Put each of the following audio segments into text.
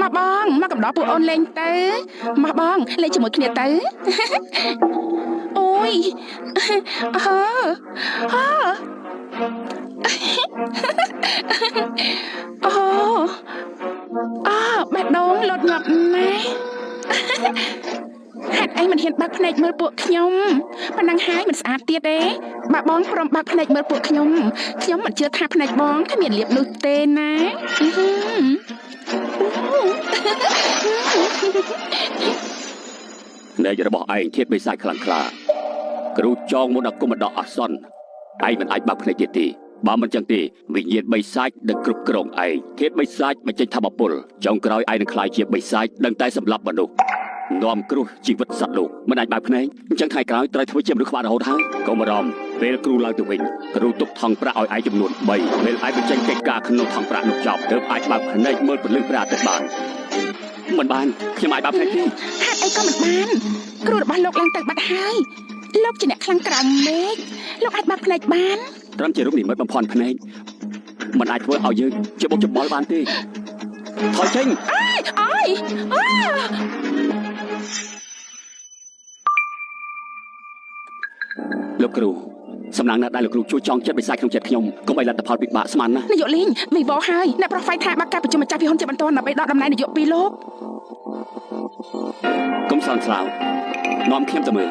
មកបងមកកំដរពួកអូនលេងទៅមកបងលេងជាមួយគ្នាទៅអូយអើអើអូអើបេះដូងលោតងាប់ណាស់ហេតុអីមិនហ៊ានបើកភ្នែកមើលពួកខ្ញុំប៉ុណ្ណឹងហើយមិនស្អាតទៀតទេបើបងព្រមបើកភ្នែកមើលពួកខ្ញុំខ្ញុំមិនជឿថាភ្នែកបងគ្មានលៀបនោះទេណាភ្នែករបស់ឯងធាតុបិសាចខ្លាំងក្លាគ្រូចងមុនអាគមបណ្ដោះអាសន្នឯងមិនអាចបើកភ្នែកទៀតទេបើមិនចឹងទេវិញ្ញាណបិសាចនឹងគ្រប់គ្រងឯងធាតុបិសាចបញ្ចេញធម៌ពលចុងក្រោយឯងនឹងក្លាយជាបិសាចដឹងតែសម្លាប់មនុស្សនាំគ្រោះជីវិតសត្វលោកមិនអាចបើកភ្នែកអញ្ចឹងថ្ងៃក្រោយត្រូវធ្វើជាមនុស្សខ្វះរហូតហើយកុំបារម្ភពេលគ្រូឡើងទៅវិញគ្រូទុកថង់ប្រាក់ឲ្យឯងចំនួន3ពេលឯងបញ្ចេញកិច្ចការក្នុងថង់ប្រាក់នោះចប់ទើបអាចបើកភ្នែកមើលពន្លឺព្រះអាទិត្យបានមិនបានខ្ញុំអាចបើកភ្នែកទេហេតុអីក៏មិនបានគ្រូរបស់លោកឡើងទៅបាត់ហើយលោកជាអ្នកខ្លាំងក្រៅមេឃលោកអាចបើកភ្នែកបានត្រឹមជារូបនិមិត្តបំភាន់ភ្នែកមិនអាចធ្វើឲ្យយើងជាបុកច្បល់បានទេថយចេញអើយអើយអើលោកគ្រូសំណាងណាស់ដែលលោកគ្រូជួយចងចិត្តបិសាចក្នុងចិត្តខ្ញុំកុំឲ្យលទ្ធផលពិបាកស្មានណានាយកលីងវីវហើយអ្នកប្រុសហ្វៃថាបើការប្រជុំម្ចាស់វិហ៊ុនជាបន្តដើម្បីដកតំណែងនាយកពីលោកកុំសន់ស្លាវនាំខ្ញុំទៅមើល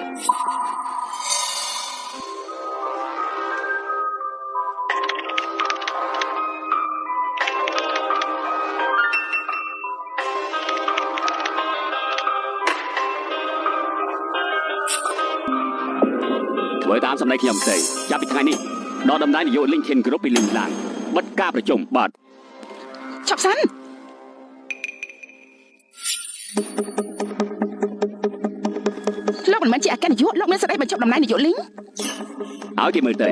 ធ្វើតាមសម្ដីខ្ញុំទេចាប់ពីថ្ងៃនេះដល់តំណែងនាយកលីងធានគ្រប់ពីលីងឡាងបិទការប្រជុំបាទឈប់សិនលោកមិនមែនជាអគ្គនាយកលោកមានសិទ្ធិអីបញ្ចប់តំណែងនាយកលីងឲ្យគេមើលទៅ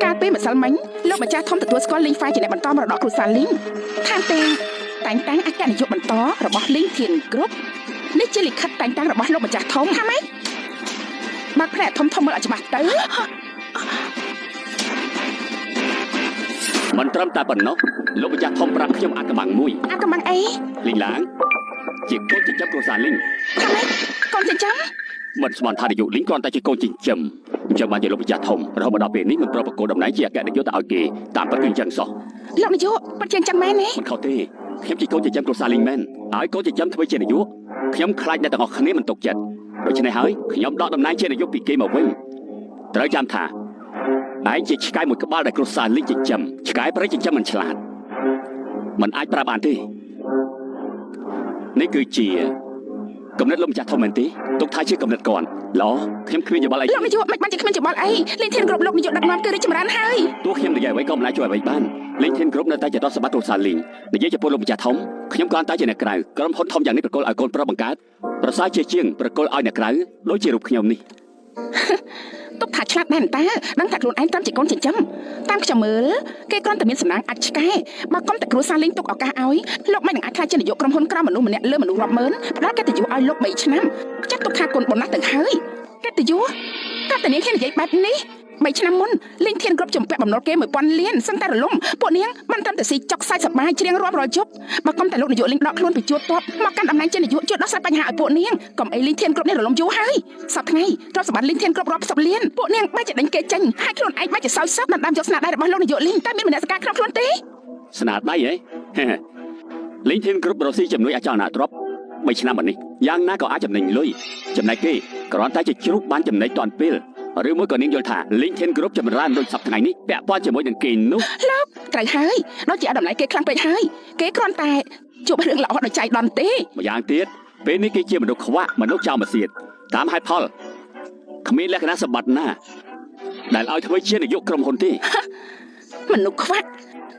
កាលពីម្សិលមិញលោកម្ចាស់ធំទទួលស្គាល់លីងហ្វាយជាអ្នកបន្តមរតកគ្រួសារលីងថែមទាំងតែងតាំងអគ្គនាយកបន្តរបស់លីងធានគ្រប់នេះជាលិខិតតែងតាំងរបស់លោកម្ចាស់ធំថាម៉េចបើកភ្នែកធំធំមើលឲ្យច្បាស់ទៅមិនត្រឹមតែប៉ុណ្ណោះលោកម្ចាស់ធំប្រាប់ខ្ញុំអាកំបាំងមួយអាកំបាំងអីលីងឡាងជាកូនចិញ្ចឹមគ្រួសារលីងថាម៉េចកូនចិញ្ចឹមមិនស្មានថានាយកលីងគ្រាន់តែជាកូនចិញ្ចឹមអញ្ចឹងបានជាលោកម្ចាស់ធំរហូតមកដល់ពេលនេះមិនប្រកបតំណែងជាអគ្គនាយកទៅឲ្យគេតាមពិតគឺអញ្ចឹងសោះលោកនាយកពិតជាអញ្ចឹងមែនទេមិនខុសទេខ្ញុំជាកូនចិញ្ចឹមគ្រួសារលីងមែនហើយកូនចិញ្ចឹមធ្វើជានាយកខ្ញុំខ្លាចអ្នកទាំងអស់គ្នាមិនទុកចិត្តដូច្នេះហើយខ្ញុំដកតំណែងជានាយកពីគេមកវិញត្រូវចាំថាឯងជាឆ្កែមួយក្បាលដែលគ្រួសារលីងចិញ្ចឹមឆ្កែព្រៃចិញ្ចឹមមិនឆ្លាតមិនអាចប្រាប់បានទេនេះគឺជាកំណត់លោកម្ចាស់ធំមែនទេទុកថាជាកំណត់គាត់ល្អខ្ញុំគ្មានយោបល់អីលោកនាយកមិនបានជាគ្មានយោបល់អីលេងធានគ្រប់លោកនាយកដឹកនាំគឺរីកចម្រើនហើយទោះខ្ញុំនិយាយអ្វីក៏មិនអាចជួយអ្វីបានលេងធានគ្រប់នៅតែជារដ្ឋសម្បត្តិគ្រួសារលីងនិយាយចំពោះលោកម្ចាស់ធំខ្ញុំគ្រាន់តែជាអ្នកក្រៅក្រុមហ៊ុនធំយ៉ាងនេះប្រគល់ឲ្យកូនប្រុសបង្កើតប្រសើរជាជាងប្រគល់ឲ្យអ្នកក្រៅដូចជារូបខ្ញុំនេះទុកថាឆ្លាតដែរតើដឹងថាខ្លួនឯងត្រឹមជាកូនចិញ្ចឹមតាមខ្ញុំមើលគេគ្រាន់តែមានសំណាងអាចឆ្កែបើកុំតែគ្រួសារលេងទុកឱកាសឲ្យលោកមិននឹងអាចខ្លាចជានាយកក្រុមហ៊ុនក្រមមនុស្សម្នាក់លើមនុស្សរាប់ម៉ឺនផ្ដល់កិត្តិយសឲ្យលោក3ឆ្នាំចាត់ទុកថាគុណបុណ្យណាស់ទៅហើយកិត្តិយសកាត់តែនាងហ៊ាននិយាយបែបនេះ3ឆ្នាំមុនលេងធានគ្រប់ជំពាក់បំណុលគេ1000លានសឹងតែរលំពួកនាងបានត្រឹមតែស៊ីចុកសាច់សបាយច្រៀងរាប់រាល់យប់បើកុំតែលោកនាយកលេងដកខ្លួនពីជួតបមកកាន់តំណែងជានាយកជួយដោះស្រាយបញ្ហាឲ្យពួកនាងកុំអីលេងធានគ្រប់នេះរលំយូរហើយសប្តាហ៍ថ្ងៃទ្រព្យសម្បត្តិលេងធានគ្រប់រាប់សិបលានពួកនាងបែរជាដេញគេចេញហើយខ្លួនឯងបែរជាសោយសោកដណ្ដើមយកស្នាដៃរបស់លោកនាយកលេងតែមានមនសិការក្នុងខ្លួនទេស្នាដៃហ៎លេងធានគ្រប់រកស៊ីជំនួយអចលនទ្រព្យ3ឆ្នាំមកនេះយ៉ាងណាក៏អាចចំណេញលុយចំណែកគេគ្រាន់តែជាជ្រូកបានចំណេញតាន់ពេលឬមួយក៏នាងយល់ថាលីងធានគ្រប់ចម្រើនដូចសប្តាហ៍ថ្ងៃនេះពាក់ព័ន្ធជាមួយនឹងគេនោះលោកត្រូវហើយដូចជាឲ្យតម្លៃគេខ្លាំងពេកហើយគេគ្រាន់តែជួបរឿងល្អដោយចៃដន្យទេម្យ៉ាងទៀតពេលនេះគេជាមនុស្សខ្វាក់មនុស្សចោលមកសៀតតាមហេតុផលគ្មានលក្ខណៈសម្បត្តិណាដែលឲ្យធ្វើជានាយកក្រុមហ៊ុនទេមនុស្សខ្វាក់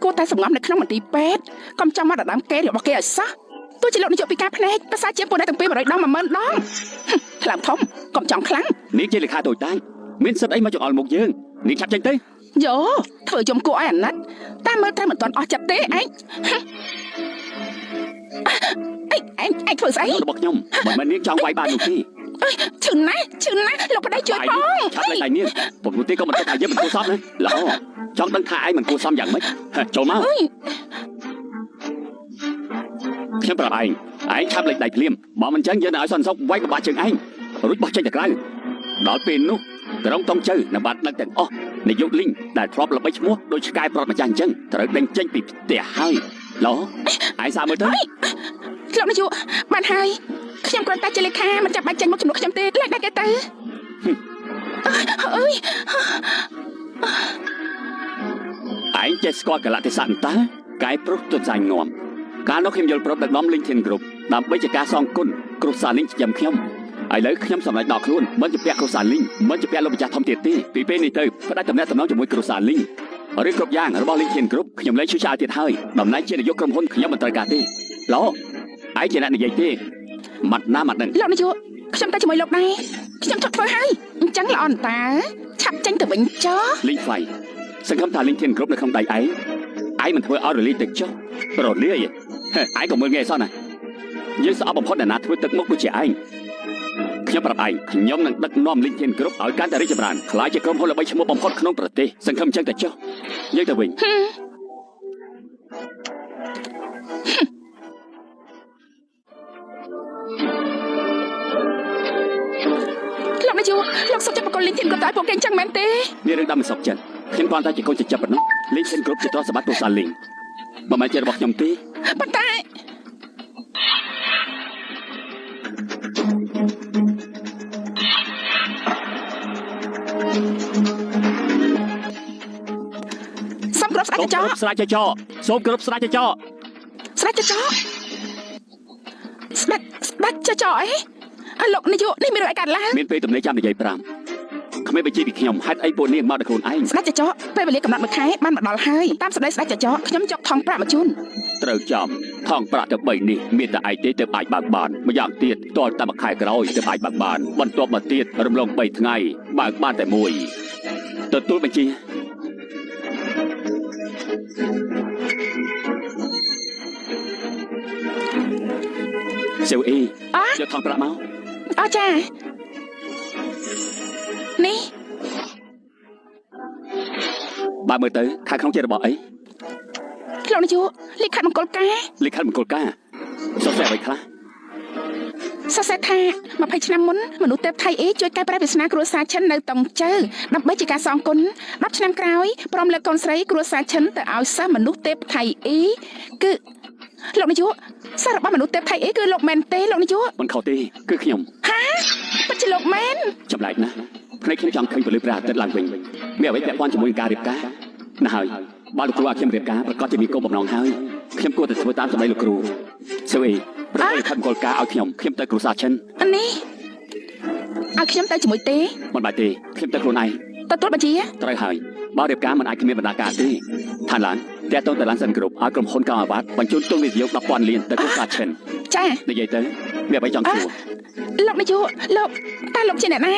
គួរតែសម្ងំនៅក្នុងមន្ទីរពេទ្យកុំចង់មកដណ្ដើមគេរបស់គេឲ្យសោះទោះជាលោកនាយកពីការភ្នែកប្រសើរជាងពួកអ្នកទាំងពីរ100ដង10000ដងខ្លាំងធំកុំចង់ខ្លាំងនេះជាលេខាតូចតាចមានសិទ្ធិអីមកចង្អុលមុខយើងនេះឆាប់ចេញទៅយោធ្វើយំគួរឲ្យអាណិតតាមមើលត្រូវមិនទាន់អស់ចិត្តទេឯងឯងធ្វើស្អីរបស់ខ្ញុំមិនមែននាងចង់វាយបាននោះទេ ឈឺណាស់ឈឺណាស់លោកប្តីជួយផង ឆាប់លេងដៃនាងពុំនោះទេក៏មិនគិតថាយើងមិនគួរសោះណាល្អ ចង់ដឹងថាឯងមិនគួរសមយ៉ាងម៉េចចូលមកខ្ញុំប្រាប់ឯងឯងឆាប់លេចដៃភ្លាមបើមិនចឹងយើងនឹងឲ្យសន្តិសុខវាយបបាក់ជើងឯងរួចបោះចេញទៅក្រៅដល់ពេលនោះក្រុងតុងជៅនឹងបានដឹងទាំងអស់នាយកលីងដែលធ្លាប់ល្បីឈ្មោះដោយឆ្កែប្រត់ម្ចាស់អញ្ចឹងត្រូវដេញចេញពីផ្ទះហើយឡោឯងសាមើលទៅលោកនាយកបានហើយខ្ញុំគ្រាន់តែជាលេខាមិនចាំបាច់ចេញមកជំនួសខ្ញុំទេលែងដែរគេទៅអើយឯងចេះស្គាល់កលៈទេសៈតើកែប្រុសទុនសាញ់ងំកាលនោះខ្ញុំយល់ប្របដឹកនាំលីងធានគ្រប់ដើម្បីជាការសងគុណគ្រួសារលីងចិញ្ចឹមខ្ញុំឥឡូវខ្ញុំសម្រេចដល់ខ្លួនមិនជាពាក់គ្រួសារលីងមិនជាពាក់លោកម្ចាស់ធំទៀតទេពីពេលនេះទៅផ្ដាច់តំណែងតំណងជាមួយគ្រួសារលីងឬគ្រប់យ៉ាងរបស់លីងធានគ្រប់ខ្ញុំលែងឈឺឆ្អាលទៀតហើយតំណែងជានាយកក្រុមហ៊ុនខ្ញុំមិនត្រូវការទេឡោឯងជាអ្នកនិយាយទេម៉ាត់ណាម៉ាត់នឹងលោកនាយកខ្ញុំទៅជាមួយលោកដែរខ្ញុំចប់ធ្វើហើយអញ្ចឹងល្អអន្តើឆាប់ចេញទៅវិញចុះលីងហ្វៃសង្ឃឹមថាលីងធានគ្រប់នៅក្នុងដៃឯងឯងមិនធ្វើឲ្យរលាយទៅចុះរលាយឯងក៏មើលងាយសោះណាយើងស្អប់បំផុតអ្នកណាធ្វើទឹកមុខដូចជាឯងខ្ញុំប្រាប់ឯងខ្ញុំនឹងដឹកនាំលីងធានគ្រប់ឲ្យកាន់តែរីកចម្រើនក្លាយជាក្រុមហ៊ុនល្បីឈ្មោះបំផុតក្នុងប្រទេសសង្ឃឹមអញ្ចឹងតែចុះយើងទៅវិញលោកនាយកលោកសុខចិត្តបកលលីងធានគ្រប់តែពួកគេអញ្ចឹងមែនទេមានរឿងដល់មិនសុខចិត្តខ្ញុំគ្រាន់តែជាកូនចិញ្ចឹមប៉ុណ្ណោះលីងធានគ្រប់ជាទ្រព្យសម្បត្តិគ្រួសារលីងមិនមែនជារបស់ខ្ញុំទេប៉ុន្តែសូមគ្រប់ស្ដេចចកស្ដេចចកសូមគ្រប់ស្ដេចចកស្ដេចចកស្ដេចស្ដេចចកអីអលោកនាយកនេះមានរឿងអីកើតឡើងមានពេលទំនេរចាំនិយាយ5គ្មានបញ្ជាពីខ្ញុំហេតុអីពួកនាងមកដល់ខ្លួនឯងស្ដេចចកពេលវេលាកំណត់មួយខែបានមកដល់ហើយតាមសម្ដីស្ដេចចកខ្ញុំយកថងប្រាក់មកជូនត្រូវចំថងប្រាក់ទៅ3នេះមានតែឯងទេទើបអាចបើកបានម្យ៉ាងទៀតតលតែមួយខែក្រោយទើបអាចបើកបានបន្ទាប់មកទៀតរំលង3ថ្ងៃបើកបានតែមួយទទួលបញ្ជាសេវអ៊ីយកថងប្រាក់មកអចានេះបើមើលទៅខាងក្នុងជារបស់អីលោកនាយកលិខិតមង្គលការលិខិតមង្គលការសរសេរអ្វីខ្លះសរសេរថា20ឆ្នាំមុនមនុស្សទេពថៃអេជួយកែប្រែវាសនាគ្រួសារឈិននៅតុងជៅដើម្បីជាការសងគុណ10ឆ្នាំក្រោយព្រមលើកកូនស្រីគ្រួសារឈិនទៅឲ្យសិស្សមនុស្សទេពថៃអេគឺលោកនាយកសាររបស់មនុស្សទេពថៃអេគឺលោកមែនទេលោកនាយកមិនខុសទេគឺខ្ញុំហាពិតជាលោកមែនចម្លែកណាស់ភ្នែកខ្ញុំចង់ឃើញពលិព្រះអាទិត្យឡើងវិញមានអ្វីពាក់ព័ន្ធជាមួយការរៀបការណាស់ហើយបើលោកគ្រូឲ្យខ្ញុំរៀបការប្រកាសជាមានគោលបំណងហើយខ្ញុំគួរតែធ្វើតាមសម្ដីលោកគ្រូសេវីប្រកាសខិតមង្គលការឲ្យខ្ញុំខ្ញុំទៅគ្រួសារឈិននេះឲ្យខ្ញុំទៅជាមួយទេមិនបាច់ទេខ្ញុំទៅខ្លួនឯងទទួលបញ្ជាត្រូវហើយបើរៀបការមិនអាចគ្មានបណ្ដាការទេឋានឡានតាក់ទងទៅឡានសិនគ្រប់ឲ្យក្រុមហ៊ុនកៅអាវ៉ាត់បញ្ជូនទុនវិនិយោគ10,000លានទៅគ្រួសារឈិនចានិយាយទៅមានអ្វីចង់សួរលោកនាយកលោកតើលោកជាអ្នកណា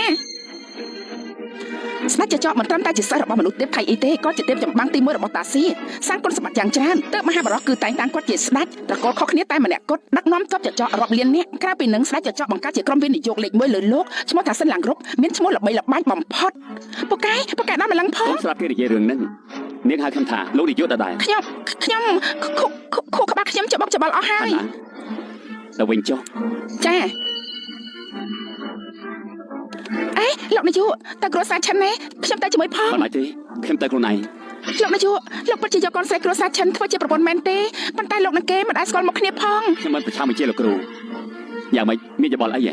ស្ដេចចចកមិនត្រឹមតែជាសិស្សរបស់មនុស្សទេពថៃអីទេក៏ជាទេពចម្បាំងទី1របស់តាស៊ីសាងគុណសម្បត្តិយ៉ាងច្រើនទើបមហាបរោះគឺតែងតាំងគាត់ជាស្ដេចត្រកូលខុសគ្នាតែម្នាក់គត់ដឹកនាំទ័ពចចករាប់លាននាក់ក្រៅពីនឹងស្ដេចចចកបង្កើតជាក្រុមវិនិយោគលេខ1លើលោកឈ្មោះថាសិនឡាំងគ្រប់មានឈ្មោះល្បីល្បាញបំផុតពូកែពូកែដល់ម្លឹងផងស្រាប់គេនិយាយរឿងហ្នឹងនាងហៅខ្ញុំថាលោកនាយកដដែលខ្ញុំខ្ញុំខួរក្បាលខ្ញុំច្បោកច្បល់អស់ហើយទៅវិញចុះចាអេលោកនាយកតើគ្រួសារឈិនណាខ្ញុំទៅជាមួយផងមិនបាច់ទេខ្ញុំទៅខ្លួនឯងលោកនាយកលោកពិតជាយកកូនស្រីគ្រួសារឈិនធ្វើជាប្រពន្ធមែនទេប៉ុន្តែលោកនឹងគេមិនអាចស្គាល់មុខគ្នាផងខ្ញុំមិនប្រឆាំងវិជាលោកគ្រូយ៉ាងម៉េចមានច្បល់អីហ៎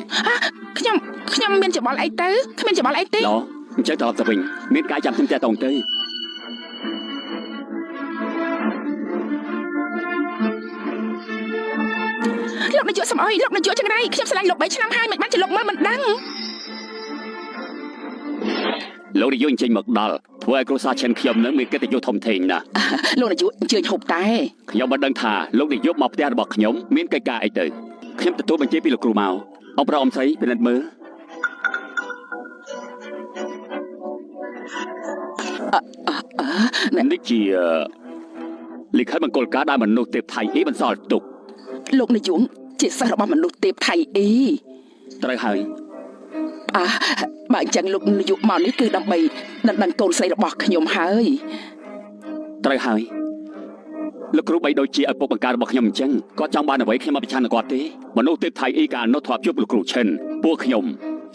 ខ្ញុំខ្ញុំមានច្បល់អីទៅគ្មានច្បល់អីទេឡអញ្ចឹងត្រឡប់ទៅវិញមានការចាំខ្ញុំតាក់ទងទៅលោកនាយកសំអុយលោកនាយកចង្រៃខ្ញុំស្រឡាញ់លោក3ឆ្នាំហើយមិនបានជាលោកមើលមិនដឹងលោកនាយកអញ្ជើញមកដល់ធ្វើឲ្យគ្រួសារឈិនខ្ញុំនឹងមានកិត្តិយសធំធេងណាស់លោកនាយកអញ្ជើញហូបតែខ្ញុំមិនដឹងថាលោកនាយកមកផ្ទះរបស់ខ្ញុំមានកិច្ចការអីទៅខ្ញុំទទួលបញ្ជាពីលោកគ្រូមកអបរំស្រីពិនិត្យមើលនេះជាលិខិតមង្គលការដែលមនុស្សទេពថៃអ៊ីបន្សល់ទុកលោកនាយកជាសិស្សរបស់មនុស្សទេពថៃអ៊ីត្រូវហើយអើបើអញ្ចឹងលោកនាយកមកនេះគឺដើម្បីដណ្ដឹងកូនស្រីរបស់ខ្ញុំហើយ ត្រូវហើយលោកគ្រូបីដូចជាឪពុកបង្កើតរបស់ខ្ញុំអញ្ចឹងគាត់ចង់បានអ្វីខ្ញុំអត់ប្រឆាំងនឹងគាត់ទេមនុស្សទេពថៃអ៊ីកាលនោះធ្លាប់ជួបលោកគ្រូឈិនពួកខ្ញុំ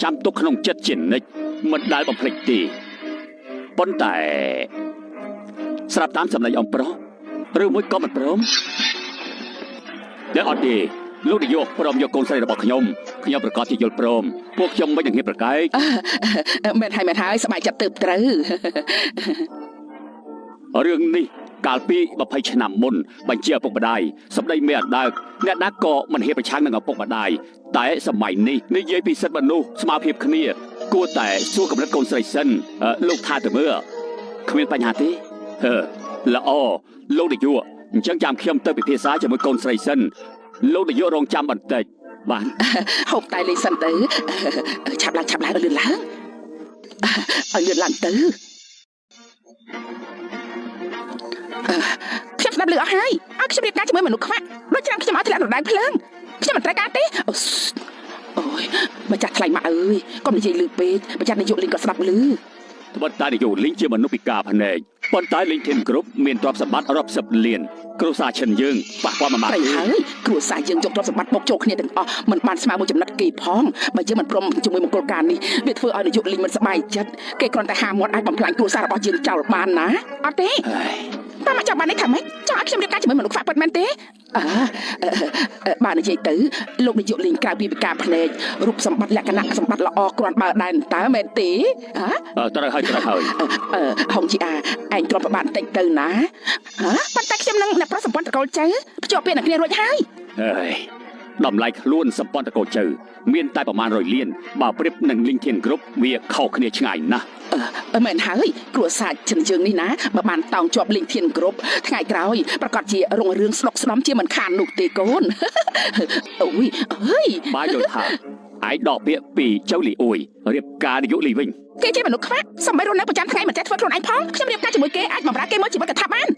ចាំទុកក្នុងចិត្តជានិច្ចមិនដែលបំភ្លេចទេប៉ុន្តែស្រាប់តាមសម្លេងអំប្រុសឬមួយក៏មិនព្រមតែអត់ទេលោកនាយកព្រមយកកូនស្រីរបស់ខ្ញុំខ្ញុំប្រកាសជាយល់ព្រមពួកខ្ញុំមិននឹងហ៊ានប្រកែកមែនហើយមែនហើយសប្បាយចិត្តទៅត្រូវរឿងនេះកាលពី20ឆ្នាំមុនបញ្ជាឪពុកម្ដាយសម្ដីមេអណ្ដើកអ្នកណាក៏មិនហ៊ានប្រឆាំងនឹងឪពុកម្ដាយតែសម័យនេះនិយាយពីសិទ្ធិមនុស្សស្មើភាពគ្នាគួរតែសួរកម្រិតកូនស្រីសិនលោកថាទៅមើលគ្មានបញ្ហាទេល្អលោកនាយកអញ្ចឹងចាំខ្ញុំទៅពិភាក្សាជាមួយកូនស្រីសិនលោកនាយករងចាំបន្តិចបានហូបតែលេងសិនទៅឆាប់ឡើងឆាប់ឡើងឲ្យលឿនឡើងឲ្យលឿនឡើងទៅខ្ញុំស្ដាប់លឺអស់ហើយឲ្យខ្ញុំរៀបការជាមួយមនុស្សខ្វាក់ដូចច្រាំខ្ញុំឲ្យធ្លាក់រណ្ដៅភ្លើងខ្ញុំមិនត្រូវការទេអូយម្ចាស់ថ្លៃម៉ាក់អើយកុំនិយាយលឺពេកម្ចាស់នាយកលីងក៏ស្ដាប់លឺត្បិតតែនាយកលីងជាមនុស្សពិការភ្នែកប៉ុន្តែលីងធីមគ្រប់មានទ្រព្យសម្បត្តិរាប់សិបលានគ្រួសារឈិនយើងប៉ះពាល់មួយម៉ាត់ត្រូវហើយគ្រួសារយើងយកទ្រព្យសម្បត្តិមកចូលគ្នាទាំងអស់មិនបានស្មើមួយចំណិតគេផងបើយើងមិនព្រមជាមួយមង្គលការនេះវាធ្វើឲ្យនាយកលីងមិនសប្បាយចិត្តគេគ្រាន់តែហាមាត់អាចបំផ្លាញគ្រួសាររបស់យើងចោលបានណាអត់ទេតាមមកចាប់បាននេះថាម៉េចចង់ឲ្យខ្ញុំរៀបការជាមួយមនុស្សខ្វាក់ពិតមែនទេអើបាននិយាយទៅលោកនាយកលីងក្រៅពីពិការភ្នែករូបសម្បត្តិលក្ខណៈសម្បត្តិល្អគ្រាន់បើដែរតើមែនទេហ៎ត្រូវហើយត្រូវហើយហុងជីអាឯងទ្រាំប្របានតិចទៅណាហ៎ប៉ុន្តែខ្ញុំនឹងអ្នកប្រុសសម្ព័ន្ធតកូលចៅភ្ជាប់ពាក្យនឹងគ្នារួចហើយហើយតម្លៃខ្លួនសម្ព័ន្ធតកូលចៅមានតែប្រមាណ100លានបើប្រៀបនឹងលីងធានគ្រប់វាខុសគ្នាឆ្ងាយណាស់មែនហើយគ្រួសារចិនយើងនេះណាបើបានតោងជាប់លីងធានគ្រប់ថ្ងៃក្រោយប្រកាសជារុងរឿងស្លុកស្ដំជាមិនខាននោះទេកូនអូយអើយបើយល់ថាឯងដកពាក្យពីចៅលីអួយរៀបការនាយកលីវិញគេជាមនុស្សខ្វាក់សំបីរស់នៅប្រចាំថ្ងៃមិនចេះធ្វើខ្លួនឯងផងខ្ញុំរៀបការជាមួយគេអាចបម្រើគេមួយជីវិតកថាបាន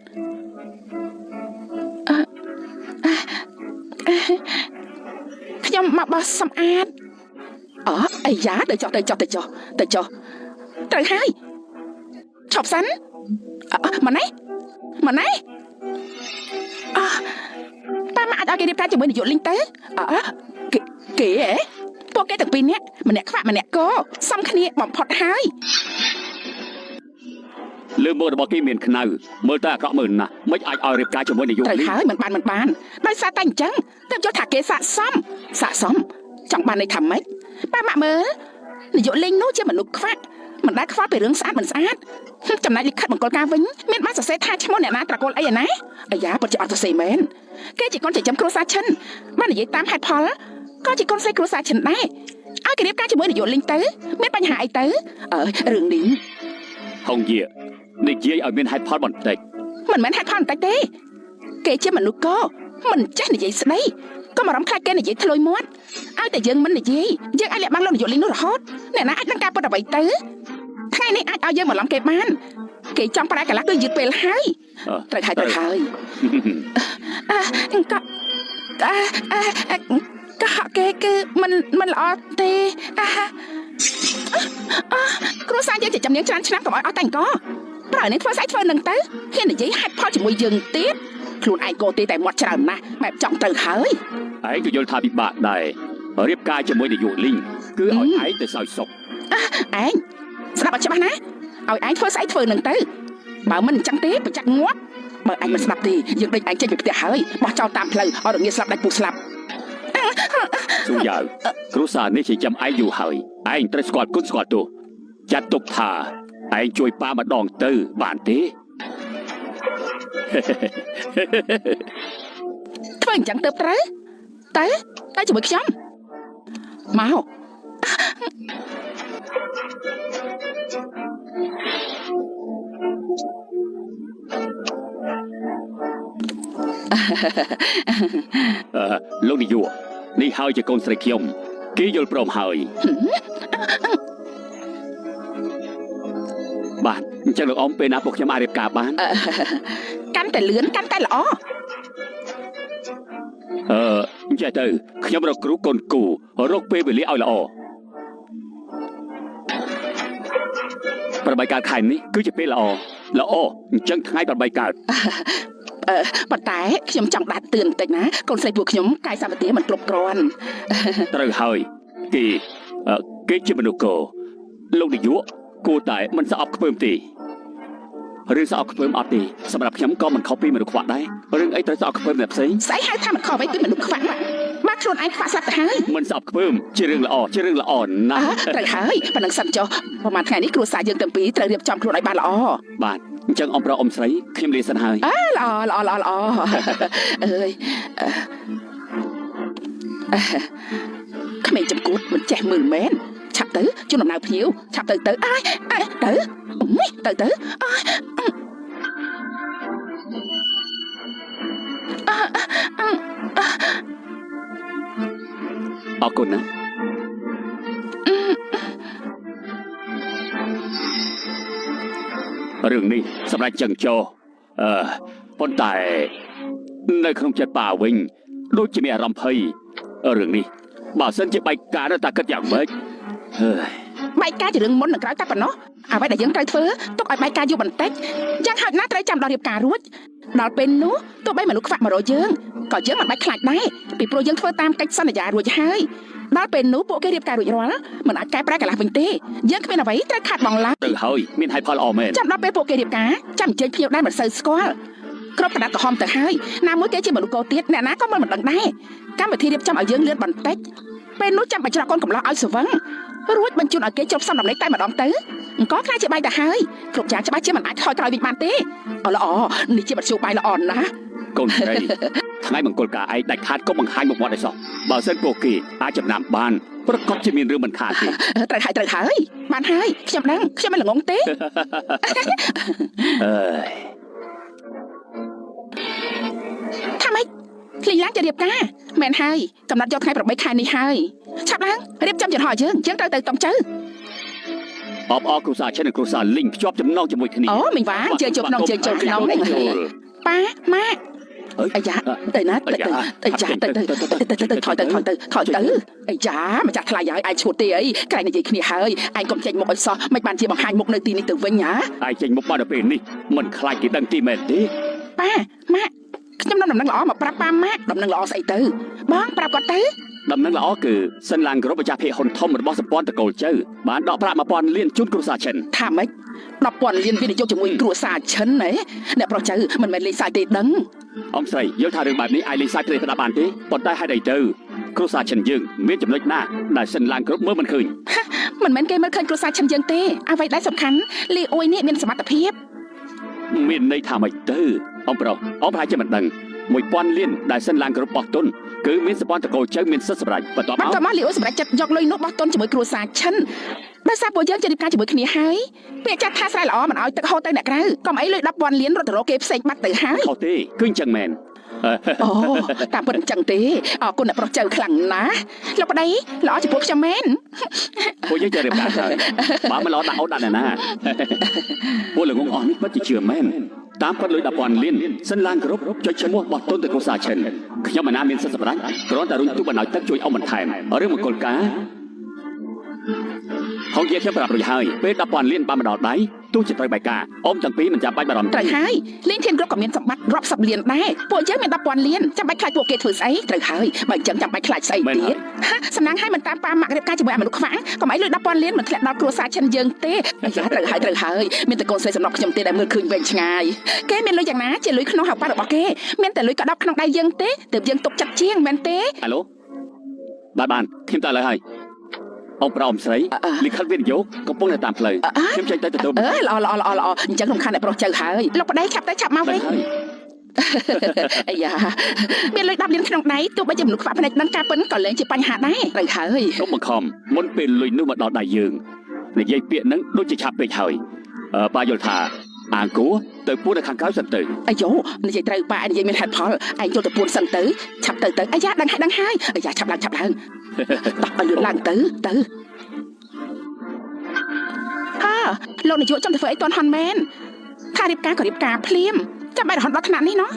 ខ្ញុំមកបោះសម្អាតអូអាយ៉ាទៅចុះទៅចុះទៅចុះទៅចុះត្រូវហើយឈប់សិនមកនេះមកនេះអតាមអាចឲ្យគេរៀបការជាមួយនាយកលីងទៅអគេគេហ៎ពួកគេទាំងពីរនាក់ម្នាក់ខ្វាក់ម្នាក់កសំគ្នាបំផុតហើយលើមើលរបស់គេមានខ្នៅមើលតែអាក្រក់មើលណាស់មិនអាចឲ្យរៀបការជាមួយនាយកលីងត្រូវហើយមិនបានមិនបានដោយសារតែអញ្ចឹងទើបយល់ថាគេស័កសមស័កសមចង់បានន័យថាម៉េចប៉ាម៉ាក់មើលនាយកលីងនោះជាមនុស្សខ្វាក់មិនដែលខ្វល់ពីរឿងស្អាតមិនស្អាតចំណែកលិខិតមង្គលការវិញមានបានសរសេរថាឈ្មោះអ្នកណាត្រកូលអីឯណាអាយ៉ាពិតជាអត់សរសេរមែនគេជាកូនចិញ្ចឹមគ្រួសារឈិនបាននិយាយតាមហេតុផលក៏ជាកូនស្រីគ្រួសារឈិនដែរឲ្យគេរៀបការជាមួយនាយកលីងទៅមានបញ្ហាអីទៅរឿងនេះហងយានិយាយឲ្យមានហេតុផលបន្តិចមិនមែនហេតុផលបន្តិចទេគេជាមនុស្សកមិនចេះនិយាយស្ដីក៏បារម្ភខ្លាចគេនិយាយធ្លុយមាត់ឲ្យតែយើងមិននិយាយយើងអាចលាក់បាំងលោកនាយកលីងនោះរហូតអ្នកណាអាចដឹងការពិតអ្វីទៅថ្ងៃនេះអាចឲ្យយើងបន្លំគេបានគេចង់ប្រែកន្លះគឺយឺតពេលហើយត្រូវហើយត្រូវហើយក៏ក៏គេគឺមិនល្អទេគ្រួសារយើងជាចំនាញច្រើនឆ្នាំកុំឲ្យអស់តែអង្គប្រើនេះធ្វើស្អីធ្វើនឹងទៅហ៊ាននិយាយហេតុផលជាមួយយើងទៀតខ្លួនឯងក៏ទេតែមាត់ច្រើនណាស់បែបចង់ត្រូវហើយឯងក៏យល់ថាពិបាកដែររៀបការជាមួយនាយកលីងគឺឲ្យឯងទៅសោយសុខឯងស្ដាប់ឲ្យច្បាស់ណាឲ្យឯងធ្វើស្អីធ្វើនឹងទៅបើមិនអញ្ចឹងទេប្រចាំងាប់បើឯងមិនស្ដាប់ទេយើងដេញឯងចេញពីផ្ទះហើយបោះចោលតាមផ្លូវឲ្យរងាស្លាប់ដាច់ពុះស្លាប់ស៊ូយ៉ាវគ្រួសារនេះជាចាំឯងយូរហើយឯងត្រូវស្គាល់គុណស្គាល់ទោសចាត់ទុកថាឯងជួយប៉ាម្ដងទៅបានទេធ្វើអញ្ចឹងទៅត្រូវទៅទៅជាមួយខ្ញុំមកលោកនាយកនេះហើយជាកូនស្រីខ្ញុំគេយល់ព្រមហើយបាទអញ្ចឹងលោកអ៊ំពេលណាពួកខ្ញុំអាចរៀបការបានកាន់តែលឿនកាន់តែល្អអញ្ចឹងទៅខ្ញុំរកគ្រូកូនគូរកពេលវេលាឲ្យល្អប្របីការខែនេះគឺជាពេលល្អ ល្អអញ្ចឹងថ្ងៃ8កើត ប៉ុន្តែខ្ញុំចង់ដាស់តឿនបន្តិចណាកូនស្រីពួកខ្ញុំកាយសម្បទាមិនគ្រប់គ្រាន់ ត្រូវហើយគេគេជាមនុស្សកោលោកនាយកគួរតែមិនស្អប់ខ្ពើមទេរឿងស្អប់ខ្ពើមអត់ទេសម្រាប់ខ្ញុំក៏មិនខុសពីមនុស្សខ្វាក់ដែររឿងអីត្រូវស្អប់ខ្ពើមអ្នកផ្សេង ស្អីហៅថាមិនខុសអ្វីពីមនុស្សខ្វាក់បាទខ្លួនឯងខ្វាក់ស្រាប់ទៅហើយ មិនស្អប់ខ្ពើមជារឿងល្អជារឿងល្អណាស់ ត្រូវហើយប៉ុណ្ណឹងសិនចុះប្រហែលថ្ងៃនេះគ្រួសារយើងទាំងពីរត្រូវរៀបចំខ្លួនឲ្យបានល្អ បាទអញ្ចឹងអ៊ំប្រុសអ៊ំស្រីខ្ញុំលាសិនហើយ អើល្អល្អល្អល្អអើយក្មេងចំគួតមិនចេះមើលមែនឆាប់ទៅជូនដំណើរភ្ញៀវឆាប់ទៅទៅអាយទៅទៅទៅ អរគុណណារឿងនេះសម្រាប់ចឹងចោអឺប៉ុន្តែនៅក្នុងចិត្តប៉ាវិញដូចជាមានអារម្មណ៍ភ័យរឿងនេះបើសិនជាបែកការនៅតែគិតយ៉ាងម៉េច បែកការជារឿងមុននឹងក្រោយតែប៉ុណ្ណោះអ្វីដែលយើងត្រូវធ្វើទុកឲ្យបែកការយូរបន្តិចយ៉ាងហោចណាស់ត្រូវចាំដល់រៀបការរួចដល់ពេលនោះទោះបីមនុស្សខ្វាក់មករកយើងក៏យើងមិនបាច់ខ្លាចដែរពីព្រោះយើងធ្វើតាមកិច្ចសន្យារួចហើយដល់ពេលនោះពួកគេរៀបការរួចរាល់មិនអាចកែប្រែកន្លះវិញទេយើងគ្មានអ្វីត្រូវខាតបង់ឡើយ ទៅហើយមានហេតុផលល្អមែន ចាំដល់ពេលពួកគេរៀបការចាំអញ្ជើញភ្ញៀវដែលមិនសូវស្គាល់គ្រប់កណ្ដាលក្រហមទៅហើយណាមួយគេជាមនុស្សកោទៀតអ្នកណាក៏មិនដឹងដែរកម្មវិធីរៀបចំឲ្យយើងលឿនបន្តិចពេលនោះចាំបញ្ច្រកកូនកំឡោះឲ្យស្វឹងរួចបញ្ជូនឲ្យគេជប់សំដំណេកតែម្ដងទៅអង្គខ្លាចជាបាយទៅហើយគ្រប់យ៉ាងច្បាស់ជាមិនអាចថយក្រោយវិញបានទេអល្អនេះជាមធ្យោបាយល្អណាស់ កូនស្រីថ្ងៃមង្គលការឯងដាច់ខាតកុំបង្ហាញមុខមាត់ឲ្យសោះបើសិនពួកគេអាចចំណាំបានប្រកាសជាមានរឿងមិនខានទេ ត្រូវហើយត្រូវហើយបានហើយខ្ញុំដឹងខ្ញុំមិនល្ងងទេ អើយថាម៉េចភ្លេងឡើងจะរៀបការមែនហើយកំណត់យកថ្ងៃ8ខែនេះហើយឆាប់ឡើងរៀបចំយន្តហោះយើងយើងត្រូវទៅតុងចៅ អបអរគ្រួសារឆិននិងគ្រួសារលីងភ្ជាប់ចំណងជាមួយគ្នា អូមីងវ៉ាជើងចូលក្នុងជើងចូលក្នុងប៉ាម៉ាក់អាយ៉ាទៅណាទៅទៅអាយ៉ាទៅទៅទៅទៅថយទៅថយទៅថយទៅអាយ៉ាម្ចាស់ថ្លៃហើយឯងឈួតទេអីក្រែងនិយាយគ្នាហើយឯងកុំចេញមុខឲ្យសោះមិនបានជាបង្ហាញមុខនៅទីនេះទៅវិញហ៎ ឯងចេញមុខមកដល់ពេលនេះមិនខ្លាចគេដឹងទីមែនទេ ប៉ាម៉ាក់ខ្ញុំនាំដំណឹងល្អមកប្រាប់ប៉ាម៉ាក់ដំណឹងល្អស្អីទៅបងប្រាប់គាត់ទៅ ដំណឹងល្អគឺសិនឡាងក្រុមម្ចាស់ភាគហ៊ុនធំរបស់សម្ព័ន្ធតកូលជៅបានដកប្រាក់1000លានជូនគ្រួសារឈិន ថាម៉េច10,000លានវិនិយោគជាមួយគ្រួសារឈិនហ៎អ្នកប្រុសចៅមិនមែនលេងសើចទេដឹង អ៊ំស្រីយល់ថារឿងបែបនេះអាចលេងសើចព្រេផ្ដាប់បានទេប៉ុន្តែហេតុអីទៅគ្រួសារឈិនយើងមានចំណុចណាដែលសិនឡាងក្រុមមើលមិនឃើញ មិនមែនគេមើលឃើញគ្រួសារឈិនយើងទេអ្វីដែលសំខាន់លីអ៊ុយនេះមានសមត្ថភាព មានន័យថាម៉េចទៅអ៊ំប្រុសអ៊ំប្រហែលជាមិនដឹង1000លានដែលសិនឡើងគ្រប់បោះទុនគឺមានសម្ព័ន្ធតកូលជើងមានសិទ្ធិសម្រេចបន្ទាប់មកបន្ទាប់មកលីអូសម្រេចចិត្តយកលុយនោះបោះទុនជាមួយគ្រួសារឈិនដោយសារពួកយើងជារៀបការជាមួយគ្នាហើយពាក្យចាត់ថាស្រែល្អមិនឲ្យទឹកហូរទៅអ្នកក្រៅកុំអីលុយ10,000លានរត់ទៅរកគេផ្សេងបាត់ទៅហើយ ខុសទេគឺអញ្ចឹងមែន អូតាមពិតអញ្ចឹងទេអរគុណអ្នកប្រុសចៅខ្លាំងណាស់លោកប្តីល្អចំពោះខ្ញុំមែន ពួកយើងจะរៀបការហើយបើមិនល្អដាក់អូនដាក់អ្នកណាពួកល្ងងអស់នេះពិតជាជឿមែនតាមពិតលុយ10,000លានសិនឡើងគ្រប់ចុចឈ្មោះបោះទុនទៅគ្រួសារឈិនខ្ញុំមិនណាមានសិទ្ធិសម្រេចគ្រាន់តែរុញទូបណ្ដោយទឹកជួយអ៊ំបន្ថែមរឿងមង្គលការហងយាខ្ញុំប្រាប់រួចហើយពេល10,000លានបានមកដល់ដៃទោះជាត្រូវបែកការអ៊ំទាំងពីរមិនចាំបាច់បារម្ភ ត្រូវហើយលីងធានគ្រប់ក៏មានសម្បត្តិរាប់សិបលានដែរពួកយើងមាន10,000លានចាំបាច់ខ្លាចពួកគេធ្វើស្អីត្រូវហើយបើអញ្ចឹងចាំបាច់ខ្លាចស្អីទៀតហាសំណាងឲ្យមិនតាមប៉ាម៉ាក់រៀបការជាមួយអាមនុស្សខ្វាំងកុំអីលុយ10,000លានមិនធ្លាក់ដល់គ្រួសារឈិនយើងទេអាយ៉ាត្រូវហើយត្រូវហើយមានតែកូនស្រីសំណប់ខ្ញុំទេដែលមើលឃើញវែងឆ្ងាយគេមានលុយយ៉ាងណាជាលុយក្នុងហៅប៉ារបស់គេមានតែលុយកដប់ក្នុងដៃយើងទេទើបយើងទុកចិត្តជាងមែនទេ អាឡូបាទបានខ្ញុំតើឥឡូវហើយអ៊ំប្រុសអ៊ំស្រីលិខិតវិនិយោគកំពុងនៅតាមផ្លូវខ្ញុំចេញទៅទទួល អើល្អល្អល្អល្អអញ្ចឹងរំខានអ្នកប្រុសចៅហើយលោកប្តីឆាប់ទៅឆាប់មកវិញ អាយ៉ាមានលុយ10លានក្នុងដៃទោះបីជាមនុស្សខ្វាក់ភ្នែកដឹងការពិនក៏លែងជាបញ្ហាដែរត្រូវហើយ អ៊ំបង្ខំមុនពេលលុយនោះមកដល់ដៃយើងនិយាយពាក្យហ្នឹងដូចជាឆាប់ពេកហើយអឺប៉ាយល់ថាអាងគួរទៅពួននៅខាងក្រៅសិនទៅ អាយ៉ូនិយាយត្រូវប៉ានិយាយមានហេតុផលឯងចូលទៅពួនសិនទៅឆាប់ទៅទៅអាយ៉ាដឹងហើយដឹងហើយអាយ៉ាឆាប់ឡើងឆាប់ឡើងតោះឲ្យលឿនឡើងទៅទៅហាលោកនាយកចាំទៅធ្វើអីតន់ហន់មែនថារៀបការក៏រៀបការភ្លាមចាំបាច់រហូតដល់ថ្នាក់នេះណោះ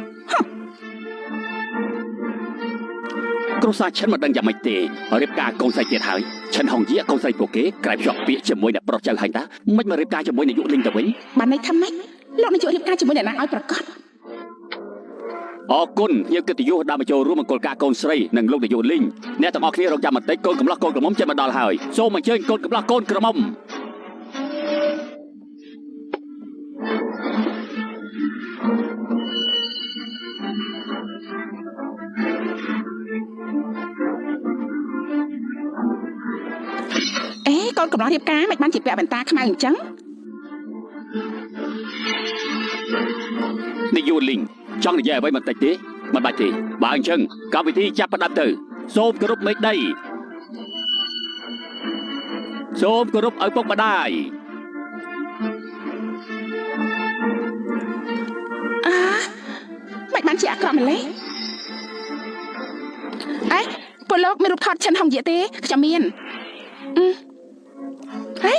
គ្រួសារឈិនមិនដឹងយ៉ាងម៉េចទេរៀបការកូនស្រីទៀតហើយឈិនហងយាកូនស្រីពួកគេក្រែបជាប់ពាក្យជាមួយអ្នកប្រុសចៅហើយតាមិនមករៀបការជាមួយនាយកលីងទៅវិញ បានន័យថាម៉េច លោកនាយករៀបការជាមួយអ្នកណាឲ្យប្រកាសអរគុណភ្ញៀវកិត្តិយសដែលមកចូលរួមមង្គលការកូនស្រីនិងលោកនាយកលីងអ្នកទាំងអស់គ្នារងចាំបន្តិចកូនកំឡោះកូនក្រមុំចេញមកដល់ហើយសូមអញ្ជើញកូនកំឡោះកូនក្រមុំអេកូនកំឡោះរៀបការមិនបានជាពាក់បន្តាខ្មៅអញ្ចឹងនាយកលីងចង់និយាយអ្វីបន្តិចទេមិនបាច់ទេបើអញ្ចឹងកម្មវិធីចាប់ផ្ដើមទៅសូមគោរពមេដីសូមគោរពឪពុកម្ដាយអើមិនបានជាអាក្រក់ម្លេះអេពលលោកមានរូបថតឈិនហងយៈទេខ្ញុំមានហេ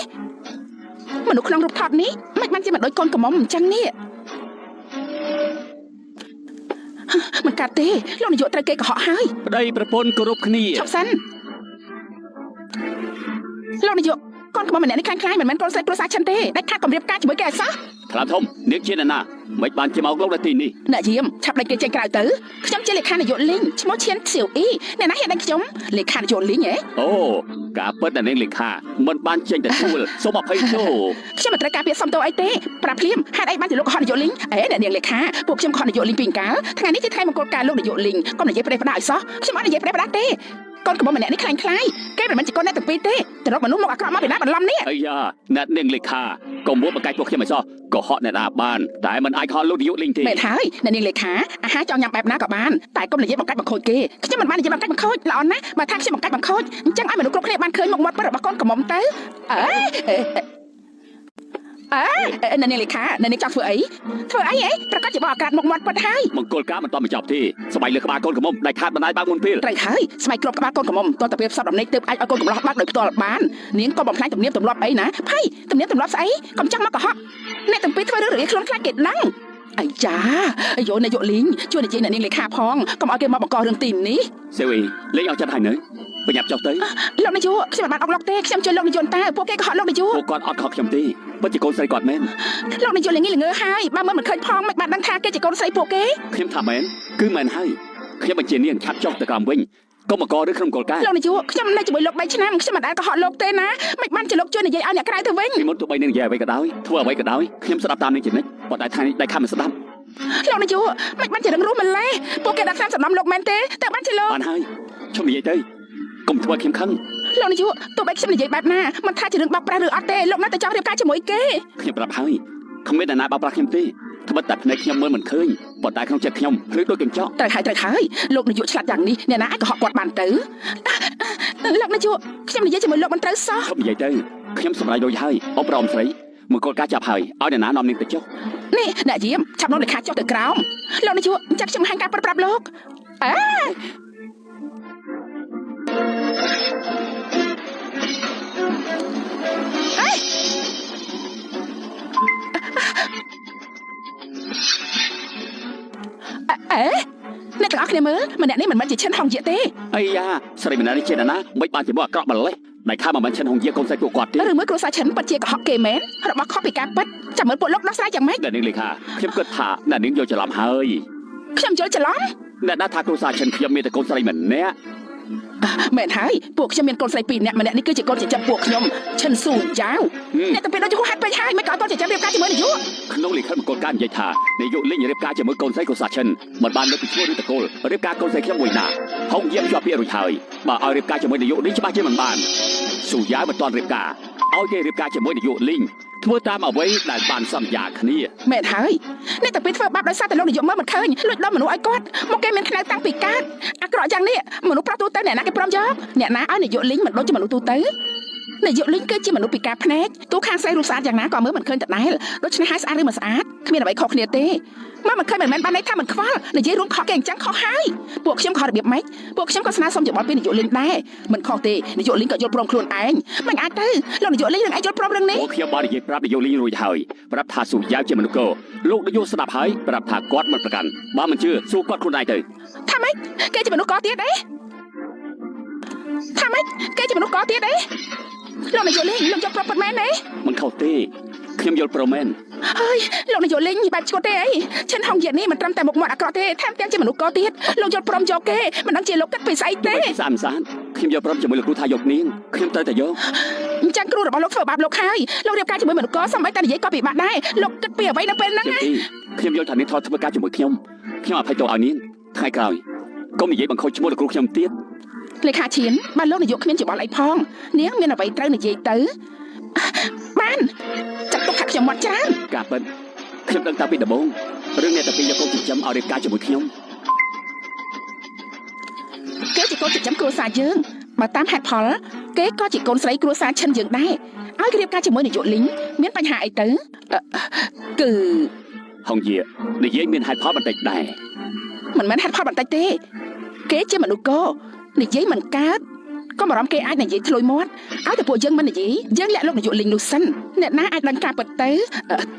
មនុស្សក្នុងរូបថតនេះមិនបានជាមិនដូចកូនក្រមុំអញ្ចឹងនេះមិនកាត់ទេលោកនាយកត្រូវគេកុហកហើយប្តីប្រពន្ធគោរពគ្នាឈប់សិនលោកនាយកកូនក្មួយម្នាក់នេះខ្លាំងៗមិនមែនកូនស្រីគ្រួសារឈិនទេដាច់ខាតកុំរៀបការជាមួយគេឲ្យសោះថ្លាធំនាងជាអ្នកណាមិនបានជាមកលោកដល់ទីនេះអ្នកយាមឆាប់ដេញគេចេញក្រៅទៅខ្ញុំជាលេខានាយកលីងឈ្មោះឈៀនសៀវអ៊ីអ្នកណាហ៊ានដេញខ្ញុំលេខានាយកលីងហ៎អូការពិតតែនាងលេខាមិនបានចេញតែជួលសូមអភ័យទោសខ្ញុំមិនត្រូវការពាក្យសុំទោសអីទេប្រាប់ភ្លាមហេតុអីបានជាលោកកុហកនាយកលីងអេអ្នកនាងលេខាពួកខ្ញុំកុហកនាយកលីងពីកាលថ្ងៃនេះជាថ្ងៃមង្គលការលោកនាយកលីងកុំនិយាយប្រេះផ្ដាឲ្យសោះខ្ញុំអត់និយាយប្រេះផ្ដាទេកូនកំមុំម្នាក់នេះខ្លាំងខ្លាយគេមិនមែនជាកូនអ្នកទាំងពីរទេទៅរកមនុស្សមកអាក្រក់មកពីណាបន្លំនេះអាយ៉ាអ្នកនាងលេខាកុំមួបកាច់ពួកខ្ញុំឲ្យសោះកុហកអ្នកណាបានតែមិនអាចខកលោកនាយកលីងទេមែនហើយអ្នកនាងលេខាអាហារចង់ញ៉ាំបែបណាក៏បានតែកុំនិយាយបង្កាច់បង្ខូចគេខ្ញុំមិនបាននិយាយបង្កាច់បង្ខូចល្អណាស់បើថាខ្ញុំបង្កាច់បង្ខូចអញ្ចឹងឲ្យមនុស្សគ្រប់គ្នាបានឃើញមុខមាត់ពិតរបស់កូនកំមុំទៅអេអើអ្នកនាងលេខាអ្នកនាងចង់ធ្វើអីធ្វើអីហ៎ប្រកាសជាបោះអាក្រាតមុខមាត់ពិតហើយមង្គលការមិនតបញ្ចប់ទេស្បែកលើក្បាលកូនក្រមុំដែលខាតបណ្ដាយបើកមុនពេលត្រូវហើយស្បែកគ្របក្បាលកូនក្រមុំតើតែពេលផ្សព្វដំណេកទើបអាចឲ្យកូនកំឡោះបើកដោយផ្ទាល់បាននាងក៏បំផ្លាញទំនៀមទម្លាប់អីណាភ័យទំនៀមទម្លាប់ស្អីកុំចង់មកកុហកអ្នកទាំងពីរធ្វើរឿងរលាខ្លួនខ្លាចគេដឹងអាយ៉ាអាយោនាយកលីងជួយនិយាយអ្នកនាងលេខាផងកុំឲ្យគេមកបង្ករឿងទីនេះសេវីលេងអស់ចិត្តហើយនៅបញ្ញាប់ចុះទៅលោកនាយកខ្ញុំមិនបានអុកឡុកទេខ្ញុំជួយលោកនាយកតើពួកគេកុហកលោកនាយកពួកគាត់អត់ខកខ្ញុំទេពិតជាកូនស្រីគាត់មែនលោកនាយកល្ងីល្ងើហើយបើមើលមិនឃើញផងមិនបានដឹងថាគេជាកូនស្រីពួកគេខ្ញុំថាមែនគឺមែនហើយខ្ញុំបញ្ជានាងឆាប់ចុះទៅក្រោមវិញកុំមកកឬក្នុងកលកាលោកនាយកខ្ញុំនៅជាមួយលោក3ឆ្នាំខ្ញុំមិនដែលកុហកលោកទេណាមិនបានជាលោកជួយនិយាយឲ្យអ្នកក្រៅទៅវិញពីមុនទោះបីនាងនិយាយអ្វីក៏ដោយធ្វើអ្វីក៏ដោយខ្ញុំស្ដាប់តាមនាងជានិច្ចប៉ុន្តែថ្ងៃនេះដៃខាំមិនស្ដាប់លោកនាយកមិនបានជារឹងរូសម្លេះពួកគេដាក់តាមសំណំលោកមែនទេតែបានជាលោកបានហើយខ្ញុំនិយាយទៅកុំធ្វើខ្ញុំខឹងលោកនាយកទោះបីខ្ញុំនិយាយបែបណាមិនថាជារឿងបោកប្រាស់ឬអត់ទេលោកណាតែចង់រៀបការជាមួយគេខ្ញុំប្រាប់ហើយគ្មានអ្នកណាបោកប្រាស់ខ្ញុំទេត្បិតតែភ្នែកខ្ញុំមើលមិនឃើញប៉ុន្តែក្នុងចិត្តខ្ញុំភ្លឺដូចកញ្ចក់ត្រូវហើយត្រូវហើយលោកនាយកឆ្លាតយ៉ាងនេះអ្នកណាអាចកុហកគាត់បានទៅលោកនាយកខ្ញុំនិយាយជាមួយលោកមិនត្រូវសោះខ្ញុំនិយាយទៅខ្ញុំសម្រេចរួចហើយអបរំស្រីមង្គលការចាប់ហើយឲ្យអ្នកណានាំនាងទៅចុះនេះអ្នកយាមឆាប់នាំលេខាចុះទៅក្រោមលោកនាយកចាប់ខ្ញុំហាញការប្រាប់លោកអើអេអ្នកទាំងអស់គ្នាមើលម្នាក់នេះមិនមែនជាឈិនហងយៈទេអាយ៉ាស្រីម្នាក់នេះជាអ្នកណាមិនបានជាមកអាក្រក់ម្លេះដែលខាមិនមែនឈិនហងយៈកូនស្រីពួកគាត់ទេឬមួយគ្រួសារឈិនពិតជាកុហកគេមែនរបស់ខុសពីការពិតចាំមើលពួកលោកដោះស្រាយយ៉ាងម៉េចអ្នកនាងលេខាខ្ញុំគិតថាអ្នកនាងយល់ច្រឡំហើយខ្ញុំយល់ច្រឡំអ្នកណាថាគ្រួសារឈិនខ្ញុំមានតែកូនស្រីម្នាក់មែនហើយពួកខ្ញុំមានកូនស្រី2នាក់ម្នាក់នេះគឺជាកូនចិញ្ចឹមពួកខ្ញុំឈិនស៊ូយ៉ាវអ្នកទាំងពីរដូចជាហួសហេតុពេកហើយមិនក៏ឲ្យកូនចិញ្ចឹមរៀបការជាមួយនាយកក្នុងលិខិតមង្គលការនិយាយថានាយកលេងរៀបការជាមួយកូនស្រីកូសាឈិនមិនបានលើកពីឈ្មោះឬតកូលរៀបការកូនស្រីខ្ញុំមួយណាហងយាមជាប់ពាក្យរួចហើយបើឲ្យរៀបការជាមួយនាយកនេះច្បាស់ជាមិនបានស៊ូយ៉ាវមិនទាន់រៀបការឲ្យគេរៀបការជាមួយនាយកលីងធ្វើតាមអ្វីដែលបានសន្យាគ្នាមែនហើយអ្នកទាំងពីរធ្វើបាបដោយសារតែលោកនាយកមើលមិនឃើញលួចដល់មនុស្សឲ្យគាត់មកគេមានខ្នើតាំងពីកើតអាក្រក់យ៉ាងនេះមនុស្សប្រុសទូទៅអ្នកណាគេព្រមយកអ្នកណាឲ្យនាយកលីងមិនដូចជាមនុស្សទូទៅនាយកលីងគឺជាមនុស្សពិការភ្នែកទូខាងស្រីរូបស្អាតយ៉ាងណាក៏មើលមិនឃើញដដែលដូច្នេះហើយស្អាតឬមិនស្អាតគ្មានអ្វីខុសគ្នាទេមើលមិនឃើញមិនមែនបានន័យថាមិនខ្វល់និយាយរួមខុសគេអញ្ចឹងខុសហើយពួកខ្ញុំខុសរបៀបម៉េចពួកខ្ញុំក៏ស្នើសុំយោបល់ពីនាយកលីងដែរមិនខុសទេនាយកលីងក៏យល់ព្រមខ្លួនឯងមិនអាចទៅលោកនាយកលីងនឹងឯងយល់ព្រមរឿងនេះពួកខ្ញុំបាននិយាយប្រាប់នាយកលីងរួចហើយប្រាប់ថាស៊ូយ៉ាវជាមនុស្សកោលោកនាយកស្ដាប់ហើយប្រាប់ថាគាត់មិនប្រកាន់បើមិនជឿសួរគាត់ខ្លួនឯងទៅថាម៉េចគេជាមនុស្សកោទៀតទេថាម៉េចគេជាមនុស្សកោទៀតទេលោកនាយកលីងលោកយកប្រាប់ពិតមែនទេមិនខុសទេ ខ្ញុំយល់ព្រមមែនហើយលោកនាយកលីងបែបឈួតទេអីឈិនហងយានេះមិនត្រឹមតែមុខមាត់អាក្រក់ទេថែមទាំងជាមនុស្សកទៀតលោកយល់ព្រមយកគេមិនដឹងជាលោកគិតពីស្អីទេស្អាតស្អាតខ្ញុំយល់ព្រមជាមួយលោកគ្រូថាយកនាងខ្ញុំត្រូវតែយកអញ្ចឹងគ្រូរបស់លោកធ្វើបាបលោកហើយលោករៀបការជាមួយមនុស្សកសំបីតែនិយាយក៏ពិបាកដែរលោកគិតពីអ្វីនៅពេលហ្នឹងណាខ្ញុំយល់ថានាងថតធ្វើការជាមួយខ្ញុំខ្ញុំអភ័យទោសឲ្យនាងថ្ងៃក្រោយកុំនិយាយបង្ខូចឈ្មោះលោកគ្រូខ្ញុំទៀតលេខាឈៀនបើលោកនាយកគ្មានច្បល់អីផងនាងមានអ្វីត្រូវនិយាយទៅបានចាត់ទុកថាខ្ញុំមាត់ច្រើនការពិតខ្ញុំដឹងតាំងពីដំបូងរឿងអ្នកតាពីយកកូនចិញ្ចឹមឲ្យរៀបការជាមួយខ្ញុំគេជាកូនចិញ្ចឹមគ្រួសារយើងបើតាមហេតុផលគេក៏ជាកូនស្រីគ្រួសារឈិនយើងដែរឲ្យរៀបការជាមួយនាយកលីងមានបញ្ហាអីទៅគឺហងយានិយាយមានហេតុផលបន្តិចដែរមិនមែនហេតុផលបន្តិចទេគេជាមនុស្សកនិយាយមិនកើតក៏បារម្ភគេអាចនិយាយធ្លុយមាត់ឲ្យតែពួកយើងមិននិយាយយើងលាក់លោកនាយកលីងនោះសិនអ្នកណាអាចដឹងការពិតទៅ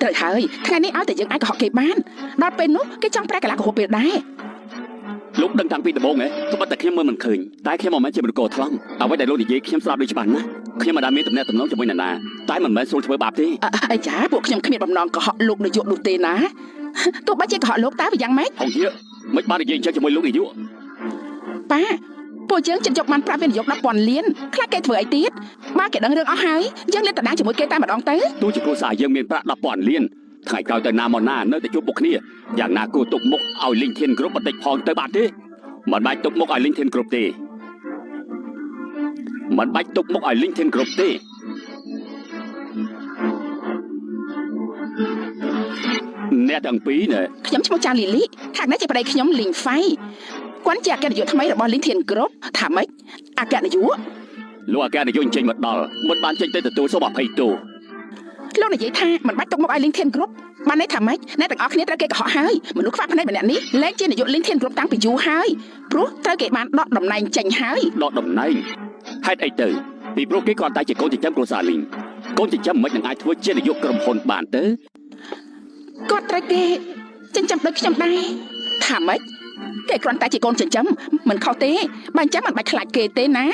ត្រូវហើយថ្ងៃនេះឲ្យតែយើងអាចកុហកគេបានដល់ពេលនោះគេចង់ប្រែកលាកុហកពេលដែរលោកដឹងតាំងពីដំបូងហ៎ត្បិតតែខ្ញុំមើលមិនឃើញតែខ្ញុំមិនមែនជាមនុស្សកថ្លង់អ្វីដែលលោកនិយាយខ្ញុំស្ដាប់ដូចច្បាស់ណាស់ខ្ញុំមិនដែលមានទំនាក់ទំនងជាមួយអ្នកណាតែមិនមែនស្រួលធ្វើបាបទេអាចាពួកខ្ញុំគ្មានបំណងកុហកលោកនាយកនោះទេណាទោះបីជាកុហកលោកតើវាយ៉ាងម៉េចហងយាមិនបាននិយាយអញ្ចឹងជាមួយលោកនាយកប៉ាពួកយើងចិត្តយកបានប្រាក់វិនិយោគ10,000លានខ្លាចគេធ្វើអីទៀតបើគេដឹងរឿងអស់ហើយយើងលេបតដាងជាមួយគេតែម្ដងទៅទោះជាគ្រួសារយើងមានប្រាក់10,000លានថ្ងៃក្រោយទៅណាមកណានៅតែជួបមុខគ្នាយ៉ាងណាគួរទុកមុខឲ្យលីងធានគ្រប់បន្តិចផងទៅបានទេមិនបាច់ទុកមុខឲ្យលីងធានគ្រប់ទេមិនបាច់ទុកមុខឲ្យលីងធានគ្រប់ទេអ្នកទាំងពីរណែខ្ញុំឈ្មោះចាលីលីខាងនេះជាប្តីខ្ញុំលីងហ្វៃគាត់ជាអគ្គនាយកថ្មីរបស់លីងធានគ្រប់ថាម៉េចអគ្គនាយកលោកអគ្គនាយកចេញមកដល់មិនបានចេញទៅទទួលសូមអភ័យទោសលោកនិយាយថាមិនបាច់ទុកមុខឲ្យលីងធានគ្រប់បានន័យថាម៉េចអ្នកទាំងអស់គ្នាត្រូវគេកុហកហើយមនុស្សខ្វះភ្នែកម្នាក់នេះលែងជានាយកលីងធានគ្រប់តាំងពីយូរហើយព្រោះត្រូវគេបានដកតំណែងចេញហើយដកតំណែងហេតុអីទៅពីព្រោះគេគ្រាន់តែជាកូនចិញ្ចឹមគ្រួសារលីងកូនចិញ្ចឹមមិននឹងអាចធ្វើជានាយកក្រុមហ៊ុនបានទេគាត់ត្រូវគេចិញ្ចឹមដូចខ្ញុំដែរថាម៉េចគេគ្រាន់តែជាកូនចិញ្ចឹមមិនខុសទេបើអញ្ចឹងមិនបាច់ខ្លាចគេទេណា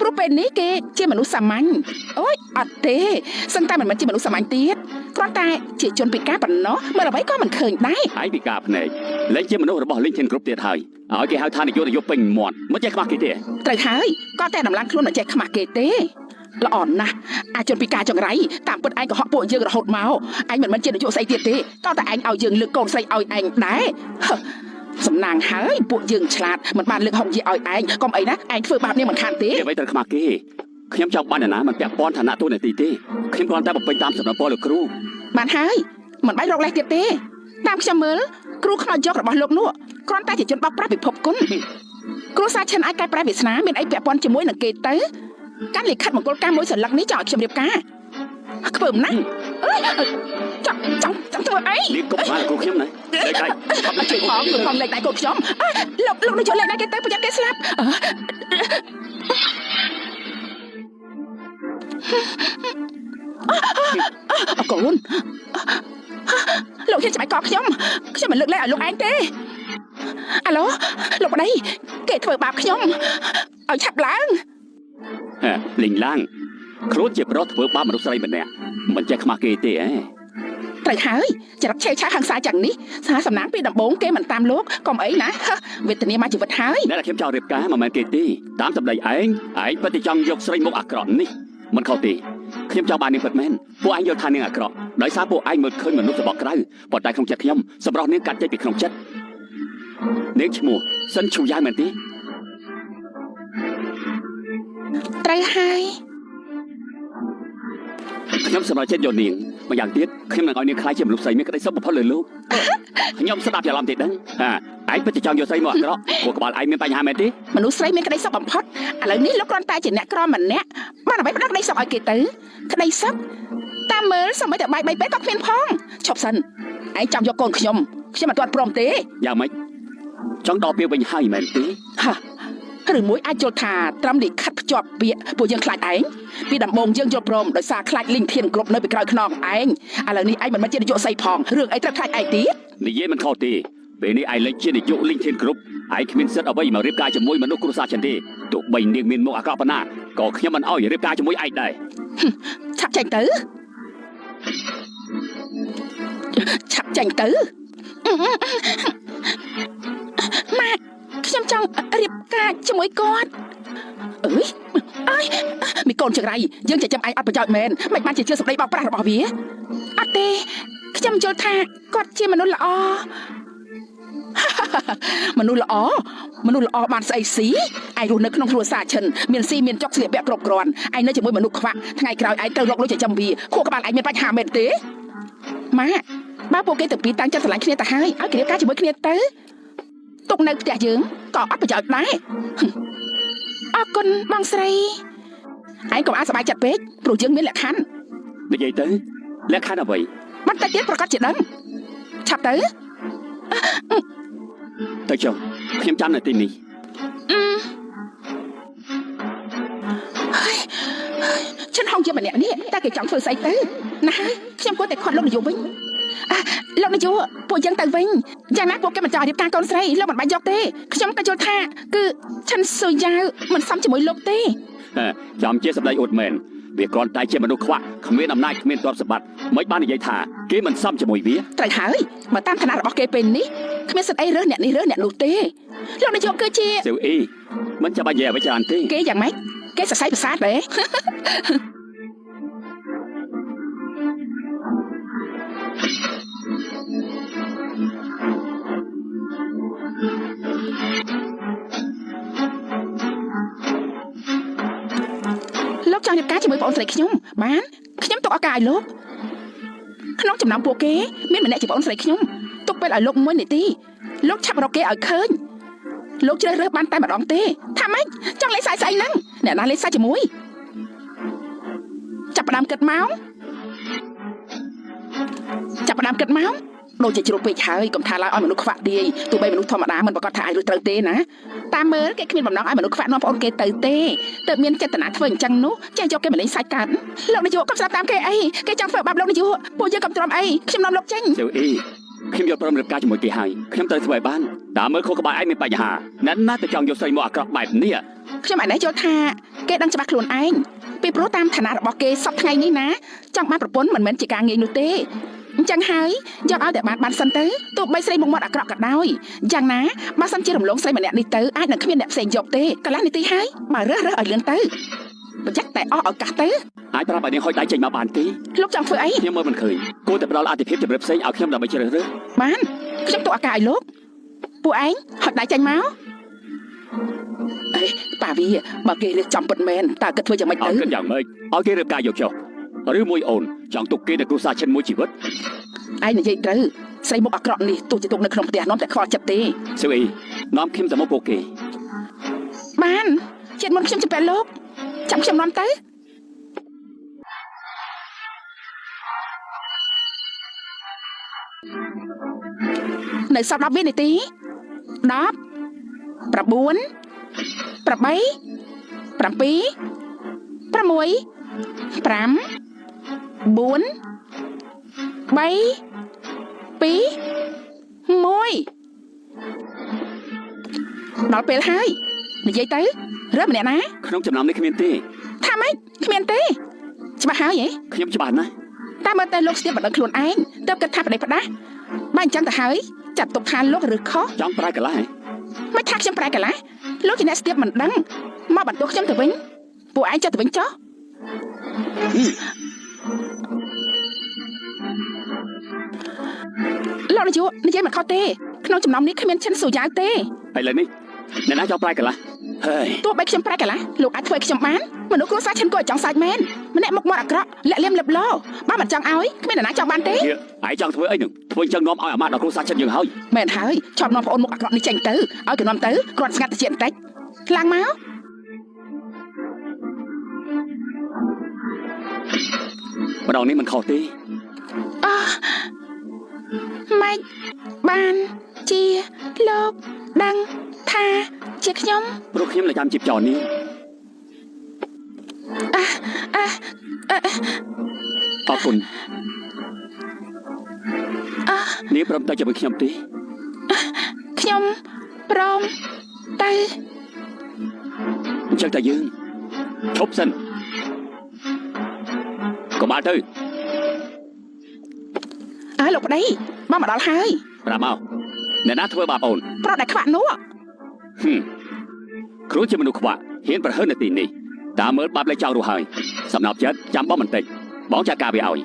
ព្រោះពេលនេះគេជាមនុស្សសាមញ្ញអូយអត់ទេសឹងតែមិនមែនជាមនុស្សសាមញ្ញទៀតគ្រាន់តែជាជនពិការប៉ុណ្ណោះមើលអ្វីក៏មិនឃើញដែរឯងពិការភ្នែកលែងជាមនុស្សរបស់លីងធានគ្រប់ទៀតហើយឲ្យគេហៅថានាយកពេញមាត់មិនចេះខ្មាស់គេទេត្រូវហើយក៏តែតម្លើងខ្លួនមិនចេះខ្មាស់គេទេល្អណាស់អាចជនពិការចង្រៃតាមពិតឯងកុហកពួកយើងរហូតមកឯងមិនមែនជានាយកស្អីទៀតទេក៏តែឯងឲ្យយើងលើកកូនស្រីឲ្យឯងដែរសំណាងហើយពួកយើងឆ្លាតមិនបានលើកហុងយាឲ្យឯងកុំអីណាឯងធ្វើបាបនេះមិនខានទេអ្វីត្រូវខ្មាស់គេខ្ញុំចង់បានអ្នកណាមិនពាក់ព័ន្ធឋានៈតួនាទីទេខ្ញុំគ្រាន់តែបំពេញតាមសំណពរលោកគ្រូបានហើយមិនបាច់រកលេសទៀតទេតាមខ្ញុំមើលគ្រូខ្មោចយករបស់លោកនោះគ្រាន់តែជាជនបោកប្រាស់ពិភពគុណគ្រូសាឈិនអាចកែប្រែវាសនាមានអីពាក់ព័ន្ធជាមួយនឹងគេទៅកាន់លិខិតមង្គលការមួយសន្លឹកនេះចង់ឲ្យខ្ញុំរៀបការខ្ពើមណាស់អើយចង់ចង់ចង់ធ្វើអីនេះកុំបានគ្រូខ្ញុំណាលេខដៃជួយផងជួយផងលេខដៃកូនខ្ញុំលោកលោកនេះជួយលេខដៃគេទៅប្រយ័ត្នគេស្លាប់អកូនលោកហ៊ានច្បាច់កខ្ញុំខ្ញុំមិនលើកលែងឲ្យលោកឯងទេអាឡូលោកប្តីគេធ្វើបាបខ្ញុំឲ្យឆាប់ឡើងលីងឡាំងខ្លួនជាប្រុសធ្វើបាបមនុស្សស្រីម្នាក់មិនចេះខ្មាស់គេទេហ៎ត្រូវហើយចរិតឆេវឆាវហឹង្សាយ៉ាងនេះសារសំណាងពីដំបូងគេមិនតាមលោកកុំអីណាវេទនាមកជីវិតហើយអ្នកដែលខ្ញុំចង់រៀបការមិនមែនគេទេតាមសម្ដីឯងឯងពិតជាចង់យកស្រីមុខអាក្រក់នេះមិនខុសទេខ្ញុំចង់បាននាងពិតមែនពួកឯងយល់ថានាងអាក្រក់ដោយសារពួកឯងមើលឃើញមនុស្សរបស់ក្រៅប៉ុន្តែក្នុងចិត្តខ្ញុំសម្រស់នាងកាត់ចេញពីក្នុងចិត្តនាងឈ្មោះសិនឈូយ៉ាយមែនទេត្រូវហើយខ្ញុំសម្រេចចិត្តយកនាងម្យ៉ាងទៀតខ្ញុំនឹងឲ្យនាងក្លាយជាមនុស្សស្រីមានក្តីសុខបំផុតលើលោកខ្ញុំស្ដាប់ច្រឡំទេដឹងហាឯងពិតជាចង់យកស្រីមកអាក្រក់ព្រោះក្បាលឯងមានបញ្ហាមែនទេមនុស្សស្រីមានក្តីសុខបំផុតឥឡូវនេះលោកគ្រាន់តែជាអ្នកក្រម្នាក់បានអ្វីផ្ដល់ក្តីសុខឲ្យគេទៅក្តីសុខតាមមើលសូម្បីតែបាយបីពេលក៏គ្មានផងឈប់សិនឯងចង់យកកូនខ្ញុំខ្ញុំមិនទាន់ព្រមទេយ៉ាងម៉េចចង់ដល់ពេលវិញហើយមែនទេហាឬមួយអាចយល់ថាត្រឹមលិខិតភ្ជាប់ពាក្យពួកយើងខ្លាចឯងពីដំបូងយើងយល់ព្រមដោយសារខ្លាចលីងធានគ្រប់នៅពីក្រោយខ្នងឯងឥឡូវនេះឯងមិនមែនជានាយកស្អីផងរឿងអីត្រូវខ្លាចឯងទៀតនិយាយមិនខុសទេពេលនេះឯងលេចជានាយកលីងធានគ្រប់ឯងគ្មានសិទ្ធិអ្វីមករៀបការជាមួយមនុស្សគ្រួសារฉัនទេទោះបីនាងមានមុខអាក្រក់ប៉ុណ្ណាក៏ខ្ញុំមិនអោយរៀបការជាមួយឯងដែរឆាប់ចេញទៅ ឆាប់ចេញទៅម៉ាក់ខ្ញុំចង់រៀបការជាមួយគាត់អើយអើយមីកូនចង្រៃយើងចិញ្ចឹមឯងអត់ប្រយោជន៍មែនមិនបានជាជឿសម្ដីបោកប្រាស់របស់វាអត់ទេខ្ញុំយល់ថាគាត់ជាមនុស្សល្អមនុស្សល្អមនុស្សល្អបានស្អីស៊ីឯងរស់នៅក្នុងគ្រួសារឈិនមានស៊ីមានចុកស្លៀកពាក់គ្រប់គ្រាន់ឯងនៅជាមួយមនុស្សខ្វាក់ថ្ងៃក្រោយឯងត្រូវរកលុយចិញ្ចឹមវាខួរក្បាលឯងមានបញ្ហាមែនទេម៉ាក់បើពួកគេទាំងពីរតាំងចិត្តស្រឡាញ់គ្នាទៅហើយឲ្យគេរៀបការជាមួយគ្នាទៅទុកនៅផ្ទះយើងក៏អត់ប្រយោជន៍ដែរអរគុណបងស្រីឯងកុំអាសប្បាយចិត្តពេកព្រោះយើងមានលក្ខខណ្ឌនិយាយទៅលក្ខខណ្ឌអ្វីបន្តិចទៀតប្រកាសជាដឹងឆាប់ទៅទៅចុះខ្ញុំចាំនៅទីនេះឈិនហងជាម្នាក់នេះតែគេចង់ធ្វើស្អីទៅណាហើយខ្ញុំគួរតែខាត់លោកនាយកវិញលោកនាយកពួកយើងទៅវិញយ៉ាងណាពួកគេមិនចង់រៀបការកូនស្រីលោកមិនបាច់យកទេខ្ញុំក៏យល់ថាគឺឈិនស៊ូយ៉ាវមិនសមជាមួយលោកទេចំជាសម្ដីអួតមែនវាគ្រាន់តែជាមនុស្សខ្វាក់គ្មានអំណាចគ្មានទ្រព្យសម្បត្តិមិនបាននិយាយថាគេមិនសមជាមួយវាត្រូវហើយបើតាមឋានៈរបស់គេពេលនេះគ្មានសិទ្ធិអីរើសអ្នកនេះរើសអ្នកនោះទេលោកនាយកគឺជាស៊ូអ៊ីមិនចាំបាច់និយាយអ្វីច្រើនទេគេយ៉ាងម៉េចគេសរសៃប្រសាទទេលោកចង់រៀបការជាមួយប្អូនស្រីខ្ញុំបានខ្ញុំទុកឱកាសឲ្យលោកក្នុងចំណោមពួកគេមានម្នាក់ជាប្អូនស្រីខ្ញុំទុកពេលឲ្យលោកមួយនាទីលោកឆាប់រកគេឲ្យឃើញលោកជ្រើសរើសបានតែម្ដងទេថាម៉េចចង់លេងសាយស្អីហ្នឹងអ្នកណាលេងសាយជាមួយចាប់ផ្ដើមគិតមកចាប់ផ្ដើមគិតមកដូចជាជ្រុលពេកហើយកុំថាឡើយឲ្យមនុស្សខ្វាក់ទាយទោះបីមនុស្សធម្មតាមិនប្រកាសថាអាចរស់ត្រូវទេណាតាមមើលគេគ្មានបំណងឲ្យមនុស្សខ្វាក់នាំប្អូនគេទៅទេទើបមានចេតនាធ្វើអញ្ចឹងនោះចេះយកគេមកលេងសាច់កើតលោកនាយកកុំស្ដាប់តាមគេអីគេចង់ធ្វើបាបលោកនាយកពួកយើងកុំទ្រាំអីខ្ញុំនាំលោកចេញចៅអីខ្ញុំយកព្រមរៀបការជាមួយគេហើយខ្ញុំត្រូវធ្វើឲ្យបានតាមមើលខុសក្បាលឯងមានបញ្ហាអ្នកណាទៅចង់យកស្រីមកអាក្រក់បែបនេះខ្ញុំឯនេះយល់ថាគេដឹងច្បាស់ខ្លួនឯងពីព្រោះតាមឋានៈរបស់គេសពថ្ងៃនេះណាចង់បានប្រពន្ធមិនមែនជាការងាយនោះទេអញ្ចឹងហើយយកឲ្យតែបានសិនទៅទោះបីស្រីមុខមាត់អាក្រក់ក៏ដោយយ៉ាងណាបើសិនជារំលងស្រីម្នាក់នេះទៅអាចនឹងគ្មានអ្នកផ្សេងយកទេកន្លះនាទីហើយបើរើសរើសឲ្យលឿនទៅប្រយ័ត្នតែអស់ឱកាសទៅអាចប្រាប់ឲ្យនាងហុចដៃចេញមកបានទេលោកចង់ធ្វើអីខ្ញុំមើលមិនឃើញគួរតែផ្ដល់អធិភាពជម្រើសផ្សេងឲ្យខ្ញុំដើម្បីជ្រើសរើសបានខ្ញុំទុកឱកាសឲ្យលោកពួកឯងហុចដៃចេញមកអេប៉ាវីបើគេរៀបចំពិតមែនតើគិតធ្វើយ៉ាងម៉េចទៅគិតយ៉ាងម៉េចឲ្យគេរៀបការយកចុះឬមួយអូនចង់ទុកគេនៅគ្រួសារឈិនមួយជីវិតឯងនិយាយត្រូវស្រីមុខអាក្រក់នេះទោះជាទុកនៅក្នុងផ្ទះនាំតែខ្វល់ចិត្តទេស៊ូអ៊ីនាំខ្ញុំទៅមកពួកគេបានជាតិមុនខ្ញុំជំពាក់លោកចាំខ្ញុំនាំទៅនៅសល់10វិនាទី10 9 8 7 6 5 4 3 2 1ដល់ពេលហើយនិយាយទៅរើសម្នាក់ណាក្នុងចំណោមនេះគ្មានទេថាម៉េចគ្មានទេច្បាស់ហើយហ៎ខ្ញុំច្បាស់ណាស់តាមមើលតែលោកស្ទាបបណ្ដឹងខ្លួនឯងទើបគិតថាប្តីផ្ដាស់បើអញ្ចឹងទៅហើយចាត់ទុកថាលោកឬខុសចង់ប្រែកន្លះហ៎មិនថាខ្ញុំប្រែកន្លះលោកជាអ្នកស្ទាបមិនដឹងមកបន្ទោសខ្ញុំទៅវិញពួកឯងចុះទៅវិញចុះលោកនាយកនិយាយមិនខុសទេក្នុងចំណោមនេះគ្មានឈិនស៊ូយ៉ាវទេឥឡូវនេះអ្នកណាចង់ប្រែកន្លះហើយទោះបីខ្ញុំប្រែកន្លះលោកអាចធ្វើឲ្យខ្ញុំបានមនុស្សគ្រួសារឈិនក៏ចង់សាច់មែនម្នាក់មុខមាត់អាក្រក់លាក់លៀមលឹបលោបើមិនចង់ឲ្យគ្មានអ្នកណាចង់បានទេឯងចង់ធ្វើអីនឹងធ្វើអញ្ចឹងនាំឲ្យអាម៉ាស់ដល់គ្រួសារឈិនយើងហើយមែនហើយឆប់នាំប្អូនមុខអាក្រក់នេះចេញទៅឲ្យគេនាំទៅគ្រាន់ស្ងាត់តិចបន្តិចឡើងមកម្ដងនេះមិនខុសទេអម៉េចបានជាលោកដឹងថាជាខ្ញុំព្រោះខ្ញុំនៅចាំជីបចោលនេះអរគុណនេះព្រមទៅជាមួយខ្ញុំទេខ្ញុំព្រមទៅអញ្ចឹងតែយើងឈប់សិន កុំបានទៅ អើ លោកប្តីបងមកដល់ហើយប្រាប់មកអ្នកណាធ្វើបាបអូនប្រុសដែលខ្វាក់នោះគ្រូជាមនុស្សខ្វាក់ហ៊ានប្រហើននៅទីនេះតាមមើលបាបលេខចោលរួចហើយសំណប់ចិត្តចាំបងបន្តិចបងចាត់ការវាឲ្យ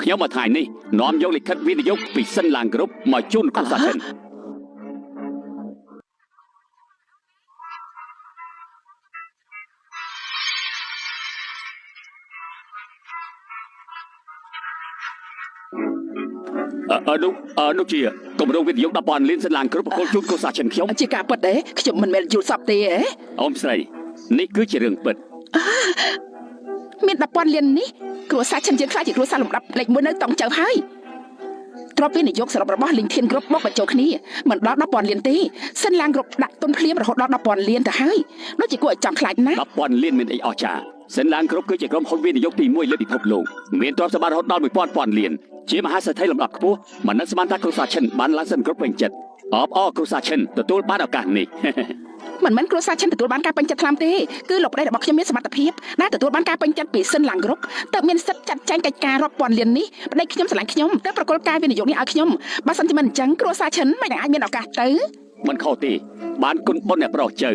ខ្ញុំមកថ្ងៃនេះនាំយកលិខិតវិនិយោគពីសិនឡាងគ្រប់មកជូនគ្រូសាឈិននោះជាគម្រោងវិនិយោគ10,000លានសិនឡាងគ្រប់ប្រគល់ជូនគ្រូសាឈិនខ្ញុំជាការពិតទេខ្ញុំមិនមែនយល់សពទេហ៎អូនស្រីនេះគឺជារឿងពិតមាន10,000លាននេះគ្រួសារឈិនយើងខ្លាចជាគ្រួសារលំដាប់លេខ1នៅតុងចៅហើយទ្រព្យវិនិយោគសរុបរបស់លីងធានគ្រប់មកបញ្ចូលគ្នាមិនដល់10,000លានទេសិនឡាងគ្រប់ដាក់ទុនភ្លាមរហូតដល់10,000លានទៅហើយដូចជាគួរឲ្យចង់ខ្លាចណាស់10,000លានមានអីអស្ចារ្យសិនឡាងគ្រប់គឺជាក្រុមហ៊ុនវិនិយោគទី1លើពិភពលោកមានទ្រព្យសម្បត្តិរហូតដល់1000ពាន់លានជាមហាសេដ្ឋីលំដាប់ខ្ពស់មិននឹកស្មានថាគ្រួសារឈិនបានឡើងសិនគ្រប់ពេញចិត្តអបអរគ្រួសារឈិនទទួលបានឱកាសនេះមិនមែនគ្រួសារឈិនទទួលបានការពេញចិត្តខ្លាំងទេគឺលោកប្តីរបស់ខ្ញុំមានសមត្ថភាពដែលទទួលបានការពេញចិត្តពីសិនឡាងគ្រប់ទើបមានសិទ្ធិចាត់ចែងកិច្ចការរាប់ពាន់លាននេះប្តីខ្ញុំស្រឡាញ់ខ្ញុំទើបប្រគល់ការវិនិយោគនេះឲ្យខ្ញុំបើសិនជាមិនអញ្ចឹងគ្រួសារឈិនមិនអាចមានឱកាសទៅមិនខុសទេបានគុណបុណ្យអ្នកប្រុសចៅ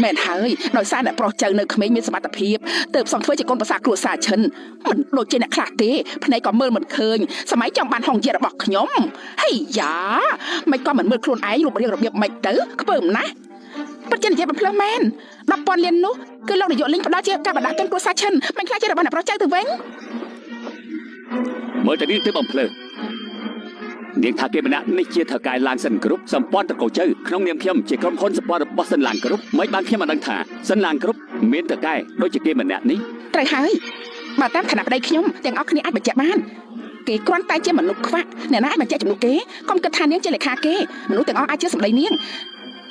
មែនហើយដោយសារអ្នកប្រុសចៅនៅក្មេងមានសមត្ថភាពទើបសុំធ្វើជាកូនប្រសាគ្រួសារឈិនមិនដូចជាអ្នកខ្លះទេភ្នែកក៏មើលមិនឃើញសម័យចង់បានហងយារបស់ខ្ញុំហីយ៉ាមិនក៏មិនមើលខ្លួនឯងរូបរាងរបៀបមិនទៅខ្ពើមណាស់ពិតជានិយាយបំភ្លើសមែន10,000លាននោះគឺលោកនាយកលីងផ្ដល់ជាការបណ្ដាក់ទុនគ្រួសារឈិនមិនខ្លាចជារបស់អ្នកប្រុសចៅទៅវិញមើលតែនាងទៅបំភ្លើសនាងថាគេម្នាក់នេះជាថៅកែឡាងសិនគ្រប់សម្ព័ន្ធត្រកូលចៅក្នុងនាមខ្ញុំជាក្រុមហ៊ុនសម្ព័ន្ធរបស់សិនឡាងគ្រប់មិនបានខ្ញុំមិនដឹងថាសិនឡាងគ្រប់មានថៅកែដូចជាគេម្នាក់នេះត្រូវហើយបើតាមឋានៈប្តីខ្ញុំទាំងអស់គ្នាអាចបញ្ជាក់បានគេគ្រាន់តែជាមនុស្សខ្វាក់អ្នកណាអាចបញ្ជាក់ជំនួសគេកុំគិតថានាងជាលេខាគេមនុស្សទាំងអស់អាចជាសម្ដីនាង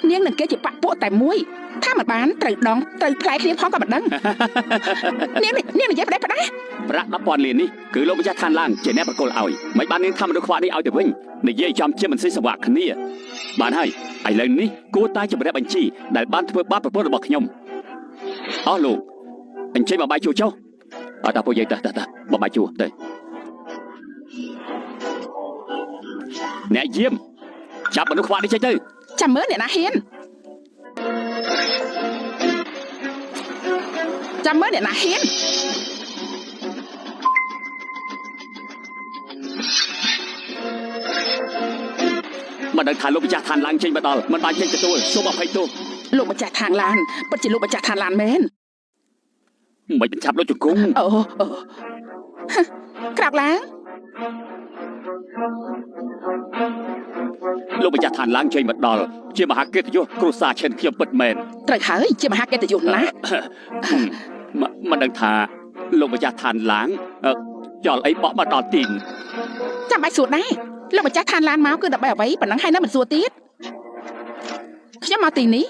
នាងនឹងគេជាបពពួកតែមួយថាមិនបានត្រូវដងត្រូវផ្លែគ្នាផងក៏មិនដឹងនាងនិយាយផ្ដេសផ្ដាសប្រាក់10,000លាននេះគឺលោកម្ចាស់ឋានឡើងជាអ្នកប្រគល់ឲ្យមិនបាននាងថាមនុស្សខ្វាក់នេះឲ្យទៅវិញនិយាយចំជាមិនស៊ីសង្វាក់គ្នាបានហើយឥឡូវនេះគួរតែជម្រះបញ្ជីដែលបានធ្វើបាបប្រពន្ធរបស់ខ្ញុំអស់លោកអញ្ជើញមកបាយជួចុះអត់តាពួកយើងតាមកបាយជួទៅអ្នកយាមចាប់មនុស្សខ្វាក់នេះចេញទៅចាំមើលអ្នកណាហ៊ានចាំមើលអ្នកណាហ៊ានមិនដឹងថាលោកម្ចាស់ឋានឡើងចេញមកដល់មិនបានចេញទទួលសូមអភ័យទោសលោកម្ចាស់ឋានឡានពិតជាលោកម្ចាស់ឋានឡានមែនមិនបញ្ឆាប់លោកជង្គង់អូក្រាបឡើងលោកម្ចាស់ឋានឡើងចេញមកដល់ជាមហាកិត្តិយសគ្រួសារឈិនខ្ញុំពិតមែនត្រូវហើយជាមហាកិត្តិយសណាស់មិនដឹងថាលោកម្ចាស់ឋានឡើងចោលអីបក់មកដល់ទីនចាំបាច់សួរដែរលោកម្ចាស់ឋានឡានមកគឺដើម្បីអ្វីប៉ុណ្ណឹងហើយនៅមិនសួរទៀតខ្ញុំមកទីនេះ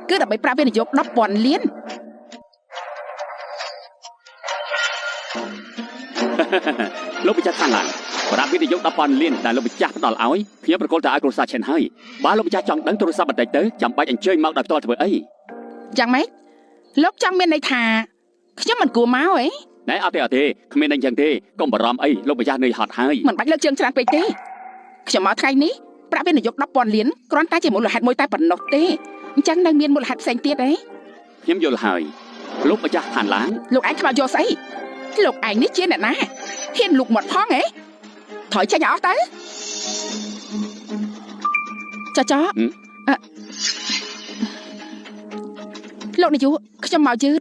គឺដើម្បីប្រាក់វិនិយោគ10,000លានលោកម្ចាស់ឋានឡានប្រាក់វិនិយោគ10,000លានដែលលោកម្ចាស់ផ្ដល់ឲ្យខ្ញុំប្រគល់ទៅឲ្យគ្រួសារឈិនហើយបើលោកម្ចាស់ចង់ដឹងទូរស័ព្ទបន្តិចទៅចាំបាច់អញ្ជើញមកដល់ផ្ទាល់ធ្វើអីយ៉ាងម៉េចលោកចង់មានន័យថាខ្ញុំមិនគួរមកហីណែអត់ទេអត់ទេគ្មានអីចឹងទេកុំបារម្ភអីលោកម្ចាស់នឿយហត់ហើយមិនបាច់លើកជើងច្រើនពេកទេខ្ញុំមកថ្ងៃនេះប្រាក់វិនិយោគ10,000លានគ្រាន់តែជាមូលហេតុមួយតែប៉ុណ្ណោះទេអញ្ចឹងនៅមានមូលហេតុផ្សេងទៀតអីខ្ញុំយល់ហើយលោកម្ចាស់ឋានឡើងលោកឯងខ្វល់យកស្អីលោកឯងនេះជាអ្នកណាហ៊ានលូកមាត់ផងហ៎ថយចេញឲ្យអស់ទៅចចលោកនាយកខ្ញុំមកយឺត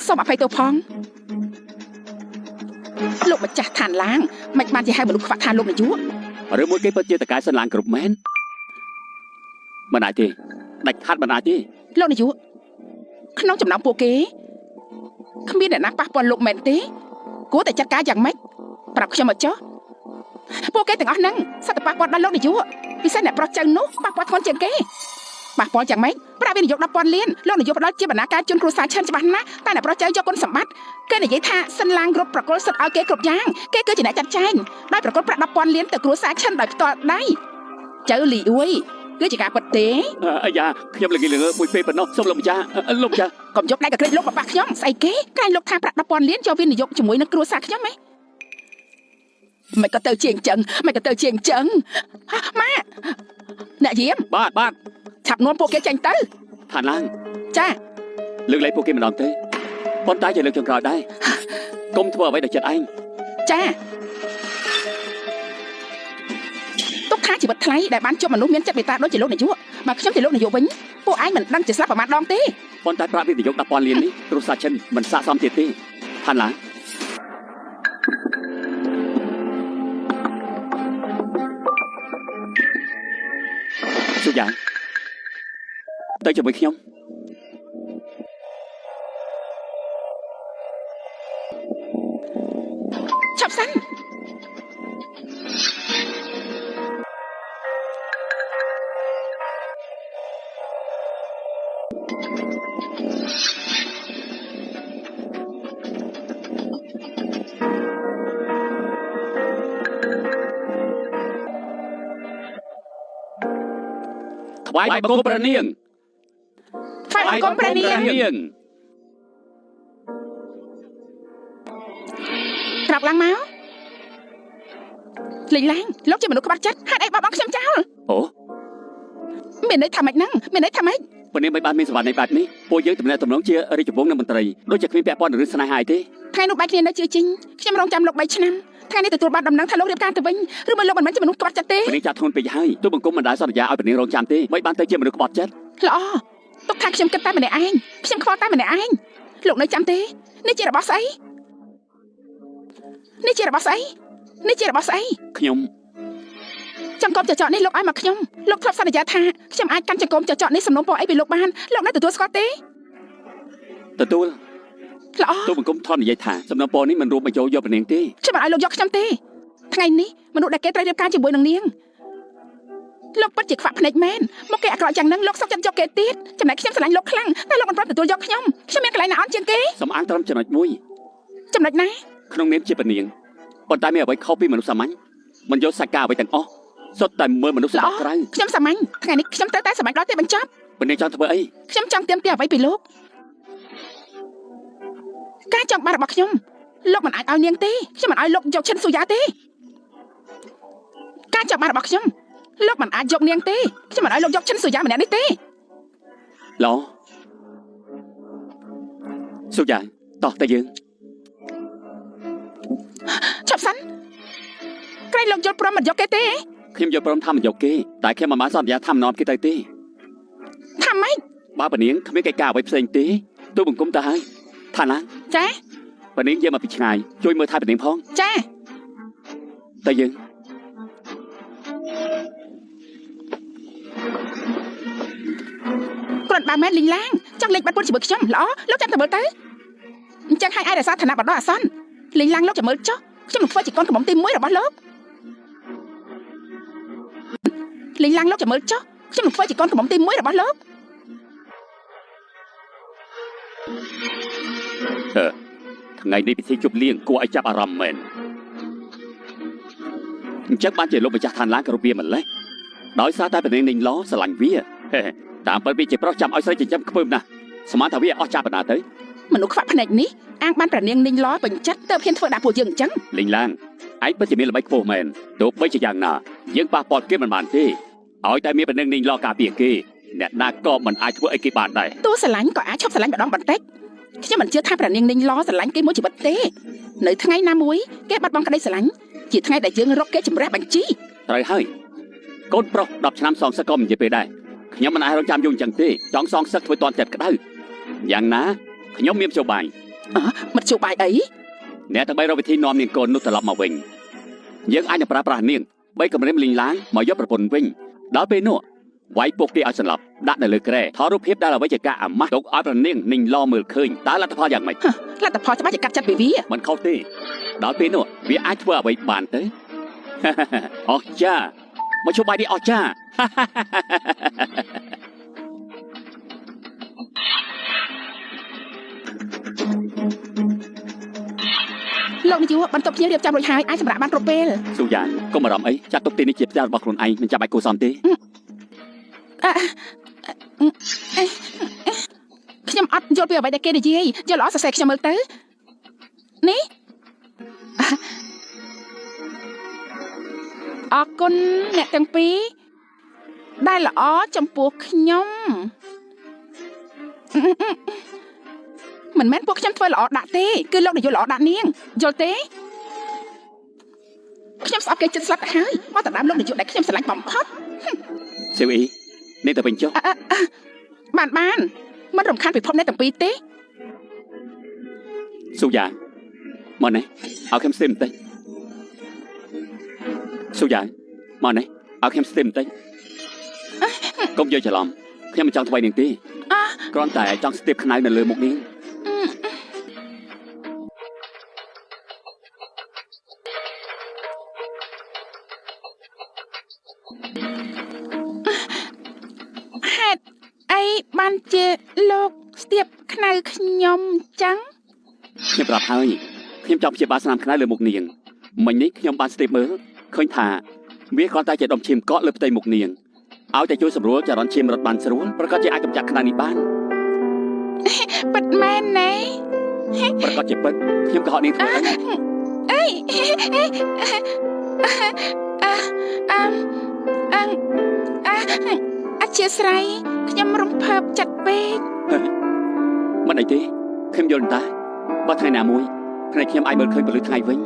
សូមអភ័យទោសផងលោកម្ចាស់ឋានឡើងមិនបានជាហៅមនុស្សខ្វាក់ថាលោកនាយកឬមួយគេពិតជាតកែសិនឡើងគ្រប់មែនមិនអាចទេដាច់ខាត់មិនអាចទេលោកនាយកក្នុងចំណោមពួកគេគ្មានអ្នកណាប៉ះពាល់លោកមែនទេគួរតែចាត់ការយ៉ាងម៉េចប្រាប់ខ្ញុំមកចុះពួកគេទាំងអស់ហ្នឹងសត្វតែប៉ះពាល់ដល់លោកនាយកពិសេសអ្នកប្រុសចៅនោះប៉ះពាល់ធ្ងន់ជាងគេប៉ះពាល់យ៉ាងម៉េចប្រាក់វិនិយោគ10,000លានលោកនាយកផ្ដល់ជាបណ្ណាការជូនគ្រួសារឈិនច្បាស់ណាស់តែអ្នកប្រុសចៅយកគុណសម្បត្តិគេនិយាយថាសិនឡាងគ្រប់ប្រគល់សិទ្ធឲ្យគេគ្រប់យ៉ាងគេគឺជាអ្នកចាត់ចែងដោយប្រគល់ប្រាក់10,000លានទៅគ្រួសារឈិនដោយផ្ទាល់ដៃចៅលីអួយគឺជាការពិតទេអាយ៉ាខ្ញុំល្ងីល្ងើមួយពេលប៉ុណ្ណោះសូមលោកម្ចាស់លោកម្ចាស់កុំយកដៃកក្រិចលោកមកប៉ះខ្ញុំស្អីគេក្រែងលោកថាប្រាក់10,000លានយកវិនិយោគជាមួយនឹងគ្រួសារខ្ញុំហ៎ មិនក៏ទៅជាអញ្ចឹងមិនក៏ទៅជាអញ្ចឹងម៉ាក់អ្នកយាមបាទបាទឆាប់នាំពួកគេចេញទៅឋានឡើងចាលើកលែងពួកគេម្ដងទេប៉ុន្តែជាលើកចុងក្រោយដែរកុំធ្វើអ្វីដល់ចិត្តឯងចាទុកថាជីវិតថ្លៃដែលបានជួបមនុស្សមានចិត្តមេត្តាដូចជាលោកនាយកបើខ្ញុំជាលោកនាយកវិញពួកឯងមិនដឹងជាស្លាប់ប្រមាណដងទេប៉ុន្តែប្រាក់វិនិយោគ10,000លាននេះគ្រួសារចិនមិនស័ក្តិសមទៀតទេឋានឡើងសុយ៉ាងទៅជាមួយខ្ញុំឆាប់សិនថ្វាយបង្គំព្រះនាងថ្វាយបង្គំព្រះនាងក្រោកឡើងមកលេងឡើងលោកជាមនុស្សក្បត់ចិត្តហេតុអីបោះបង់ខ្ញុំចោលអូមានន័យថាម៉េចហ្នឹងមានន័យថាម៉េចព្រះនាងមិនបានមានសម្បត្តិនៃបែបនេះពួកយើងតំណែងតំណងជារាជវង្សនិងមន្ត្រីដូចជាគ្មានពាក់ព័ន្ធនឹងរឿងស្នេហាអីទេថ្ងៃនោះបែកគ្នានៅជាជីងខ្ញុំរងចាំលោក3ឆ្នាំថ្ងៃនេះទទួលបានដំណឹងថាលោករៀបការទៅវិញឬមួយលោកមិនមែនជាមនុស្សក្បត់ចិត្តទេព្រះនាងចាត់ធ្ងន់ពេកហើយទូបង្គំមិនដែលសន្យាឲ្យព្រះនាងរងចាំទេមិនបានទៅជាមនុស្សក្បត់ចិត្តល្អទុកថាខ្ញុំគិតតែម្នាក់ឯងខ្ញុំខ្វល់តែម្នាក់ឯងលោកនៅចាំទេនេះជារបស់ស្អីនេះជារបស់ស្អីនេះជារបស់ស្អីខ្ញុំចង្កូមចចកនេះលោកឲ្យមកខ្ញុំលោកធ្លាប់សន្យាថាខ្ញុំអាចកាន់ចង្កូមចចកនេះសំណូមពរអីពីលោកបានលោកនៅទទួលស្គាល់ទេទទួលល្អទូបង្គំថននិយាយថាសំណូមពរនេះមិនរួមបញ្ចូលយកព្រះនាងទេខ្ញុំមិនឲ្យលោកយកខ្ញុំទេថ្ងៃនេះមនុស្សដែលគេត្រូវរៀបការជាមួយនឹងនាងលោកពិតជាខ្វាក់ភ្នែកមែនមកគេអាក្រក់យ៉ាងហ្នឹងលោកសុកចិត្តយកគេទៀតចំណែកខ្ញុំស្រឡាញ់លោកខ្លាំងតែលោកមិនព្រមទទួលយកខ្ញុំខ្ញុំមានកន្លែងណាអន់ជាងគេសំអាងត្រឹមចំណុចមួយចំណុចណាក្នុងនាមជាព្រះនាងប៉ុន្តែមានអ្វីខុសពីមនុស្សសាមញ្ញមិនយកសាច់ការអ្វីទាំងអស់សុទ្ធតែមើលមនុស្សស្អាតក្រៅខ្ញុំសាមញ្ញថ្ងៃនេះខ្ញុំត្រូវតែសាមញ្ញដល់ទេបញ្ចប់ព្រះនាងចង់ធ្វើអីខ្ញុំចង់ទាមទារអ្វីពីលោកការចង់បានរបស់ខ្ញុំលោកមិនអាចឲ្យនាងទេខ្ញុំមិនឲ្យលោកយកឈិនស៊ូយ៉ាទេការចង់បានរបស់ខ្ញុំលោកមិនអាចយកនាងទេខ្ញុំមិនឲ្យលោកយកឈិនស៊ូយ៉ាម្នាក់នេះទេល្អស៊ូយ៉ាតោះតែយើងឆាប់សិនក្រែងលោកយល់ព្រមមិនយកគេទេខ្ញុំយល់ព្រមថាមិនយកគេតែខ្ញុំមិនបានសន្យាថាមិននាំគេទៅទេថាម៉េចបើព្រះនាងគ្មានកិច្ចការអ្វីផ្សេងទេទូបង្គំទៅហើយឋានឡើងចាព្រះនាងយាមមកពីឆ្ងាយជួយមើលថែព្រះនាងផងចាតែយើងគ្រាន់បើមែនលីងឡាងចង់លេងបាត់ពុនជាមួយខ្ញុំល្អលោកចាំតែមើលទៅអញ្ចឹងឲ្យឯរក្សាឋានៈបណ្ដោះអាសន្នលីងឡាងលោកចាំមើលចុះខ្ញុំនឹងធ្វើជាកូនកំមុំទី1របស់លោកលីងឡាងលោកចាំមើលចុះខ្ញុំនឹងធ្វើជាកូនកំមុំទី1របស់លោកថ្ងៃនេះពិធីជប់លៀងគួរឲ្យចាប់អារម្មណ៍មែនអញ្ចឹងបានជាលោកម្ចាស់ឋានឡើងគោរពវាម្លេះដោយសារតែព្រះនាងនាងឡស្រឡាញ់វាតាមពិតវាជាប្រុសចាំឲ្យស្រីចិញ្ចឹមខ្ពើមណាស់ស្មានថាវាអស់ចាប់បណ្ណាទៅមនុស្សខ្វាក់ភ្នែកនេះអាងបានព្រះនាងនាងឡពេញចិត្តទៅហ៊ានធ្វើដាក់ពួកយើងអញ្ចឹងលីងឡាងឯងពិតជាមានល្បិចខ្ពស់មែនទោះបីជាយ៉ាងណាយើងប៉ះពាល់គេមិនបានទេឲ្យតែមានព្រះនាងនាងឡការពារគេអ្នកណាក៏មិនអាចធ្វើអីគេបានដែរទោះស្រឡាញ់ក៏អាចឈប់ស្រឡាញ់ម្ដងបន្តិចខ្ញុំមិនជឿថាព្រះនាងនាងឡស្រឡាញ់គេមួយជីវិតទេនៅថ្ងៃណាមួយគេបាត់បង់ក្តីស្រឡាញ់ជាថ្ងៃដែលយើងរកគេជំរះបញ្ជីត្រូវហើយកូនប្រុស10ឆ្នាំសងសឹកក៏មិននិយាយពេលដែរខ្ញុំមិនអាចរងចាំយូរអញ្ចឹងទេចង់សងសឹកធ្វើតន់ចិត្តក្តៅយ៉ាងណាខ្ញុំមានមធ្យោបាយមធ្យោបាយអីអ្នកទាំងបីរកវិធីនាំនាងកូននោះត្រឡប់មកវិញយើងអាចនឹងប្រើប្រាស់នាងបីគម្រាមលីងឡាងមកយកប្រពន្ធវិញដល់ពេលនោះវាយពួកគេឲ្យសន្លប់ដាក់នៅលើគ្រែថតរូបភាពដែលអ្វីជាការអាម៉ាស់ទុកឲ្យព្រះនាងនាងឡមើលឃើញតើលទ្ធផលយ៉ាងម៉េចលទ្ធផលច្បាស់ជាកាត់ចិត្តពីវាមិនខុសទេដល់ពេលនោះវាអាចធ្វើអ្វីបានទៅអស្ចារ្យមកជួបបាយនេះអស្ចារ្យ លោកនាយកបន្ទប់ភ្ញៀវរៀបចំរួចហើយអាចសម្រាប់បានគ្រប់ពេលស៊ូយ៉ាកុំបារម្ភអីចាត់ទុកទីនេះជាផ្ទះរបស់ខ្លួនឯងមិនចាំបាច់គួរសមទេ ខ្ញុំអត់យល់ពីអ្វីដែលគេនិយាយយល់ល្អសរសេរខ្ញុំមើលទៅនេះ អរគុណអ្នកទាំងពីរដែលល្អចំពោះខ្ញុំមិនមែនពួកខ្ញុំធ្វើល្អដាក់ទេគឺលោកនាយកល្អដាក់នាងយល់ទេខ្ញុំស្អប់គេចិត្តស្លាប់ទៅហើយមកដណ្ដើមលោកនាយកដែលខ្ញុំស្រឡាញ់បំផុតសេវីនេះទៅវិញចុះបានបានមិនរំខានពិភពអ្នកទាំងពីរទេស៊ូយ៉ាមកនេះឲ្យខ្ញុំស្ទេមបន្តិចស៊ូយ៉ាមកនេះឲ្យខ្ញុំស្ទេមបន្តិចកុំយកច្រឡំខ្ញុំមិនចង់ថ្វាយនាងទេគ្រាន់តែចង់ស្ទាបខ្នើនៅលើមុខនាងហេតុអីបានជាលោកស្ទាបខ្នើខ្ញុំចឹងខ្ញុំប្រាប់ហើយខ្ញុំចង់ព្យាបាលស្នាមខ្នើលើមុខនាងមិញនេះខ្ញុំបានស្ទាបមើលឃើញថាវាគ្រាន់តែជាដុំឈាមកកលើផ្ទៃមុខនាងឲ្យតែជួយសម្រួលចរន្តឈាមរត់បានស្រួលប្រកាសជាអាចកម្ចាត់ខ្នើនេះបានពិតមែនណែប្រកាសជាពិតខ្ញុំក៏ហត់នាងធ្វើអីអឺអឺអឺអធិស្ឋានខ្ញុំរំភើបចិត្តពេកមិនអីទេខ្ញុំយល់តាបើថ្ងៃណាមួយភ្នែកខ្ញុំអាចមើលឃើញពន្លឺថ្ងៃវិញ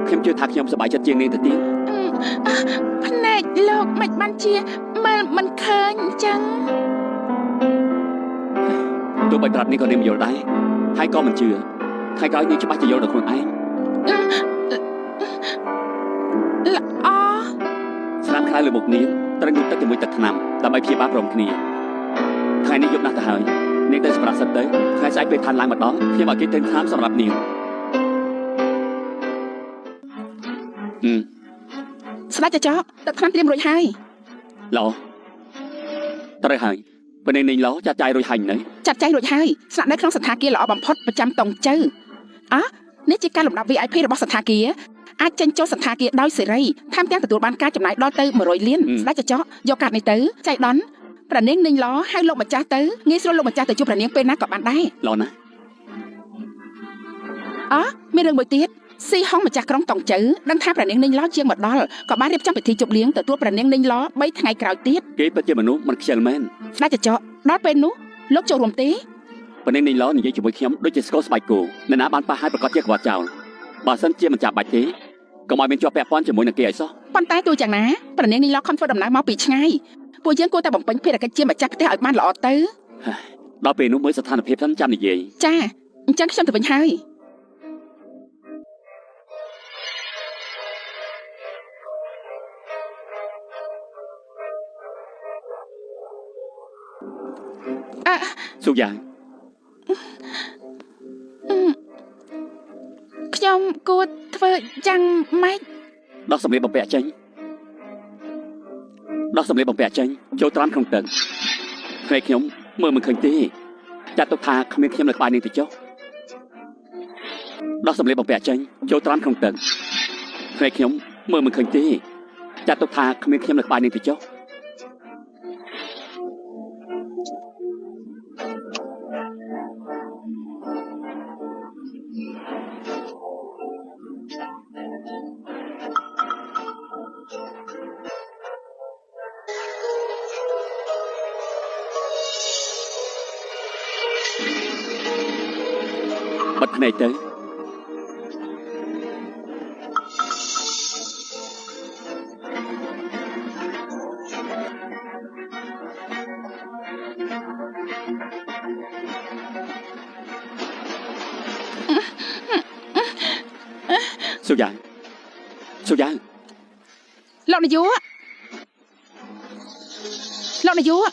ខ្ញុំជឿថាខ្ញុំសប្បាយចិត្តជាងនាងទៅទៀតភ្នែកលោកមិនបានជាមើលមិនឃើញអញ្ចឹងទោះបីប្រាប់នេះក៏នាងមិនយល់ដែរហើយក៏មិនជឿថ្ងៃក្រោយនាងច្បាស់ជាយល់ដល់ខ្លួនឯងល្អស្នាមខ្លាលើមុខនាងត្រូវងូតទឹកជាមួយទឹកថ្នាំដើម្បីព្យាបាលព្រមគ្នាថ្ងៃនេះយប់ណាស់ទៅហើយនាងទៅសម្រាប់សិនទៅថ្ងៃស្អែកពេលឋានឡើងមកដល់ខ្ញុំឲ្យគេទិញថ្នាំសម្រាប់នាងស្ដេចចកទឹកថ្នាំត្រៀមរួចហើយល្អត្រូវហើយប៉ុន្តែនាងល្អចាត់ចែងរួចហើយនៅចាត់ចែងរួចហើយស្នាក់នៅក្នុងសណ្ឋាគារល្អបំផុតប្រចាំតុងជៅអនេះជាការលំដាប់ VIP របស់សណ្ឋាគារអាចចេញចូលសណ្ឋាគារដោយសេរីថែមទាំងទទួលបានការចំណាយដល់ទៅ100លានស្ដេចចកយកកាតនេះទៅចៃដន្យព្រះនាងនាងល្អហៅលោកម្ចាស់ទៅងាយស្រួលលោកម្ចាស់ទៅជួបព្រះនាងពេលណាក៏បានដែរល្អណាស់អមានរឿងមួយទៀតស៊ីហុងម្ចាស់ក្រុងតុងជៅដឹងថាព្រះនាងនាងឡជាងមកដល់ក៏បានរៀបចំពិធីជប់លៀងទទួលព្រះនាងនាងឡ3ថ្ងៃក្រោយទៀតគេពិតជាមនុស្សមិនខ្ជិលមែនស្ដេចចកដល់ពេលនោះលោកចូលរួមទេព្រះនាងនាងឡនិយាយជាមួយខ្ញុំដូចជាស្គរស្បែកគោអ្នកណាបានប៉ះឲ្យប្រកាសជាក្បត់ចោលបើសិនជាមិនចាប់បាច់ទេកុំឲ្យមានជាប់ពាក់ព័ន្ធជាមួយនឹងគេឲ្យសោះប៉ុន្តែទោះយ៉ាងណាព្រះនាងនាងឡខំធ្វើដំណើរមកពីឆ្ងាយពួកយើងគួរតែបំពេញភារកិច្ចជាម្ចាស់ផ្ទះឲ្យបានល្អទៅដល់ពេលនោះមើលស្ថានភាពសិនចាំនិយាយចាអញ្ចឹងខ្ញុំទៅវិញហើយស៊ូយ៉ាខ្ញុំគួរធ្វើយ៉ាងម៉េចដោះសម្លៀកបំពាក់ចេញដោះសម្លៀកបំពាក់ចេញចូលត្រាំក្នុងទឹកភ្នែកខ្ញុំមើលមិនឃើញទេចាត់ទុកថាគ្មានខ្ញុំនៅក្បែរនេះទៅចុះដោះសម្លៀកបំពាក់ចេញចូលត្រាំក្នុងទឹកភ្នែកខ្ញុំមើលមិនឃើញទេចាត់ទុកថាគ្មានខ្ញុំនៅក្បែរនេះទៅចុះបិទភ្នែកទៅស៊ូយ៉ាស៊ូយ៉ាលោកនាយកលោកនាយក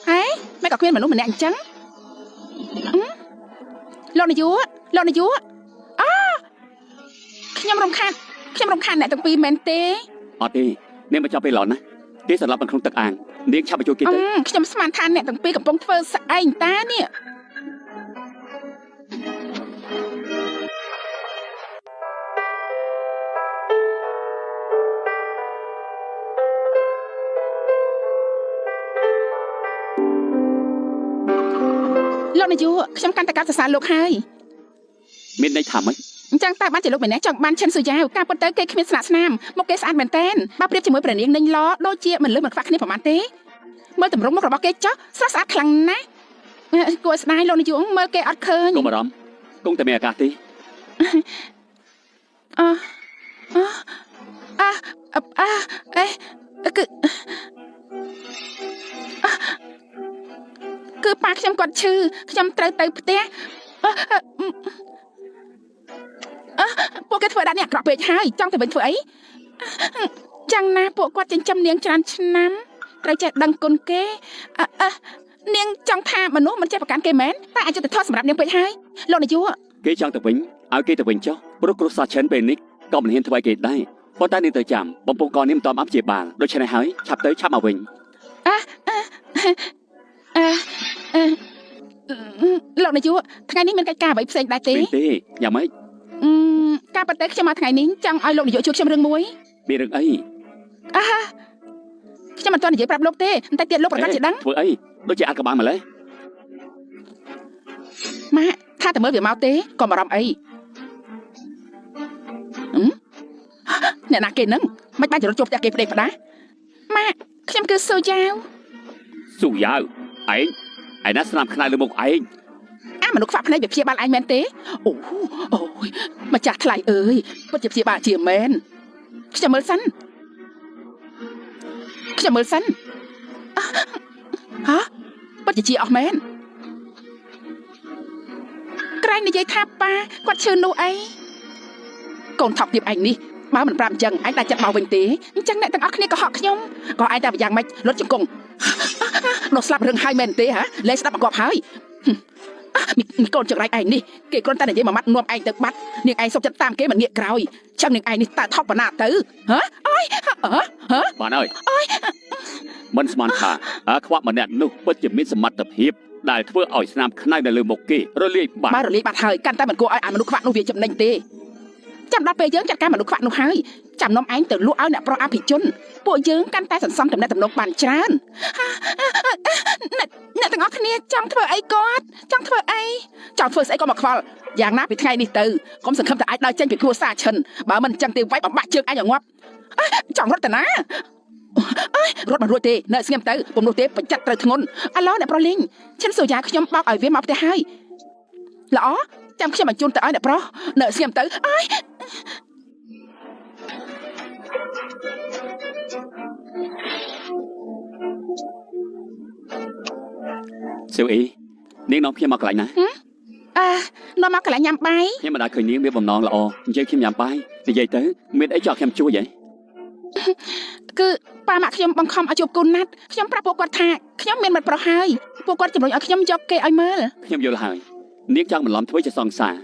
ហេមិនក៏គ្មានមនុស្សម្នាក់អញ្ចឹងលោកនាយកលោកនាយកអខ្ញុំរំខានខ្ញុំរំខានអ្នកទាំងពីរមែនទេអត់ទេនាងមកចាប់ពេលឡនណាគេស្លាប់នៅក្នុងទឹកអាងនាងឆាប់ទៅជួយគេទៅខ្ញុំស្មានថាអ្នកទាំងពីរកំពុងធ្វើស្អែងតានេះលោកនាយកខ្ញុំកាន់តែកោតសរសើរលោកហើយមានន័យថាម៉េច អញ្ចឹងតើបានជាលោកម្នាក់ចង់បានឈិនស៊ូយ៉ាវការពិតទៅគេគ្មានស្លាកស្នាមមុខគេស្អាតមែនទែនបើប្រៀបជាមួយព្រះនាងនិញឡដូចជាមិនលើសមិនខ្វះគ្នាប្រហែលទេមើលទម្រង់មុខរបស់គេចុះស្រស់ស្អាតខ្លាំងណាស់គួរស្ដាយលោកនាយកមើលគេអត់ឃើញកុំបារម្ភគង់តែមានឱកាសទេអអអអេគឺគឺប៉ាខ្ញុំគាត់ឈឺខ្ញុំត្រូវទៅផ្ទះពួកគេធ្វើដាក់នេះអាក្រក់ពេកហើយចង់ទៅវិញធ្វើអីចឹងណាពួកគាត់ចិញ្ចឹមនាងច្រើនឆ្នាំត្រូវចេះដឹងគុណគេនាងចង់ថាមនុស្សមិនចេះប្រកាន់គេមែនតែអយុត្តិធម៌សម្រាប់នាងពេកហើយលោកនាយកគេចង់ទៅវិញឲ្យគេទៅវិញចុះព្រោះគ្រួសារឆិនពេលនេះក៏មិនហ៊ានធ្វើឲ្យគេដែរប៉ុន្តែនាងទៅចាំបំពង់កនេះមិនតមអាប់ជាបាលដូច្នេះហើយឆាប់ទៅឆាប់មកវិញលោកនាយកថ្ងៃនេះមានកិច្ចការអ្វីផ្សេងដែរទេទេយ៉ាងម៉េចការប៉ុន្តែខ្ញុំមកថ្ងៃនេះចង់ឲ្យលោកនាយកជួយខ្ញុំរឿងមួយមានរឿងអីខ្ញុំមិនទាន់និយាយប្រាប់លោកទេតែទៀតលោកប្រកាសជាដឹងធ្វើអីដូចជាអាចក្បាលម្លេះម៉ាក់ថាតែមើលវាមកទេកុំបារម្ភអីអ្នកណាគេនឹងមិនបានចរត់ជួបផ្ទះគេផ្ដេសផ្ដាស់ម៉ាក់ខ្ញុំគឺស៊ូយ៉ាវស៊ូយ៉ាវឯងឯណាស្នាមខ្នើលើមុខឯងអាមនុស្សខ្វាក់ភ្នែកវាព្យាបាលឯងមែនទេអូអូយម្ចាស់ថ្លៃអើយពិតជាព្យាបាលជាមែនខ្ញុំមើលសិនខ្ញុំមើលសិនហ៎ពិតជាជាអស់មែនក្រែងនិយាយថាប៉ាគាត់ឈឺនោះអីកូនថប់ទៀតឯងនេះបើមិនប្រាប់អញ្ចឹងឯងតែចិត្តមកវិញទេអញ្ចឹងអ្នកទាំងអស់គ្នាក៏ហក់ខ្ញុំក៏ឯងតែយ៉ាងម៉េចលុតជង្គង់នោះស្លាប់រឿងហើយមែនទេហ៎លែងស្ដាប់បង្គាប់ហើយមានកូនចង្រៃឯងនេះគេគ្រាន់តែនិយាយមួយម៉ាត់នាំឯងទៅបាត់នាងឯងសុខចិត្តតាមគេមិនងាកក្រោយចឹងនាងឯងនេះតើថប់បណ្ណាទៅហ៎អើយហ៎ហ៎បានហើយមិនស្មានថាខ្វាក់ម្នាក់នោះពិតជាមានសមត្ថភាពដែលធ្វើឲ្យស្នាមខ្នើនៅលើមុខគេរលាយបាត់បើរលាយបាត់ហើយកាន់តែមិនគួរឲ្យអាមនុស្សខ្វាក់នោះវាចំណេញទេចាំដល់ពេលយើងចាត់ការមនុស្សខ្វាក់នោះហើយចាំនាំឯងទៅលក់ឲ្យអ្នកប្រុសអភិជនពួកយើងកាន់តែសន្សំតំណែងតំណងបានច្រើនអ្នកទាំងអស់គ្នាចង់ធ្វើអីគាត់ចង់ធ្វើអីចង់ធ្វើស្អីក៏មកខ្វល់យ៉ាងណាពីថ្ងៃនេះទៅកុំសង្ឃឹមតែអាចដើរចេញពីគ្រួសារឈិនបើមិនចឹងទេវាយបំបាក់ជើងឯងឲ្យងាប់ចង់រត់តាណារត់មិនរួចទេនៅស្ងៀមទៅពុំនោះទេបញ្ចាត់ត្រូវធ្ងន់អាឡូអ្នកប្រុសលីងឈិនសូយ៉ាខ្ញុំបោកឲ្យវាមកផ្ទះហើយល្អចាំខ្ញុំបញ្ជូនទៅឲ្យអ្នកប្រុសនៅស្ងៀមទៅអើយសៀវអ៊ីនាងនាំខ្ញុំមកកន្លែងណានាំមកកន្លែងញ៉ាំបាយខ្ញុំមិនដែលឃើញនាងមានបំណងល្អអញ្ចឹងខ្ញុំញ៉ាំបាយនិយាយទៅមានអីចង់ខ្ញុំជួយហ៎គឺប៉ាម៉ាក់ខ្ញុំបង្ខំឲ្យជួបកូនណាត់ខ្ញុំប្រាប់ពួកគាត់ថាខ្ញុំមានមិត្តប្រុសហើយពួកគាត់ជំរុញឲ្យខ្ញុំយកគេឲ្យមើលខ្ញុំយល់ហើយនាងចង់បន្លំធ្វើជាសង្សារ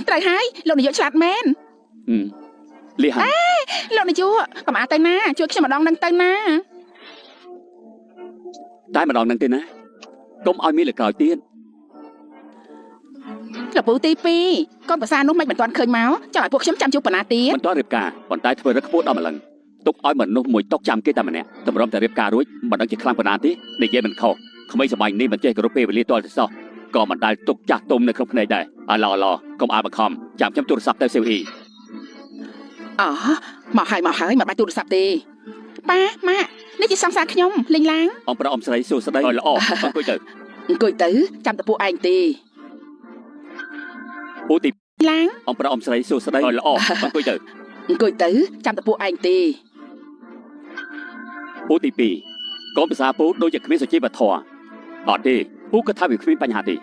ត្រូវហើយលោកនាយកឆ្លាតមែនលីហើយលោកនាយកកុំអាទៅណាជួយខ្ញុំម្ដងនឹងទៅណាតែម្ដងនឹងទេណាកុំឲ្យមានលើក្រោយទៀតលពូទី2កូនប្រសានោះមិនទាន់ឃើញមកចង់ឲ្យពួកខ្ញុំចាំជួបបណ្ណាទៀតមិនទាន់រៀបការប៉ុន្តែធ្វើរឹកខ្ពស់ដល់ម្លឹងទុកឲ្យមនុស្សមួយតុកចាំគេតែម្នាក់តម្រុំតែរៀបការរួចមិនដឹងជាខ្លាំងបណ្ណាទេនិយាយមិនខុសក្មេងសម័យនេះមិនចេះគោរពពេលវេលាទាល់តែសោះក៏មិនដែលទុកចាស់ទុំនៅក្នុងភ្នែកដែរអាឡឡកុំឲ្យបង្ខំចាំខ្ញុំទូរស័ព្ទទៅសេវអ៊ីអូមកហើយមកហើយមិនបាច់ទូរស័ព្ទទេប៉ាម៉ាក់នេះជាសង្សារខ្ញុំលេងឡាងអមប្រុសអមស្រីសួស្តីល្អអង្គុយទៅអង្គុយទៅចាំតពួកឯងទេពូទីឡាងអមប្រុសអមស្រីសួស្តីល្អអង្គុយទៅអង្គុយទៅចាំតពួកឯងទេពូទី2កូនភាសាពូដូចជាគ្មានសុជីវធម៌អត់ទេពូក៏ថាវាគ្មានបញ្ហាទេ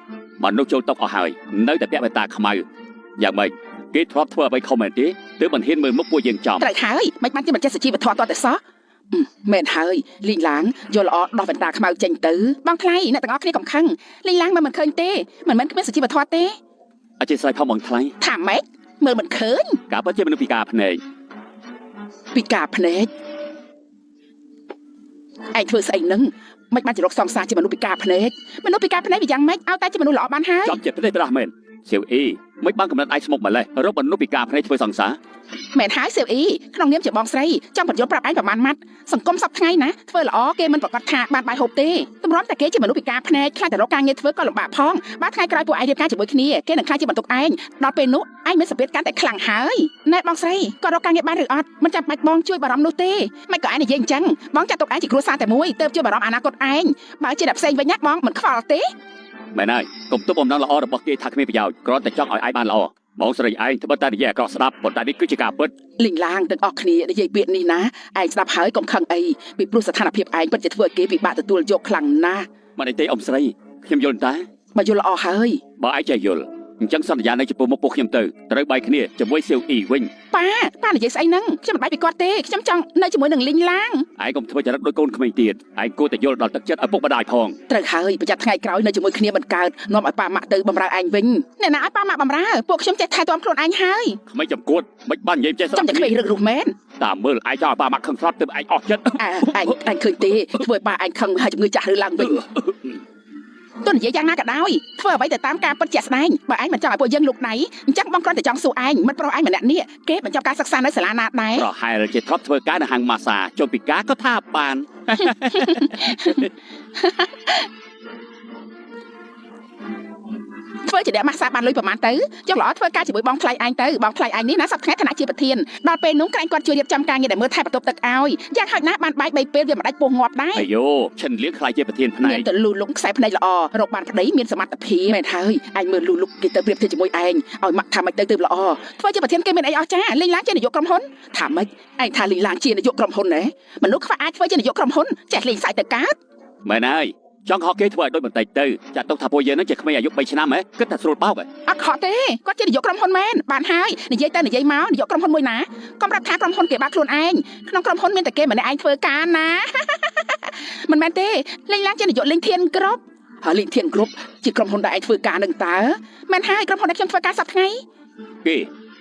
មនុស្សចូលតុកអស់ហើយនៅតែពាក់វ៉ែនតាខ្មៅយ៉ាងម៉េចគេធ្លាប់ធ្វើអ្វីខុសមែនទេទើបមិនហ៊ានមើលមុខពួកយើងចំត្រូវហើយមិនបានជាមិនចេះសុជីវធម៌តតែសោះមែនហើយលីងឡាងយកល្អដោះវ៉ែនតាខ្មៅចេញទៅបងថ្លៃអ្នកទាំងអស់គ្នាកំខឹងលីងឡាងមើលមិនឃើញទេមិនមែនគ្មានសុជីវធម៌ទេអធិស្ឋានផងបងថ្លៃថាម៉េចមើលមិនឃើញការពិតជាមនុស្សពិការភ្នែកពិការភ្នែកឯងធ្វើស្អីនឹងមិនបានជារកសង្សារជាមនុស្សពិការភ្នែកមនុស្សពិការភ្នែកវាយ៉ាងម៉េចឲ្យតែជាមនុស្សល្អបានហើយចំចិត្តភ្នែកប្រាស់មែនសៀវអ៊ីមិនបានកំណត់ឯងស្មុកម្លេះរកមនុស្សពិការភ្នែកធ្វើសង្សារមែនហើយសៀវអ៊ីក្នុងនាមជាបងស្រីចង់បញ្យល់ប្រាប់ឯងប្រហែលម៉ាត់សង្គមសប្តាហ៍ថ្ងៃណាធ្វើល្អគេមិនប្រកាសថាបានបាយហូបទេទ តម្រាំតែគេជាមនុស្សពិការភ្នែកខ្លាចតែរកការងារធ្វើក៏លំបាកផងបើថ្ងៃក្រោយពួកឯងរៀបការជាមួយគ្នាគេនឹងខ្លាចជាបន្ទុកឯងដល់ពេលនោះឯងមានសម្ពាធកាន់តែខ្លាំងហើយណែបងស្រីក៏រកការងារបានឬអត់មិនចាំបាច់បងជួយបារម្ភនោះទេមិនក៏ឯងនិយាយអញ្ចឹងបងចាត់ទុកឯងជាគ្រួសារតែមួយទើបជួយបារម្ភអនាគតឯងបើជាអ្នកផ្សេងវិញណាបងមិនខ្វល់ទេមែនហើយកុំទប់បំណងល្អរបស់គេថាគ្មានប្រយោជន៍គ្រាន់តែចង់ឲ្យឯងបានល្អបងស្រីឯងត្បិតតែនិយាយអាក្រក់ស្ដាប់ប៉ុន្តែនេះគឺជាការពិតលីងឡាងទាំងអស់គ្នានិយាយពាក្យនេះណាឯងស្ដាប់ហើយកុំខឹងអីពីព្រោះស្ថានភាពឯងពិតជាធ្វើឲ្យគេពិបាកទទួលយកខ្លាំងណាស់មិនអីទេអ៊ំស្រីខ្ញុំយល់តាបើយល់ល្អហើយបើឯងចេះយល់អញ្ចឹងសន្យានៅចំពោះមុខពួកខ្ញុំទៅត្រូវបាយគ្នាជាមួយសៀវអ៊ីវិញប៉ានិយាយស្អីហ្នឹងខ្ញុំមិនបាយពីគាត់ទេខ្ញុំចង់នៅជាមួយនឹងលីងឡាងឯងកុំធ្វើចរិតដូចកូនក្មេងទៀតឯងគួរតែយល់ដល់ទឹកចិត្តឪពុកម្ដាយផងត្រូវហើយប្រយ័ត្នថ្ងៃក្រោយនៅជាមួយគ្នាមិនកើតនាំឲ្យប៉ាម៉ាក់ទៅបំរើឯងវិញអ្នកណាឲ្យប៉ាម៉ាក់បំរើពួកខ្ញុំចេះថែទាំខ្លួនឯងហើយក្មេងចំគួតមិនបាននិយាយចេះចាំតែក្មេងរឹករុះមែនតាមមើលឯងចង់ឲ្យប៉ាម៉ាក់ខឹងស្លាប់ទើបឯងអស់ចិត្តឯងឃើញទេធ្វើឲ្យប៉ាឯងខឹងហើយជំងឺចាស់ឬឡើងវិញទោះនិយាយយ៉ាងណាក៏ដោយធ្វើអ្វីទៅតាមការពិតជាក់ស្ដែងបើឯងមិនចង់ឲ្យពួកយើងលូកដៃអញ្ចឹងបងគ្រាន់តែចង់សួរឯងមិត្តប្រុសឯងម្នាក់នេះគេបញ្ចប់ការសិក្សានៅសាលាណាដែរប្រហែលជាធ្លាប់ធ្វើការនៅហាងម៉ាសាចូលពីការក៏ថាបាន ធ្វើជាអ្នកម៉ាសាបានលុយប្រហែលទៅចង់ល្អធ្វើការជាមួយបងថ្លៃឯងទៅបងថ្លៃឯងនេះណាសប្តាហ៍ឋានៈជាប្រធានដល់ពេលនោះក្រែងគាត់ជួយរៀបចំការងារដែលមើលថែបន្ទប់ទឹកឲ្យយ៉ាងហោចណាស់បានបាយ3ពេលវាមិនដាច់ពោះងាប់ដែរអាយ៉ូឈិនលៀងខ្លាយជាប្រធានផ្នែកមានទៅលូលុកខ្សែភ្នែកល្អរកបានប្តីមានសមត្ថភាពមែនហើយឯងមើលលូលុកគេទៅប្រៀបធៀបជាមួយឯងឲ្យម៉ាក់ថាម៉េចទៅទើបល្អធ្វើជាប្រធានគេមានអីអស្ចារ្យលីងឡាងជានាយកក្រុមហ៊ុនថាម៉េចឯងថាលីងឡាងជានាយកក្រុមហ៊ុនណែមនុស្សខ្វះអាចធ្វើជានាយកក្រុមហ៊ុនចេះលេងសើចទៅកើតមែនហើយចង់ខកគេធ្វើឲ្យដូចបន្តិចទៅចាត់ទុកថាពួកយើងនឹងជាក្មេងអាយុ3ឆ្នាំហ៎គិតថាស្រួលបោកហ៎អត់ខកទេគាត់ជានាយកក្រុមហ៊ុនមែនបានហើយនិយាយទៅនិយាយមកនាយកក្រុមហ៊ុនមួយណាកុំប្រាប់ថាក្រុមហ៊ុនគេបាក់ខ្លួនឯងក្នុងក្រុមហ៊ុនមានតែគេម្នាក់ឯងធ្វើការណាមិនមែនទេលេងឡើងជានាយកលេងធានគ្រប់ហើយលេងធានគ្រប់ជាក្រុមហ៊ុនដែលឯងធ្វើការនឹងតើមែនហើយក្រុមហ៊ុនដែលខ្ញុំធ្វើការសប្តាហ៍ថ្ងៃ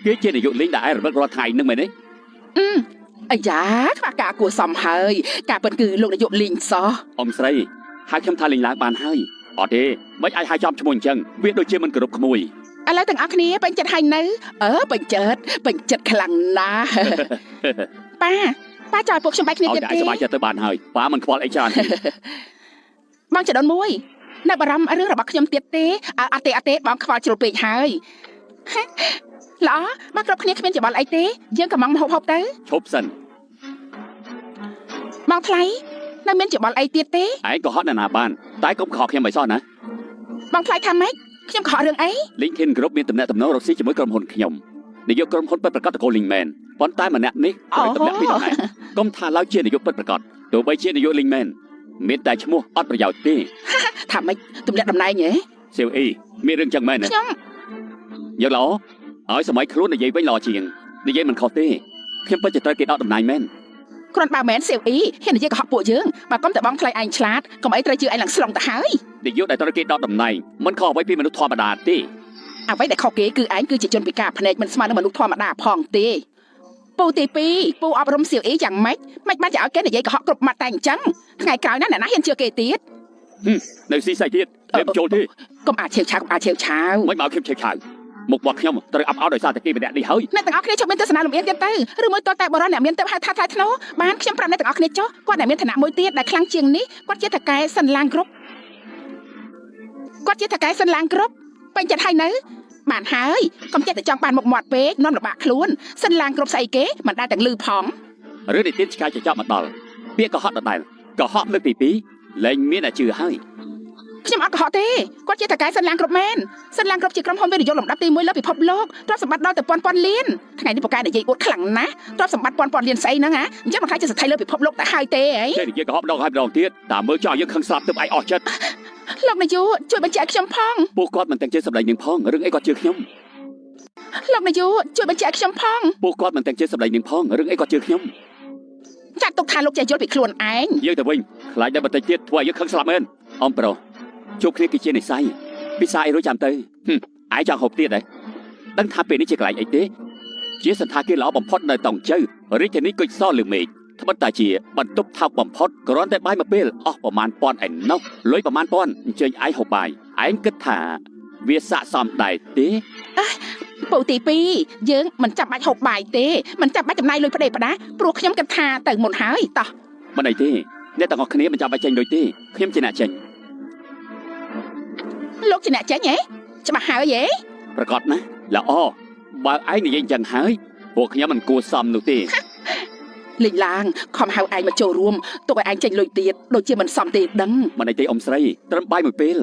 គេជានាយកលេងដែលឯងរំលឹករាល់ថ្ងៃនឹងមែនទេអាយ៉ាខ្វះការគួរសមហើយការពិតគឺលោកនាយកលេងសោះអ៊ំស្រីហៅខ្ញុំថាលេងឡើងបានហើយអត់ទេមិនអាចហៅចំឈ្មោះអញ្ចឹងវាដូចជាមិនគោរពក្មួយឥឡូវទាំងអស់គ្នាពេញចិត្តហើយនៅពេញចិត្តពេញចិត្តខ្លាំងណាស់ប៉ាចោលពួកខ្ញុំបែកគ្នាទៀតទេឲ្យសប្បាយចិត្តទៅបានហើយប៉ាមិនខ្វល់អីច្រើនបងចដូនមួយនៅបារម្ភរឿងរបស់ខ្ញុំទៀតទេអត់ទេបងខ្វល់ជ្រុលពេកហើយល្អបើគ្រប់គ្នាគ្មានច្បល់អីទេយើងកំងមហូបហូបទៅឈប់សិនបងថ្លៃនៅមានច្បល់អីទៀតទេឯងក៏ហត់ណាស់ណាបានតែកុំខកខ្ញុំឲ្យសោះណាបងថ្លៃថាម៉េចខ្ញុំខករឿងអីលីងធានគ្រប់មានតំណែងតំណងរកស៊ីជាមួយក្រុមហ៊ុនខ្ញុំនាយកក្រុមហ៊ុនពិតប្រាកដតកូលីងមែនប៉ុន្តែម្នាក់នេះត្រូវតំណែងពីតំណែងកុំថាឡើយជានាយកពិតប្រាកដទោះបីជានាយកលីងមែនមានតែឈ្មោះអត់ប្រយោជន៍ទេថាម៉េចតំណែងតំណែងហ៎សៀវអ៊ីមានរឿងចឹងមែនទេខ្ញុំយកល្អឲ្យសម័យខ្លួននិយាយវិញល្អជាងនិយាយមិនខុសទេខ្ញុំពិតជាត្រូវគេដកតំណែងមែនគ្រាន់បើមែនសៀវអ៊ីហ៊ាននិយាយកុហកពួកយើងបើកុំតែបងថ្លៃឯងឆ្លាតកុំអីត្រូវជឿឯងឡើងស្លងទៅហើយនាយកដែលត្រូវគេដកតំណែងមិនខុសអ្វីពីមនុស្សធម្មតាទេអ្វីដែលខុសគេគឺឯងគឺជាជនពិការភ្នែកមិនស្មើនឹងមនុស្សធម្មតាផងទេពូទី2ពូអប់រំសៀវអ៊ីយ៉ាងម៉េចមិនបានจะឲ្យគេនិយាយកុហកគ្រប់ម៉ាត់តែអញ្ចឹងថ្ងៃក្រោយណាអ្នកណាហ៊ានជឿគេទៀតនៅស៊ីស្អីទៀតលេបចូលទេកុំអាចឆេវឆាវកុំអាចឆេវឆាវមិនមកខ្ញុំឆេវឆាវមុខមាត់ខ្ញុំត្រូវអាប់អោដោយសារតែគេម្នាក់នេះហើយអ្នកទាំងអស់គ្នាជប់មានទស្សនៈលំអៀងទៀតទៅឬមួយតតែបរិសអ្នកមានទៅហៅថាថ្លៃថ្នូរបានខ្ញុំប្រាប់អ្នកទាំងអស់គ្នាចុះគាត់អ្នកមានឋានៈមួយទៀតដែលខ្លាំងជាងនេះគាត់ជាថកែសិនឡាងគ្រប់គាត់ជាថកែសិនឡាងគ្រប់ពេញចិត្តហើយនៅបានហើយកុំចេះតែចង់បានមុខមាត់ពេកនាំលំបាកខ្លួនសិនឡាងគ្រប់ស្អីគេមិនដែលទាំងលឺផងរឿងនេះទៀតឆ្កែចចកមកដល់ពាក្យកុហកដដែលកុហកលើកទី2លែងមានតែជឿហើយខ្ញុំអត់កុហកទេគាត់ជាតកែសិនឡាងគ្រប់មែនសិនឡាងគ្រប់ជាក្រុមហ៊ុនវិនិយោគលំដាប់ទី1លើពិភពលោកទ្រព្យសម្បត្តិដល់ទៅពាន់ពាន់លានថ្ងៃនេះពូកែនិយាយអួតខ្លាំងណាស់ទ្រព្យសម្បត្តិពាន់ពាន់លានស្អីហ្នឹងហ៎អញ្ចឹងមិនខ្លាចជាសទ្ធីលើពិភពលោកទៅហើយទេអីចេះនិយាយកុហកម្ដងហើយម្ដងទៀតតាមមើលចោលយើងខឹងស្លាប់ទើបឯងអស់ចិត្តលោកនាយកជួយបញ្ជាក់ខ្ញុំផងពួកគាត់មិនទាំងជឿសម្ដែងនឹងផងរឿងអីគាត់ជឿខ្ញុំលោកនាយកជួយបញ្ជាក់ខ្ញុំផងពួកគាត់មិនទាំងជឿសម្ដែងនឹងផងរឿងអីគាត់ជឿខ្ញុំចាត់ទុកថាលោកចេះយល់ពីខ្លួនឯងយើងទៅវិញខ្លាចតែបន្តិចទៀតធ្វើឲ្យយើងខឹងស្លាប់មែនអំប្រុសជួបគ្នាគឺជានិស័យពិសាអីរួចចាំទៅឯងចង់ហូបទៀតហ៎ដឹងថាពេលនេះជាកន្លែងអីទេជាសន្តាគារល្អបំផុតនៅតុងជៅរាជធានីគុជសលើមេឃត្បិតតែជាបន្ទប់ថោកបំផុតគ្រាន់តែបាយមួយពេលអស់ប្រមាណពាន់ឯណោះលុយប្រមាណពាន់អញ្ជើញឯងហូបបាយឯងគិតថាវាស័ក្តិសមដែរទេពូទី2យើងមិនចាំបាច់ហូបបាយទេមិនចាំបាច់ចំណាយលុយផ្ដេសផ្ដាសព្រោះខ្ញុំគិតថាទៅមុនហើយតោះមិនអីទេអ្នកទាំងអស់គ្នាមិនចាំបាច់ចេញលុយទេខ្ញុំជាអ្នកចេញ លោកជាអ្នកចេញហ៎ច្បាស់ហើយហ៎ប្រកាសណាល្អបើឯងនិយាយអញ្ចឹងហើយពួកខ្ញុំមិនគួរសមនោះទេលេងឡើងខំហៅឯងមកចូលរួមទុកឲ្យឯងចេញលុយទៀតដូចជាមិនសមទេដឹងមិនអីទេអ៊ំស្រីត្រឹមបាយមួយពេល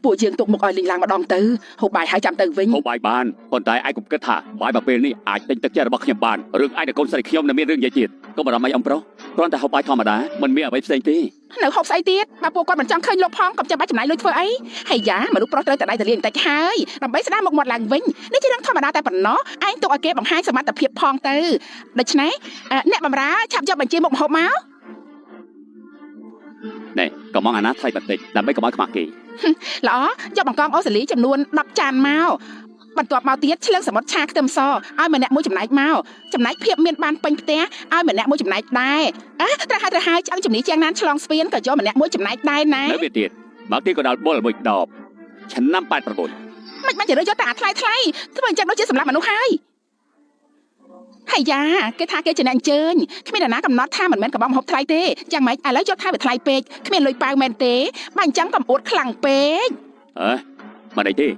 ពួកយើងទុកមុខឲ្យលេងឡើងម្ដងទៅហូបបាយហើយចាំទៅវិញហូបបាយបានប៉ុន្តែឯងកុំគិតថាបាយមួយពេលនេះអាចទិញទឹកចិត្តរបស់ខ្ញុំបានរឿងឯងនិងកូនស្រីខ្ញុំនៅមានរឿងនិយាយទៀតកុំបារម្ភអីអ៊ំប្រុសគ្រាន់តែហូបបាយធម្មតាមិនមានអ្វីផ្សេងទេនៅហូបស្អីទៀតបើពួកគាត់មិនចង់ឃើញលោកផងកុំចាំបាច់ចំណាយលុយធ្វើអីហើយយ៉ាមនុស្សប្រុសត្រូវតែដៃតលាបន្តិចហើយដើម្បីស្ដារមុខមាត់ឡើងវិញនេះជារឿងធម្មតាតែប៉ុណ្ណោះឯងទុកឲ្យគេបង្ហាញសមត្ថភាពផងទៅដូច្នេះអ្នកបម្រើឆាប់យកបញ្ជីមុខម្ហូបមកនេះកំងអាណាថ្លៃបន្តិចដើម្បីកុំឲ្យខ្មាស់គេល្អយកបង្កងអូស្ត្រាលីចំនួន10ចានមកបន្ទាប់មកទៀតឆ្លងសមុទ្រឆាខ្ទឹមសឲ្យម្នាក់មួយចំណែកមកចំណែកភាពមានបានពេញផ្ទះឲ្យម្នាក់មួយចំណែកដែរអើត្រូវហើយត្រូវហើយឆ្អឹងជំនីជាងណានឆ្លងស្ពានក៏យកម្នាក់មួយចំណែកដែរណានៅវាទៀតមកទៀតក៏ដល់បុលមួយដបឆ្នាំ89មិនបានជារើយកតែអាថ្លៃថ្លៃធ្វើអញ្ចឹងដូចជាសម្រាប់មនុស្សហើយហើយយ៉ាគេថាគេជាអ្នកអញ្ជើញគ្មានអ្នកណាកំណត់ថាមិនមែនកុំហូបថ្លៃទេយ៉ាងម៉េចឥឡូវយកថាវាថ្លៃពេកគ្មានលុយប៉ាវមែនទេបើអញ្ចឹងកុំអួតខ្លាំងពេកអើមិនអីទេ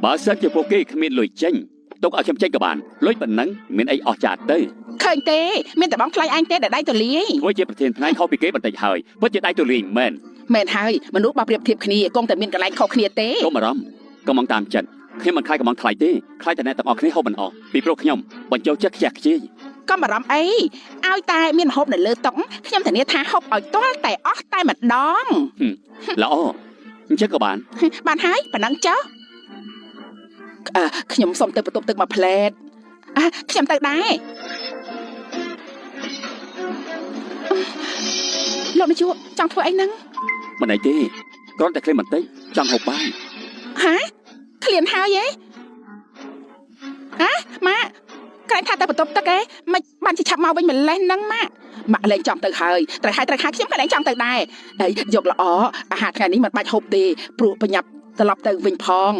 បើសិនជាពួកគេគ្មានលុយចេញទុកឲ្យខ្ញុំចេញក៏បានលុយប៉ុណ្ណឹងមានអីអស់ចាទៅឃើញទេមានតែបងថ្លៃឯងទេដែលដៃទូលាយធ្វើជាប្រធានផ្នែកខុសពីគេបន្តិចហើយពិតជាដៃទូលាយមែនមែនហើយមនុស្សបើប្រៀបធៀបគ្នាគង់តែមានកន្លែងខុសគ្នាទេកុំអារម្មណ៍កុំតាមចិត្តខ្ញុំមិនខ្លាចកំងថ្លៃទេខ្លាចតែអ្នកទាំងអស់គ្នាហូបមិនអស់ពីព្រោះខ្ញុំបញ្ចូលចិត្តខ្ជះខ្ជាយកុំបារម្ភអីឲ្យតែមានម្ហូបនៅលើតុខ្ញុំធានាថាហូបឲ្យទាល់តែអស់តែម្ដងល្អអញ្ចឹងក៏បានបានហើយប៉ុណ្ណឹងចុះខ្ញុំសុំទៅបន្ទប់ទឹកមួយផ្លែតខ្ញុំទៅដែរលោកនាយកចង់ធ្វើអីហ្នឹងមិនអីទេគ្រាន់តែឃ្លានបន្តិចចង់ហូបបាយហាឃ្លានហើយហ៎ហ៎ម៉ាក់ក្រែងថាតែបន្ទប់ទឹកឯងមិនបានជាឆាប់មកវិញម្លេះហ្នឹងម៉ាក់ម៉ាក់លែងចង់ទៅហើយត្រូវហើយត្រូវហើយខ្ញុំក៏លែងចង់ទៅដែរហើយយកល្អអាហារថ្ងៃនេះមិនបាច់ហូបទេព្រោះប្រញាប់ត្រឡប់ទៅវិញផង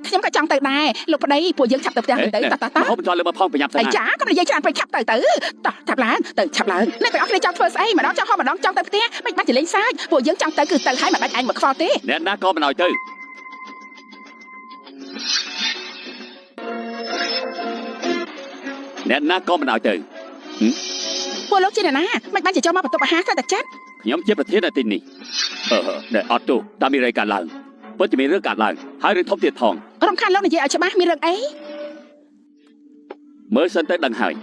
ខ្ញុំក៏ចង់ទៅដែរលោកប្តីពួកយើងឆាប់ទៅផ្ទះវិញទៅតោះតោះតោះហូបចោលលើមកផងប្រញាប់ទៅអាចាកុំនិយាយច្រើនពេកឆាប់ទៅទៅតោះឆាប់ឡើងទៅឆាប់ឡើងអ្នកទាំងអស់គ្នាចង់ធ្វើស្អីម្ដងចង់ហូបម្ដងចង់ទៅផ្ទះមិនបាច់ជាលេងសើចពួកយើងចង់ទៅគឺទៅហើយមិនបាច់ឯងមកខ្វល់ទេអ្នកណាក៏មិនឲ្យទៅអ្នកណាក៏មិនឲ្យទៅពួកលោកជាអ្នកណាមិនបានជាចូលមកបន្ទប់អាហារតែចិត្តខ្ញុំជាប្រធាននៅទីនេះអឺអត់ទោះតាមមានរឿងកើតឡើងពិតជាមានរឿងកើតឡើងហើយរឿងធំទៀតផងរំខានលោកនិយាយឲ្យច្បាស់មានរឿងអីមើលសិនទៅដឹងហើយ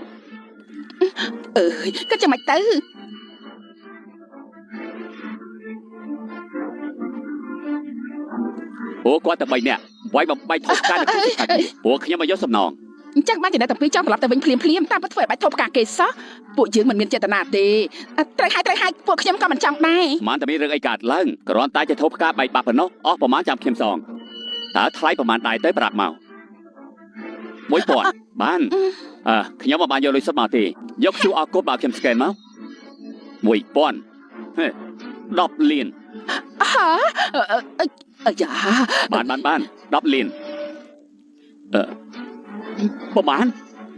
អើយគិតចាំមិនទៅពួកគាត់តែ3នាក់វាយបំបែកថោកការនៅក្នុងសាច់ពួកខ្ញុំមកយកសំណងអញ្ចឹងបានជាអ្នកទាំងពីរចង់ត្រឡប់ទៅវិញភ្លាមភ្លាមតាមពិតធ្វើឲ្យបាច់ថោកការគេសោះពួកយើងមិនមានចេតនាទេត្រូវហើយត្រូវហើយពួកខ្ញុំក៏មិនចង់ដែរមិនតែមានរឿងអីកើតឡើងគ្រាន់តែជាថោកការបែកបាក់ប៉ុណ្ណោះអស់ប្រហែលចាំខ្ញុំសងតើថ្លៃប្រហែលដែរទៅប្រាប់មក1000បានអើខ្ញុំមិនបានយកលុយសុទ្ធមកទេយក QR code មកខ្ញុំ scan មក1000ហេ10លានហ៎អាយ៉ាបានបានបាន10លានអឺប្រហែល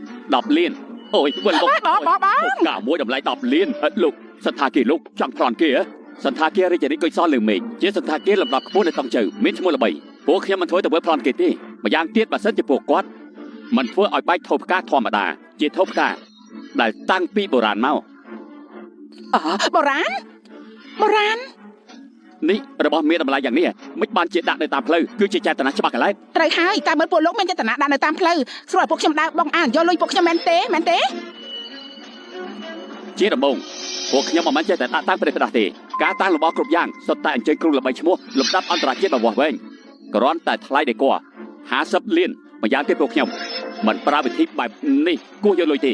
10លានអូយវិលមកបងបងបងកាមួយតម្លៃ10លានលោកសន្តាគារលោកចង់ប្លន់គេហ៎សន្តាគាររាជរាជកុយសលឺមេឃជាសន្តាគារលំដាប់ខ្ពស់នៅតុងជៅមានឈ្មោះល្បីពួកខ្ញុំមិនធ្វើទៅធ្វើប្លន់គេទេម្យ៉ាងទៀតបើសិនជាពួកគាត់មិនធ្វើឲ្យបែកថោផ្កាធម្មតាជាថោផ្កាដែលតាំងពីបុរាណមកអបុរាណបុរាណនេះរបស់មានតម្លៃយ៉ាងនេះមិនបានជាដាក់នៅតាមផ្លូវគឺជាចេតនាច្បាស់កន្លែងត្រូវហើយតែមើលពួកលោកមានចេតនាដាក់នៅតាមផ្លូវស្រួលឲ្យពួកខ្ញុំដើរបងអានយកលុយពួកខ្ញុំមែនទេមែនទេជាដំបូងពួកខ្ញុំមិនមែនចេះតែដាក់តាមប្រេះផ្ដាស់ទេការតាំងរបស់គ្រប់យ៉ាងសុទ្ធតែអញ្ជើញគ្រូល្បីឈ្មោះលំដាប់អន្តរជាតិរបស់វែងគ្រាន់តែថ្លៃដេក50លានម្យ៉ាងទៀតពួកខ្ញុំមិនប្រើវិធីបែបនេះគួរយកលុយទេ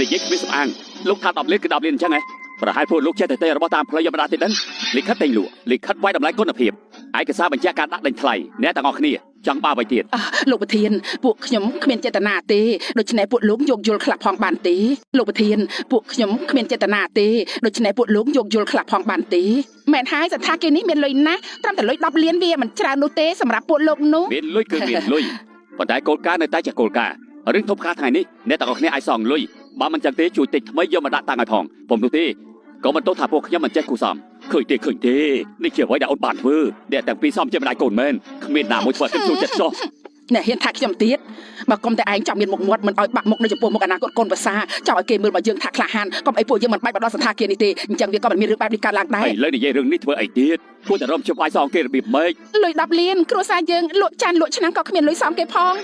និយាយគ្មានសំអាងលោកថា10លានគឺ10លានអញ្ចឹងហ៎ប្រហែលពួកលោកចេះតែទេរបស់តាមផ្លូវយកមកដាក់ទេដឹងលិខិតទិញលក់លិខិតវាយតម្លៃគុណភាពឯកសារបញ្ជាក់ការដាក់ដេញថ្លៃអ្នកទាំងអស់គ្នាចង់បាអ្វីទៀតលោកប្រធានពួកខ្ញុំគ្មានចេតនាទេដូច្នេះពួកលោកយោគយល់ខ្លះផងបានទេលោកប្រធានពួកខ្ញុំគ្មានចេតនាទេដូច្នេះពួកលោកយោគយល់ខ្លះផងបានទេមែនហើយសន្តាគារនេះមានលុយណាស់ត្រឹមតែលុយ10លានវាមិនច្រើននោះទេសម្រាប់ពួកលោកនោះមានលុយគឺមានលុយប៉ុន្តែគោលការណ៍នៅតែជាគោលការណ៍រឿងធំខាថ្ងៃនេះអ្នកទាំងអស់គ្នាអាចសងលុយបើមិនចឹងទេជួយតិចថ្មីយកមកដាក់តាំងឲ្យផងពុំនោះទេក៏មិនទោសថាពួកខ្ញុំមិនចេះគូសំ ឃើញទេឃើញទេនេះជាអ្វីដែលអូនបានធ្វើអ្នកទាំងពីរសមជាម្ដាយកូនមែនគ្មានណាមួយធ្វើខ្ញុំចូលចិត្តសោះអ្នកហ៊ានថាខ្ញុំទៀតបើកុំតែឯងចង់មានមុខមាត់មិនឲ្យបាក់មុខនៅចំពោះមុខអនាគតកូនប្រសាចង់ឲ្យគេមើលមកយើងថាក្លាហានកុំអីពួកយើងមិនបាច់បដោះសន្តាគារនេះទេអញ្ចឹងវាក៏មិនមានរឿងបែបនេះកើតឡើងដែរឥឡូវនិយាយរឿងនេះធ្វើអីទៀតគួរតែរំជើបឲ្យសងគេរបៀបម៉េចលុយ10លានគ្រួសារយើងលក់ចានលក់ឆ្នាំងក៏គ្មានលុយសងគេផង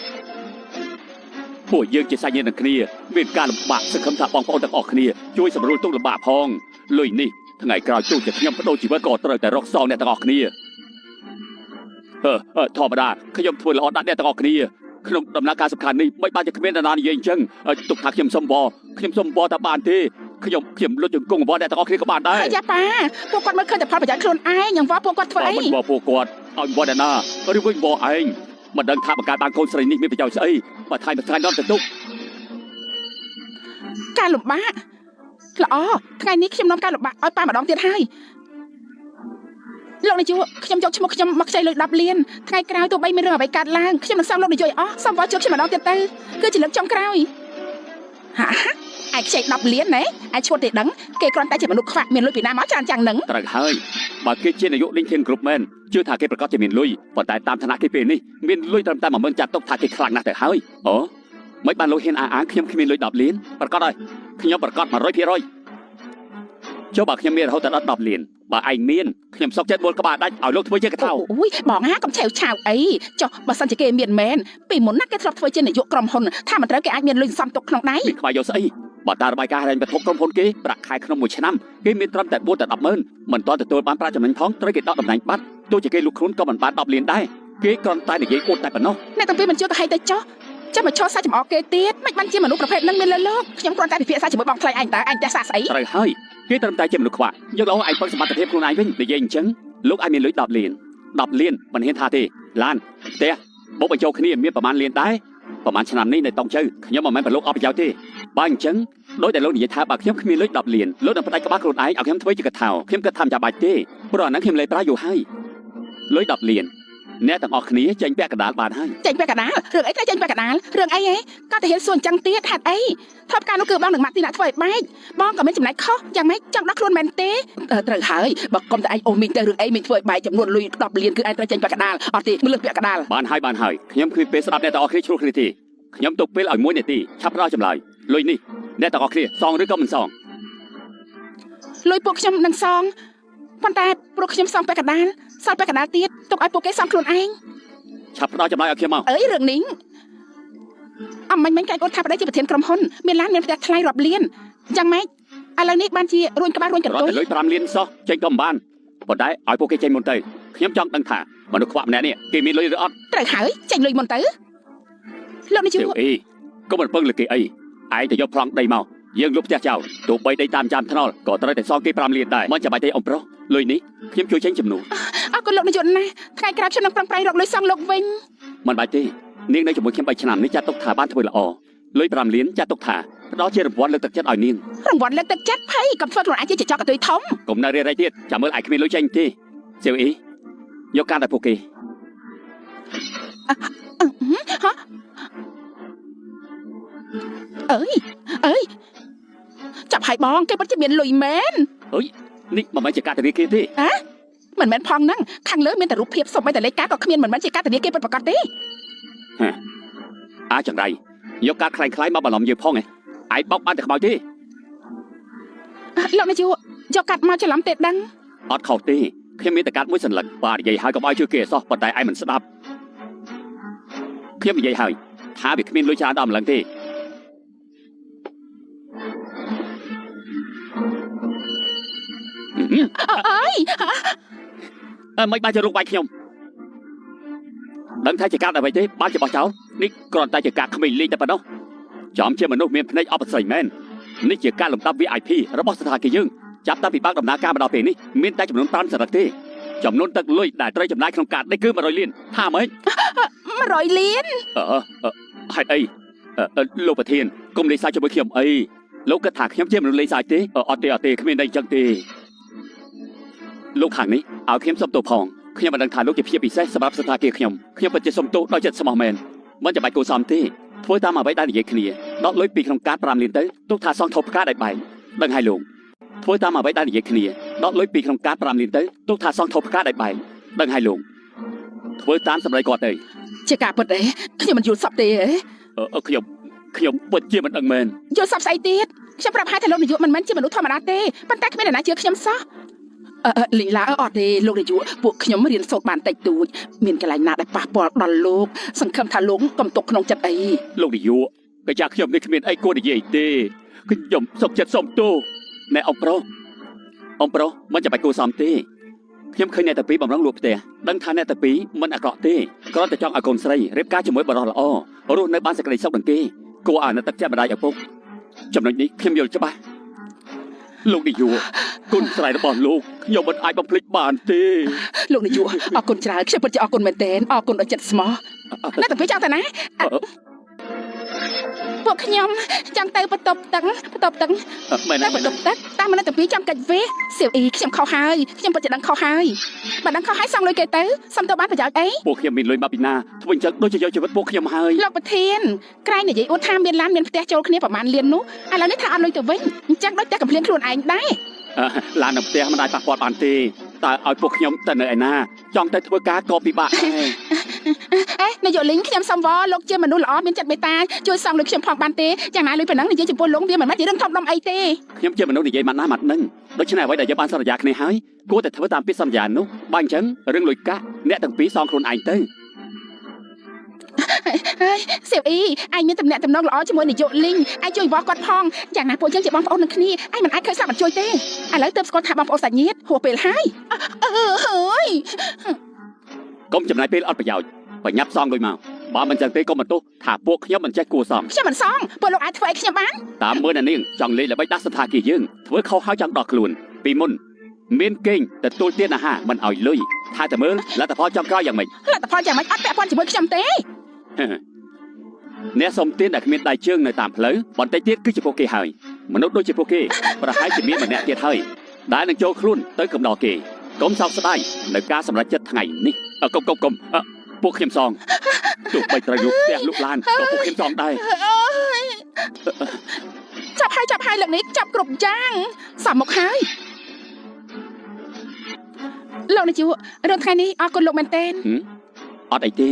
ពួកយើងជាសាច់ញាតិនឹងគ្នាមានការលំបាកសង្ឃឹមថាបងប្អូនទាំងអស់គ្នាជួយសម្រួលទុក្ខលំបាកផងលុយនេះថ្ងៃក្រោយទោះជាខ្ញុំបដូរជីវិតក៏ត្រូវតែរកសងអ្នកទាំងអស់គ្នាធម្មតាខ្ញុំធ្វើល្អដាក់អ្នកទាំងអស់គ្នាក្នុងដំណើរការសំខាន់នេះមិនបានជាគ្មាននរណានិយាយអញ្ចឹងទុកថាខ្ញុំសុំវខ្ញុំសុំវថាបានទេខ្ញុំលុតជង្គង់វអ្នកទាំងអស់គ្នាក៏បានដែរយ៉ាប៉ាពួកគាត់មើលឃើញតែផលប្រយោជន៍ខ្លួនឯងយ៉ាងវពួកគាត់ធ្វើអីមិនវពួកគាត់ឲ្យវអ្នកណាឬវិញវឯងមិនដឹងថាបង្កើតបានកូនស្រីនេះមានប្រយោជន៍ស្អីបើថៃមួយថ្ងៃនាំទៅទុកការលំបាកល្អថ្ងៃនេះខ្ញុំនាំការលំបាកឲ្យប៉ាម្ដងទៀតហើយលោកនាយកខ្ញុំយកឈ្មោះខ្ញុំមកខ្ចីលុយ10លានថ្ងៃក្រោយទោះបីមានរឿងអ្វីកើតឡើងខ្ញុំនឹងសងលោកនាយកឲ្យអស់សូមវល់ជួបខ្ញុំម្ដងទៀតទៅគឺជាលើកចុងក្រោយហាឯខ្ចី10លានណែឯឈួតទេដឹងគេគ្រាន់តែជាមនុស្សខ្វាក់មានលុយពីណាមកច្រើនយ៉ាងហ្នឹងត្រូវហើយបើគេជានាយកលីងធានគ្រប់មែនជឿថាគេប្រកាសជាមានលុយប៉ុន្តែតាមឋានៈគេពេលនេះមានលុយត្រឹមតែ10000ចាត់ទុកថាគេខ្លាំងណាស់ទៅហើយអូមិនបានលោកហ៊ានអះអាងខ្ញុំគ្មានលុយ10លានប្រកាសហើយខ្ញុំប្រកាស100%ចុះបើខ្ញុំមានរហូតដល់10លានបើឯងមានខ្ញុំសុកចិត្តមួលក្បាលដាច់ឲ្យលោកធ្វើជាកថាអូយបងហាកុំឆេវឆាវអីចុះបើសិនជាគេមានមែនពីមុនណាគេធ្លាប់ធ្វើជានាយកក្រុមហ៊ុនថាមិនត្រូវគេអាចមានលុយសំទុកក្នុងដៃមានខ្វាយយកស្អីបើតាមរបាយការណ៍ហិរញ្ញវត្ថុក្រុមហ៊ុនគេប្រាក់ខែក្នុងមួយឆ្នាំគេមានត្រឹមតែ4ដល់100000មិនទាន់ទទួលបានប្រាក់ចំណេញផងត្រូវគេដកតំណែងបាត់ទោះជាគេលុកខ្លួនក៏មិនបាន10លានដែរគេគ្រាន់តែនិយាយអួតតែប៉ុណ្ណោះអ្នកទាំងពីរមិនជឿក៏ហីទៅចុះចាំមកឈរសាច់ចំអកគេទៀតមិនបានជាមនុស្សប្រភេទនឹងមានលើលោកខ្ញុំគ្រាន់តែពិភាក្សាជាមួយបងថ្លៃឯងតើឯងផ្ទះសាស្អីត្រូវហើយគេត្រឹមតែជាមនុស្សខ្វាក់យកល្អឯងពឹងសមត្ថភាពខ្លួនឯងវិញនិយាយអញ្ចឹងលោកឯងមានលុយ10លាន10លានមិនហ៊ានថាទេឡានផ្ទះបុកបញ្ចូលគ្នាមានប្រមាណលានដែរប្រមាណឆ្នាំនេះនៅតុងជៅខ្ញុំមិនមែនប្រឡូកអត់ប្រយោជន៍ទេបើអញ្ចឹងដោយតែលោកនិយាយថាបើខ្ញុំគ្មានលុយ10លានលោកនឹងផ្ដាច់ក្បាលខ្លួនឯងឲ្យខ្ញុំធ្វើជាកថាខ្ញុំគិតថាមិនចាំបាច់ទេព្រោះអាហ្នឹងខ្ញុំលេប្រាយូរហើយលុយ10លានអ្នកទាំងអស់គ្នាចេញពាក់កណ្ដាលបានហើយចេញពាក់កណ្ដាលរឿងអីត្រូវចេញពាក់កណ្ដាលរឿងអីហ៎ក៏តែហ៊ានសួរអញ្ចឹងទៀតហេតុអីធម្មការនោះគឺបងនឹងម៉ាក់ទីណាធ្វើឲ្យបែកបងក៏មានចំណែកខុសយ៉ាងម៉េចចង់ដោះខ្លួនមែនទេត្រូវហើយបើកុំតែឯងអូមីងទៅរឿងអីមីងធ្វើឲ្យបែកចំនួនលុយ10លានគឺឯងត្រូវចេញពាក់កណ្ដាលអត់ទេមើលពាក់កណ្ដាលបានហើយបានហើយខ្ញុំគ្មានពេលស្ដាប់អ្នកទាំងអស់គ្នាឆ្លោះគ្នាទេខ្ញុំទុកពេលឲ្យ1នាទីឆាប់ផ្ដល់ចម្លើយលុយនេះអ្នកទាំងអស់គ្នាសងឬក៏មិនសងលុយពួកខ្ញុំនឹងសងប៉ុន្តែព្រោះខ្ញុំសងពាក់កណ្ដាលសល់ពាក់កណ្ដាលទៀតទុកឲ្យពួកគេសងខ្លួនឯងឆាប់ផ្ដល់ចម្លើយឲ្យខ្ញុំមកអើយរឿងនេះអំមិញមិញកែកូនថាប្តីជាប្រធានក្រុមហ៊ុនមានឡានមានផ្ទះថ្លៃរាប់លានយ៉ាងម៉េចឥឡូវនេះបានជារួញក្បាលរួញកន្ទុយរត់តែលុយ5លានសោះចេញក៏មិនបានប៉ុន្តែឲ្យពួកគេចេញមុនទៅខ្ញុំចង់ដឹងថាមនុស្សខ្វាក់ម្នាក់នេះគេមានលុយឬអត់ត្រូវហើយចេញលុយមុនទៅលោកនេះជួអីកុំមិនពឹងលើគេអីឯងទៅយកប្លង់ដីមកយើងលុបផ្ទះចោលទោះបីដីតាមចាំថ្នល់ក៏ត្រូវតែសងគេ5លានដែរមិនចាំបាច់ទេអ៊ំប្រុសលុយនេះខ្ញុំជួយចេញជំនួសអរគុណលោកនាយកណាស់ថ្ងៃក្រោយខ្ញុំនឹងប្រឹងប្រែងរកលុយសងលោកវិញមិនបាច់ទេនាងនៅជាមួយខ្ញុំ3ឆ្នាំនេះចាត់ទុកថាបានធ្វើល្អលុយ5លានចាត់ទុកថាផ្ដល់ជារង្វាន់លើកទឹកចិត្តឲ្យនាងរង្វាន់លើកទឹកចិត្តភ័យកុំធ្វើខ្លួនឯងជាចកកតុយធំកុំនៅរារែកទៀតចាំមើលឯងគ្មានលុយចេញទេសៀវអ៊ីយកកាតឲ្យពួកគេអើយអើយចាប់ហើយបងគេពិតជាមានលុយមែនអើយនេះមិនមែនជាកាតធនាគារទេហ៎មិនមែនផងហ្នឹងខាងលើមានតែរូបភាពសូម្បីតែលេខកាតក៏គ្មានមិនមែនជាកាតធនាគារពិតប្រាកដទេហ៎អាចង្រៃយកកាតខ្លាំងៗមកបន្លំយើងផងឯងឯងបោកបានតែខ្មោចទេលោកនាយកយកកាតមកច្រឡំទេដឹងអត់ខុសទេខ្ញុំមានតែកាតមួយសន្លឹកបាទនិយាយហើយកុំឲ្យជឿគេអសោះប៉ុន្តែឯងមិនស្ដាប់ខ្ញុំនិយាយហើយថាវាគ្មានលុយច្រើនដល់ម្លឹងទេអើយមិនបានជារូបបាយខ្ញុំដឹងថាជាការអ្វីទេបានជាបោះចោលនេះគ្រាន់តែជាការក្មេងលេងតែប៉ុណ្ណោះចំជាមនុស្សមានភ្នែកអបស្រីមែននេះជាការលំដាប់ VIP របស់ស្ថាគារយើងចាប់តាំងពីបើកដំណើរការមកដល់ពេលនេះមានតែចំនួន5សន្លឹកទេចំនួនទឹកលុយដែលត្រូវចំណាយក្នុងការនេះគឺ100លានថាម៉េច100លានហេតុអីលោកប្រធានកុំលេងសើចជាមួយខ្ញុំអីលោកគិតថាខ្ញុំជាមនុស្សលេងសើចទេអត់ទេអត់ទេគ្មានអីចឹងទេលោកខាងនេះឲ្យខ្ញុំសុំទោសផងខ្ញុំមិនដឹងថាលោកជាភាពពិសេសសម្រាប់ស្ថាគារខ្ញុំខ្ញុំពិតជាសុំទោសដោយចិត្តស្មោះមែនមិនចាំបាច់គួរសមទេធ្វើតាមអ្វីដែលនិយាយគ្នាដកលុយពីក្នុងកាត5លានទៅទុកថាសងថោផ្កាដែលបែកដឹងហើយលោក ធ្វើតាមអ្វីដែលនិយាយគ្នាដកលុយពីក្នុងកាត5លានទៅទុកថាសងថោផ្កាដែលបែកដឹងហើយលោកធ្វើតាមសម្ដីគាត់ទៅជាការពិតទេខ្ញុំមិនយល់សប្តិទេខ្ញុំពិតជាមិនដឹងមែនយល់សប្តិស្អីទៀតខ្ញុំប្រាប់ហើយថាលោកនាយកមិនមែនជាមនុស្សធម្មតាទេប៉ុន្តែគ្មានអ្នកណាជឿខ្ញុំសោះលីឡាអត់ទេលោកនាយកពួកខ្ញុំរៀនសូត្របានតិចតួចមានកន្លែងណាដែលប៉ះពាល់ដល់លោកសង្ឃឹមថាលោកកុំទុកក្នុងចិត្តអីលោកនាយកកាចាខ្ញុំនេះគ្មានអីគួរនិយាយទេខ្ញុំសុខចិត្តសុំទោសណែអង្គប្រុសអង្គប្រុសមិនចាំបាច់គួរសមទេខ្ញុំឃើញអ្នកតាពីបំរុងលក់ផ្ទះដឹងថាអ្នកតាពីមិនអាក្រក់ទេគ្រាន់តែចង់ឲ្យកូនស្រីរៀបការជាមួយបុរសល្អរស់នៅបានសេចក្តីសុខនឹងគេគួរអាណិតទឹកចិត្តម្ដាយឪពុកចំណុចនេះខ្ញុំយល់ច្បាស់លោកនាយកគុណស្រ័យរបស់លោកខ្ញុំមិនអាចបំភ្លេចបានទេលោកនាយកអរគុណច្រើនខ្ញុំពិតជាអរគុណមែនទែនអរគុណដល់ចិត្តស្មោះអ្នកតាពីចង់ទៅណាពួកខ្ញុំចង់ទៅបន្ទប់ទឹកបន្ទប់ទឹកតែបន្ទប់ទឹកតាមអ្នកតាពីចង់កាច់វេសៀវអ៊ីខ្ញុំខុសហើយខ្ញុំពិតជាដឹងខុសហើយបើដឹងខុសហើយសងលុយគេទៅសុំទៅបានប្រយោជន៍អីពួកខ្ញុំមានលុយមកពីណាធ្វើអញ្ចឹងដូចជាយកជីវិតពួកខ្ញុំហើយលោកប្រធានក្រែងនិយាយអួតថាមានឡានមានផ្ទះចូលគ្នាប្រហែលលាននោះឥឡូវនេះថាអត់លុយទៅវិញអញ្ចឹងដូចតែកំភ្លៀងខ្លួនឯងដែរឡាននៅផ្ទះមិនអាចប៉ះពាល់បានទេតើឲ្យពួកខ្ញុំទៅនៅឯណាចង់ទៅធ្វើការក៏ពិបាកដែរអេនាយកលីងខ្ញុំសុំវលោកជាមនុស្សល្អមានចិត្តមេត្តាជួយសងលុយខ្ញុំផងបានទេយ៉ាងណាលុយប៉ុណ្ណឹងនិយាយចំពោះលោកវាមិនមែនជារឿងធំដុំអីទេខ្ញុំជាមនុស្សនិយាយម៉ាត់ណាម៉ាត់នឹងដូច្នេះអ្វីដែលយើងបានសន្យាគ្នាហើយគួរតែធ្វើតាមពាក្យសន្យានោះបើអញ្ចឹងរឿងលុយកាក់អ្នកទាំងពីរសងខ្លួនឯងទៅហើយសៀវអ៊ីឯងមានតំណែងតំណងល្អជាមួយនាយកលីងឯងជួយវាស់គាត់ផងយ៉ាងណាពួកយើងជាបងប្អូននឹងគ្នាឯងមិនអាចខើចស្លាប់មិនជួយទេឥឡូវទើបស្គាល់ថាបងប្អូនសាច់ញាតិហួសពេលហើយអើយកុំចំណាយពេលអត់ប្រយោជន៍បញ្ញាប់សងលុយមកបើមិនចឹងទេកុំបន្ទោសថាពួកខ្ញុំមិនចេះគួរសមខ្ញុំមិនសងពួកលោកអាចធ្វើឲ្យខ្ញុំបានតាមមើលអ្នកនាងចង់លេងល្បិចដាក់សន្តាគារយើងធ្វើខុសហើយចង់ដោះខ្លួនពីមុនមានគេងទទួលទានអាហារមិនឲ្យលុយថាតែមើលលទ្ធផលចង់ក្រោយយ៉ាងម៉េចលទ្ធផលយ៉ាងម៉េចអត់ពាក់ព័ន្ធជាមួយខ្ញុំទេអ្នកសុំទានដែលគ្មានដៃជើងនៅតាមផ្លូវបន្តិចទៀតគឺជាពួកគេហើយមនុស្សដូចជាពួកគេប្រហែលជាមានម្នាក់ទៀតហើយដែលនឹងចូលខ្លួនទៅកំដរគេកុំសោកស្ដាយនៅការសម្រេចចិត្តថ្ងៃនេះកុំពួកខ្ញុំសងទោះបីត្រូវលុបផ្ទះលុបឡានក៏ពួកខ្ញុំសងដែរចាប់ហើយចាប់ហើយលើកនេះចាប់គ្រប់យ៉ាងសមមកហើយលោកនាយករឿងថ្ងៃនេះអរគុណលោកមែនទែនអត់អីទេ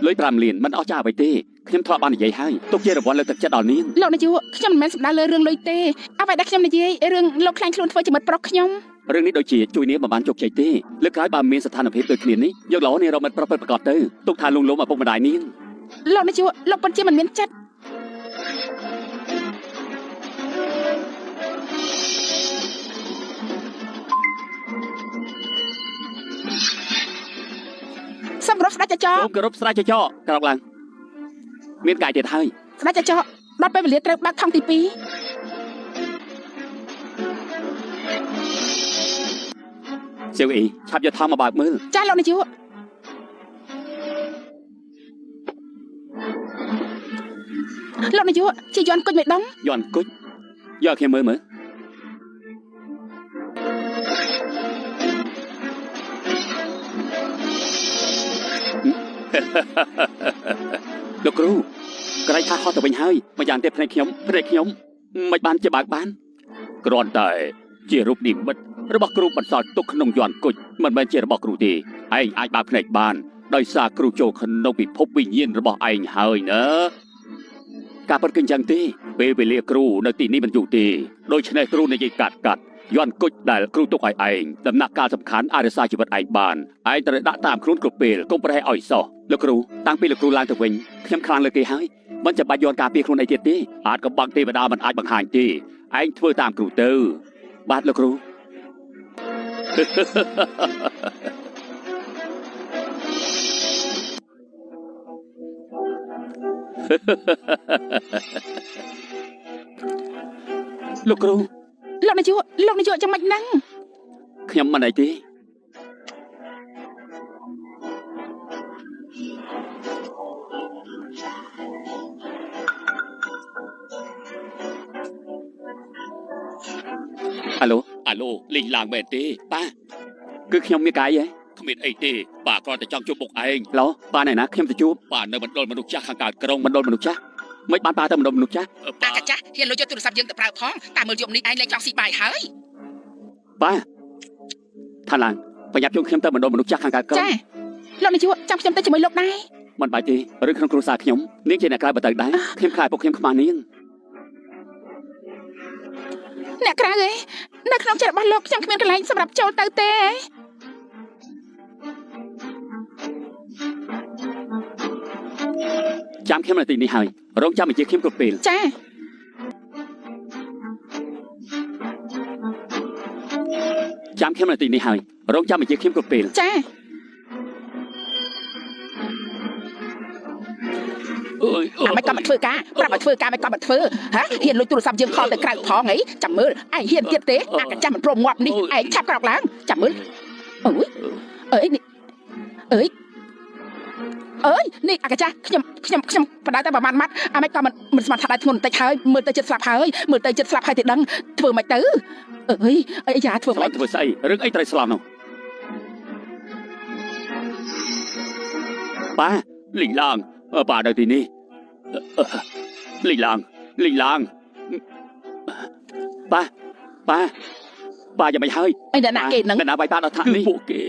លុយ5លានមិនអស់ចាអ្វីទេខ្ញុំធ្លាប់បាននិយាយហើយទុកជារង្វាន់លើកទឹកចិត្តដល់នាងលោកនាយកខ្ញុំមិនមែនសំដៅលើរឿងលុយទេអ្វីដែលខ្ញុំនិយាយរឿងលោកខ្លាញ់ខ្លួនធ្វើជាមិត្តប្រុសខ្ញុំរឿងនេះដូចជាជួយនាងមិនបានជោគជ័យទេលើកក្រោយបើមានស្ថានភាពដូចគ្នានេះយកល្អនាងរកមិត្តប្រុសពិតប្រាកដទៅទុកថាលួងលោមឪពុកម្ដាយនាងលោកនាយកលោកពិតជាមិនមានចិត្តសូមគោរពស្ដេចចចកសូមគោរពស្ដេចចចកក្រោកឡើងមានកាយទៀតហើយស្ដេចចចកដល់ពេលវេលាត្រូវបើកថង់ទី2សៀវអ៊ីឆាប់យកថង់មកបើកមើលចាលោកនាយកលោកនាយកជាយន់គុជមួយដុំយន់គុជយកខ្ញុំមើលមើលលោកគ្រូក្រែងថាហោះទៅវិញហើយម្យ៉ាងទៀតភ្នែកខ្ញុំមិនបានជាបើកបានគ្រាន់តែជារូបនិមិត្តរបស់គ្រូបន្សល់ទុកក្នុងយន្តគុជមិនមែនជារបស់គ្រូទេឯងអាចបើកភ្នែកបានដោយសារគ្រូចូលក្នុងពិភពវិញ្ញាណរបស់ឯងហើយណាការពិតគឺអញ្ចឹងទេពេលវេលាគ្រូនៅទីនេះមិនយូរទេដូច្នេះគ្រូនិយាយកាត់យន្តគុជដែលគ្រូទុកឲ្យឯងដំណាក់កាលសំខាន់អាចរក្សាជីវិតឯងបានឯងត្រូវដាក់តាមខ្លួនគ្រប់ពេលកុំប្រហែសឲ្យសោះលោកគ្រូតាំងពីលោកគ្រូឡើងទៅវិញខ្ញុំខ្លាំងលើគេហើយមិនចាំបាច់យន្តការពារខ្លួនឯងទៀតទេអាចកំបាំងទេវតាមិនអាចបង្ហាញទេឯងធ្វើតាមគ្រូទៅបាទលោកគ្រូលោកគ្រូលោកនាយកលោកនាយកយ៉ាងម៉េចហ្នឹងខ្ញុំមិនអីទេអាឡូអាឡូលេងឡើងមែនទេប៉ាគឺខ្ញុំមានកាយហ៎គ្មានអីទេប៉ាគ្រាន់តែចង់ជួបមុខឯងឡូប៉ាណែណាខ្ញុំទៅជួបប៉ានៅមណ្ឌលមនុស្សចាស់ខាងកើតក្រុងមណ្ឌលមនុស្សចាស់មិនបានប៉ាទៅមណ្ឌលមនុស្សចាស់ប៉ាកាចាស់ហ៊ានលុយយកទូរស័ព្ទយើងទៅប្រើផងតាមមើលយប់នេះឯងលែងចង់ស៊ីបាយហើយ ប៉ាថាឡើងប្រញាប់ជុំខ្ញុំទៅបណ្ដុំមនុស្សចាស់ខាងកើតក្រុង ចាលោកនាយកចាំខ្ញុំទៅជាមួយលោកដែរ មិនបាច់ទេ ឬក្នុងគ្រួសារខ្ញុំនាងជាអ្នកក្រៅបើទៅដែរ ខ្ញុំខ្លាចពួកខ្ញុំខ្មាស់នាង អ្នកក្រៅឯងនៅក្នុងចិត្តរបស់លោកខ្ញុំគ្មានកន្លែងសម្រាប់ចូលទៅទេ ចាំខ្ញុំនៅទីនេះហើយ រងចាំបញ្ជាខ្ញុំគ្រប់ពេល ចា ចាំខ្ញុំនៅទីនេះហើយ រងចាំបញ្ជាខ្ញុំគ្រប់ពេល ចា អាមិនក៏មកធ្វើការ ប្រាប់ឲ្យធ្វើការមិនក៏មកធ្វើ ហ៎ ហ៊ានលួចទូរស័ព្ទយើងខលទៅក្រៅផងអី ចាំមើលឯងហ៊ានទៀតទេ អាកាចាំមិនព្រមងាប់នេះ ឯងឆាប់ក្រោកឡើង ចាំមើល អូយ អើយនេះ អើយ អើយនេះ អាកាចាស់ ខ្ញុំខ្ញុំខ្ញុំបដៅតែប្រហែលម៉ាត់ អាមិនក៏មិនស្មានថាដៃធ្ងន់បន្តិចហើយ មើលទៅចិត្តស្លាប់ហើយ មើលទៅចិត្តស្លាប់ហើយទេដឹង ធ្វើមិនទៅ អើយ អីយ៉ា ធ្វើមិន ធ្វើស្អី រឿងអីត្រូវស្លាប់នោះ ប៉ាលីងឡាង ប៉ានៅទីនេះ លីងឡាង លីងឡាង ប៉ា ប៉ា ប៉ាយ៉ាងម៉េចហើយ អីអ្នកណាគេនឹង អ្នកណាវាយប៉ាដល់ថ្នាក់នេះ ពួកគេ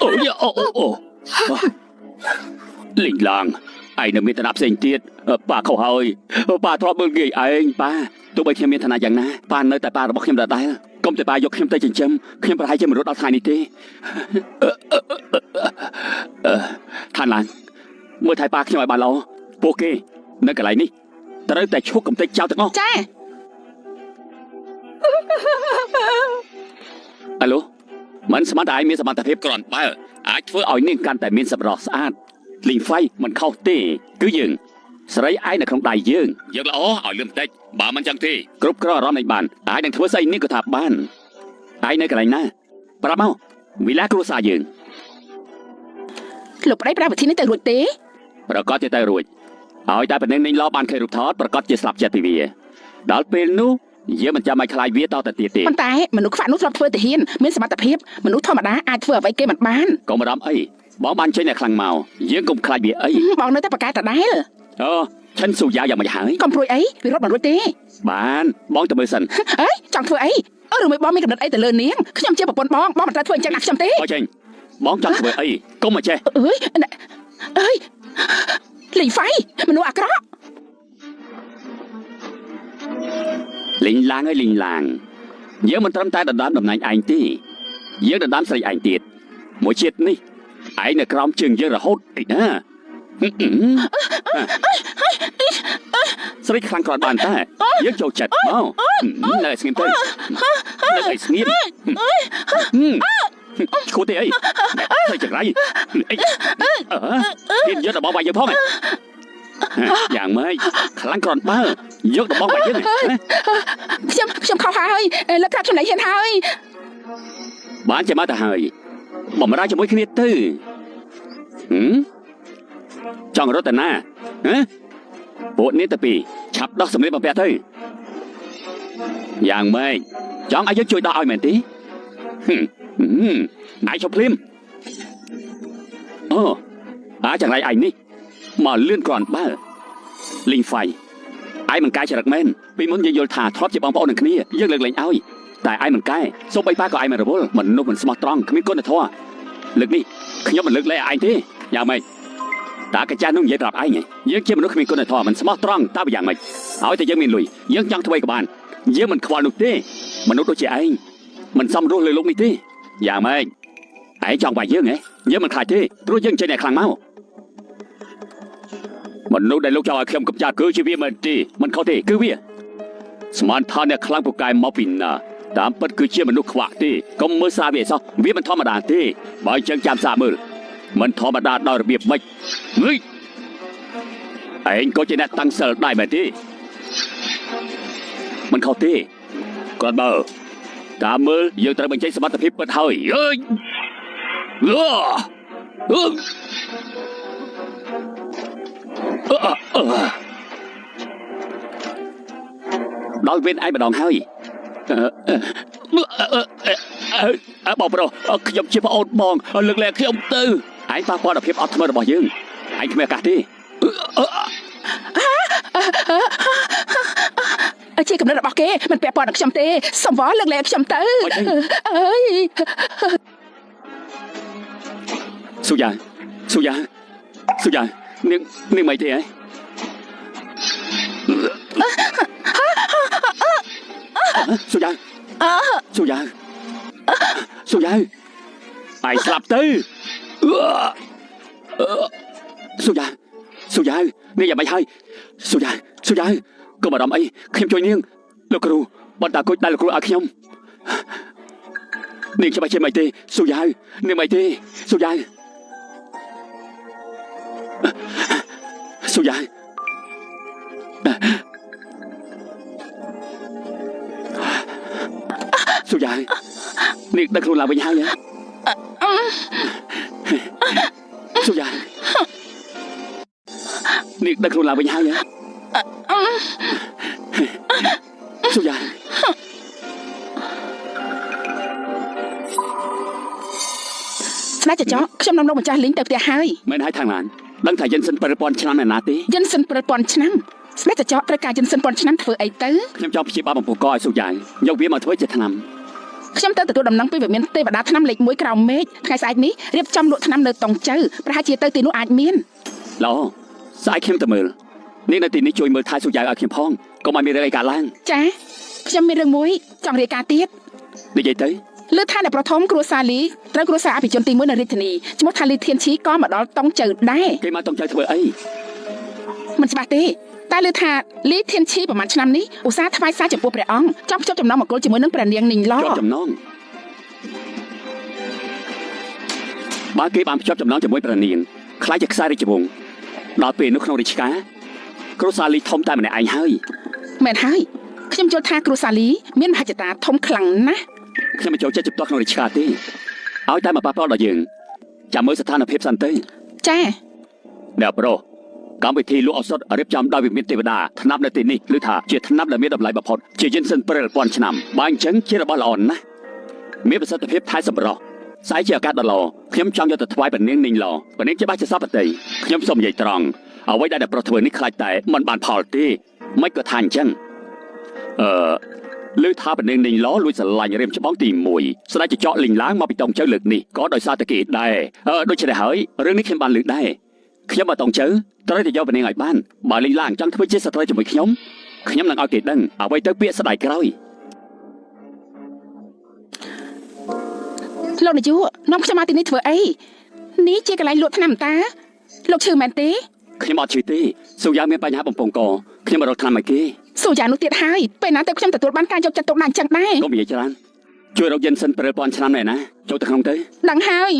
អូយ អូអូអូ លីងឡាង ឯងនៅមានឋានៈផ្សេងទៀត ប៉ាខុសហើយ ប៉ាធ្លាប់មើលងាយឯង ប៉ា ទោះបីខ្ញុំមានឋានៈយ៉ាងណា ប៉ានៅតែប៉ារបស់ខ្ញុំដដែល កុំតែប៉ាយកខ្ញុំទៅចិញ្ចឹម ខ្ញុំប្រហែលជាមិនរត់ដល់ថ្ងៃនេះទេ ឋានឡើង មើលថែប៉ាខ្ញុំឲ្យបានល្អ ពួកគេនៅកន្លែងនេះត្រូវតែឈប់កំទេចចោលទាំងអស់ ចា អាឡូ មិនស្មានតែឯងមានសមត្ថភាពគ្រាន់បើអាចធ្វើឲ្យនាងកាន់តែមានសម្រស់ស្អាត លីងហ្វៃមិនខុសទេ គឺយើងស្រីឯងនៅក្នុងដៃយើង យើងល្អឲ្យលឿនបន្តិច បើមិនចឹងទេគ្រប់គ្រងអារម្មណ៍នេះបាន អាចនឹងធ្វើស្អីនេះក៏ថាបាន ឯងនៅកន្លែងណា ប្រាប់មក វិឡាគ្រួសារយើង លោកប្តីប្រើវិធីនេះទៅរួចទេ ប្រកាសជាទៅរួច ឲ្យតែប៉ុណ្ណឹង នាងឡបានឃើញរូបថត ប្រកាសជាស្លាប់ចិត្តពីវា ដល់ពេលនោះយើងមិនចាំឲ្យខ្លាចវាតទៅទៀតទេ ប៉ុន្តែមនុស្សខ្វាក់នោះធ្លាប់ធ្វើទាហាន មានសមត្ថភាព មនុស្សធម្មតាអាចធ្វើអ្វីគេមិនបាន កុំបារម្ភអី បងបានចេញតែខ្លាំងមក យើងកុំខ្លាចវាអី បងនៅតែប្រកែកដដែល អូ ឆិនស៊ូយ៉ាយ៉ាងម៉េចហើយ កុំព្រួយអី វារត់មិនរួចទេ បានបងទៅមើលសិន អេចង់ធ្វើអី អឺឬមួយបងមានកំណត់អីទៅលើនាង ខ្ញុំជាប្រពន្ធបង បងមិនត្រូវធ្វើអញ្ចឹងណាខ្ញុំទេ អចេញ បងចង់ធ្វើអីកុំមកចេះ អើយ អើយ លីងហ្វៃ មនុស្សអាក្រក់ លីងឡាង អើយលីងឡាង យើងមិនត្រឹមតែដណ្ដើមតំណែងឯងទេ យើងដណ្ដើមស្រីឯងទៀត មួយជាតិនេះឯងនៅក្រោមជើងយើងរហូតអីណា ស្រីខ្លាំងគ្រាន់បានតែយើងចូលចិត្ត មកនៅឲ្យស្ងៀមទៅ នៅឲ្យស្ងៀម ឈួតទេអី ស្រីចង្រៃអី អឺហ៊ានយករបស់វាយយើងផង យ៉ាងម៉េច ខ្លាំងគ្រាន់បើយករបស់វាយយើង ខ្ញុំខ្ញុំខុសហើយ លើកក្រាបចំណៃហ៊ានហើយ បានចាំមកទៅហើយ បំរើជាមួយគ្នាទៅ ហឹមចង់រត់ទៅណាហ៎ ពួកនេះទៅពីឆាប់ដោះសម្លៀកបំពាក់ទៅ យ៉ាងម៉េច ចង់ឲ្យយើងជួយដោះឲ្យមែនទេ ហឹម ឯងឈប់ភ្លាម អូ អាចចង្រៃឯងនេះមកលឿនគ្រាន់បើ លីងហ្វៃ ឯងមិនកែចរិតមែន ពីមុនយើងយល់ថាធ្លាប់ជាបងប្អូននឹងគ្នា យើងលើកលែងឲ្យ តែឯងមិនកែ សូម្បីប៉ាក៏ឯងមិនរវល់ មនុស្សមិនស្មោះត្រង់ គ្មានគុណធម៌ លើកនេះខ្ញុំមិនលើកលែងឯងទេ យ៉ាងម៉េច តាកាចាស់នោះនិយាយប្រាប់ឯង យើងជាមនុស្សគ្មានគុណធម៌ មិនស្មោះត្រង់ តើយ៉ាងម៉េច ឲ្យតែយើងមានលុយ យើងចង់ធ្វើក៏បាន យើងមិនខ្វល់នោះទេ មនុស្សដូចជាឯងមិនសមរស់លើលោកនេះទេ យ៉ាងម៉េច ឯងចង់វាយយើងហ៎ យើងមិនខ្លាចទេ ព្រោះយើងចេញតែខ្លាំងមក មនុស្សដែលលោកចង់ឲ្យខ្ញុំកំចាត់គឺជាវាមែនទេ មិនខុសទេ គឺវា ស្មានថាអ្នកខ្លាំងពូកែមកពីណា តាមពិតគឺជាមនុស្សខ្វាក់ទេ កុំមើលស្រាលវាអីសោះ វាមិនធម្មតាទេ បើអញ្ចឹងចាំសាកមើល មិនធម្មតាដល់របៀបម៉េច ហឹយ ឯងក៏ជាអ្នកតាំងសិលដែរមែនទេ មិនខុសទេ គាត់បើតាមមើលយើងត្រូវបញ្ចេញសមត្ថភាពពិតហើយ អើយ អឺអឺ ដល់វេនឯងម្ដងហើយ បងប្រុស ខ្ញុំជាប្អូនបង លើកលែងខ្ញុំទៅ ឯងប៉ះពាល់ដល់ភាពអត់ធ្មត់របស់យើង ឯងគ្មានឱកាសទេ ជាកំណត់របស់គេមិនពាក់ព័ន្ធនឹងខ្ញុំទេសូមវល់លើកលែងខ្ញុំទៅអើយស៊ូយ៉ាស៊ូយ៉ាស៊ូយ៉ានាងនាងមិនទេហ៎ស៊ូយ៉ាស៊ូយ៉ាស៊ូយ៉ាឯងស្លាប់ទៅស៊ូយ៉ាស៊ូយ៉ានាងយ៉ាងម៉េចហើយស៊ូយ៉ាស៊ូយ៉ាកុំបារម្ភអីខ្ញុំជួយនាងលោកគ្រូបន្តគុជដែលលោកគ្រូឲ្យខ្ញុំនាងច្បាស់ជាមិនទេស៊ូយ៉ានាងមិនទេស៊ូយ៉ាស៊ូយ៉ាស៊ូយ៉ានាងដឹកខ្លួនឡើងវិញហើយស៊ូយ៉ានាងដឹកខ្លួនឡើងវិញហើយស៊ូយ៉ាស្ដេចចកខ្ញុំនាំលោកម្ចាស់លីងទៅផ្ទះហើយមិនហើយខាងឡានដឹងថាយិនសិន7000ឆ្នាំឯណាទេយិនសិន7000ឆ្នាំស្ដេចចកត្រូវការយិនសិន1000ឆ្នាំធ្វើអីទៅខ្ញុំចង់ព្យាបាលបំពង់កឲ្យស៊ូយ៉ាយកវាមកធ្វើជាថ្នាំខ្ញុំទៅទទួលដំណឹងពីវិមានទេវតាថ្នាំលេខ1ក្រោមមេឃថ្ងៃស្អែកនេះរៀបចំលក់ថ្នាំនៅតុងចៅប្រហែលជាទៅទីនោះអាចមានល្អស្អែកខ្ញុំទៅមើលនាងនៅទីនេះជួយមើលថែស៊ូយ៉ាឲ្យខ្ញុំផងកុំឲ្យមានរឿងអីកើតឡើងចាខ្ញុំមានរឿងមួយចង់រាយការណ៍ទៀតនិយាយទៅលើថាអ្នកប្រធមគ្រួសារលីត្រូវគ្រួសារអភិជនទី1នៅរាជធានីឈ្មោះថាលីធានឈីក៏មកដល់តុងចៅដែរគេមកតុងចៅធ្វើអីមិនច្បាស់ទេតែលើថាលីធានឈីប្រហែលឆ្នាំនេះឧស្សាហ៍ថ្វាយសារចំពោះព្រះអង្គចង់ភ្ជាប់ចំណងមង្គលជាមួយនឹងព្រះនាងនីងឡជាប់ចំណងបើគេបានភ្ជាប់ចំណងជាមួយព្រះនាងខ្លាចជាខ្សែរាជវង្សដល់ពេលនោះក្នុងរាជការគ្រួសារលីធំតែម្នាក់ឯងហើយមែនហើយខ្ញុំយល់ថាគ្រួសារលីមានមហិច្ឆតាធំខ្លាំងណាស់ខ្ញុំមិនចូលចិត្តជំទាស់ក្នុងរាជការទេឲ្យតែមកប៉ះពាល់ដល់យើងចាំមើលស្ថានភាពសិនទៅចាអ្នកប្រុសកម្មវិធីលក់ឱសថរៀបចំដោយវិមានទេវតាថ្នាំនៅទីនេះឬថាជាថ្នាំដែលមានតម្លៃបំផុតជាយិនសិន7000ឆ្នាំបើអញ្ចឹងជារបស់ល្អណាស់មានប្រសិទ្ធភាពថែសម្រស់ស្អែកជាឱកាសដ៏ល្អខ្ញុំចង់យកទៅថ្វាយព្រះនាងនីងឡព្រះនាងច្បាស់ជាសពតិខ្ញុំសូមនិយាយត្រង់អ្វីដែលអ្នកប្រុសធ្វើនេះខ្លាចតែមិនបានផលទេមិនក៏ថាអញ្ចឹងអឺឬថាព្រះនាងនីងឡលួចស្រឡាញ់រៀមច្បងទី1ស្ដេចចកលីងឡើងមកពីតុងចៅលើកនេះក៏ដោយសារតែគេដែរដូច្នេះហើយរឿងនេះខ្ញុំបានលើកដែរខ្ញុំមកតុងចៅត្រូវតែយកព្រះនាងឲ្យបានបើលីងឡើងចង់ធ្វើជាសត្រូវជាមួយខ្ញុំខ្ញុំនឹងឲ្យគេដឹងអ្វីទៅពាក្យស្ដាយក្រោយលោកនាយកនាំខ្ញុំមកទីនេះធ្វើអីនេះជាកន្លែងលក់ថ្នាំតាលោកឈឺមែនទេខ្ញុំអត់ឈឺទេស៊ូយ៉ាមានបញ្ហាបំពង់កខ្ញុំមករកថ្នាំឲ្យគេស៊ូយ៉ានោះទៀតហើយពេលណាទៅខ្ញុំទទួលបានការយកចិត្តទុកដាក់អញ្ចឹងដែរកុំនិយាយច្រើនជួយរកយិនសិន7000ឆ្នាំណែណាចូលទៅក្នុងទៅដឹងហើយ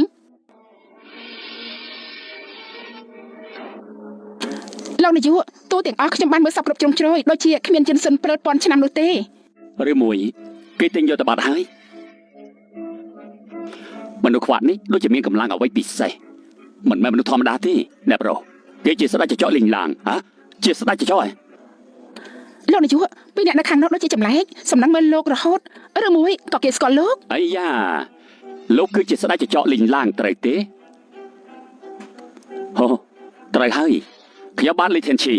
លោកនាយកទូទាំងអស់ខ្ញុំបានមើលសពគ្រប់ជ្រុងជ្រោយដូចជាគ្មានយិនសិន7000ឆ្នាំនោះទេឬមួយគេទិញយកទៅបាត់ហើយមនុស្សខ្វាត់នេះដូចជាមានកម្លាំងអ្វីពិសេសមិនមែនមនុស្សធម្មតាទេអ្នកប្រុសគេជាស្ដេចចកលីងឡាងហ៎ជាស្ដេចចកហ៎លោកនាយកពីអ្នកនៅខាងនោះដូចជាចម្លែកសំណឹងមើលលោករហូតឬមួយក៏គេស្គាល់លោកអីយ៉ាលោកគឺជាស្ដេចចកលីងឡាងត្រូវទេហូត្រូវហើយខ្ញុំបានលីធានឈី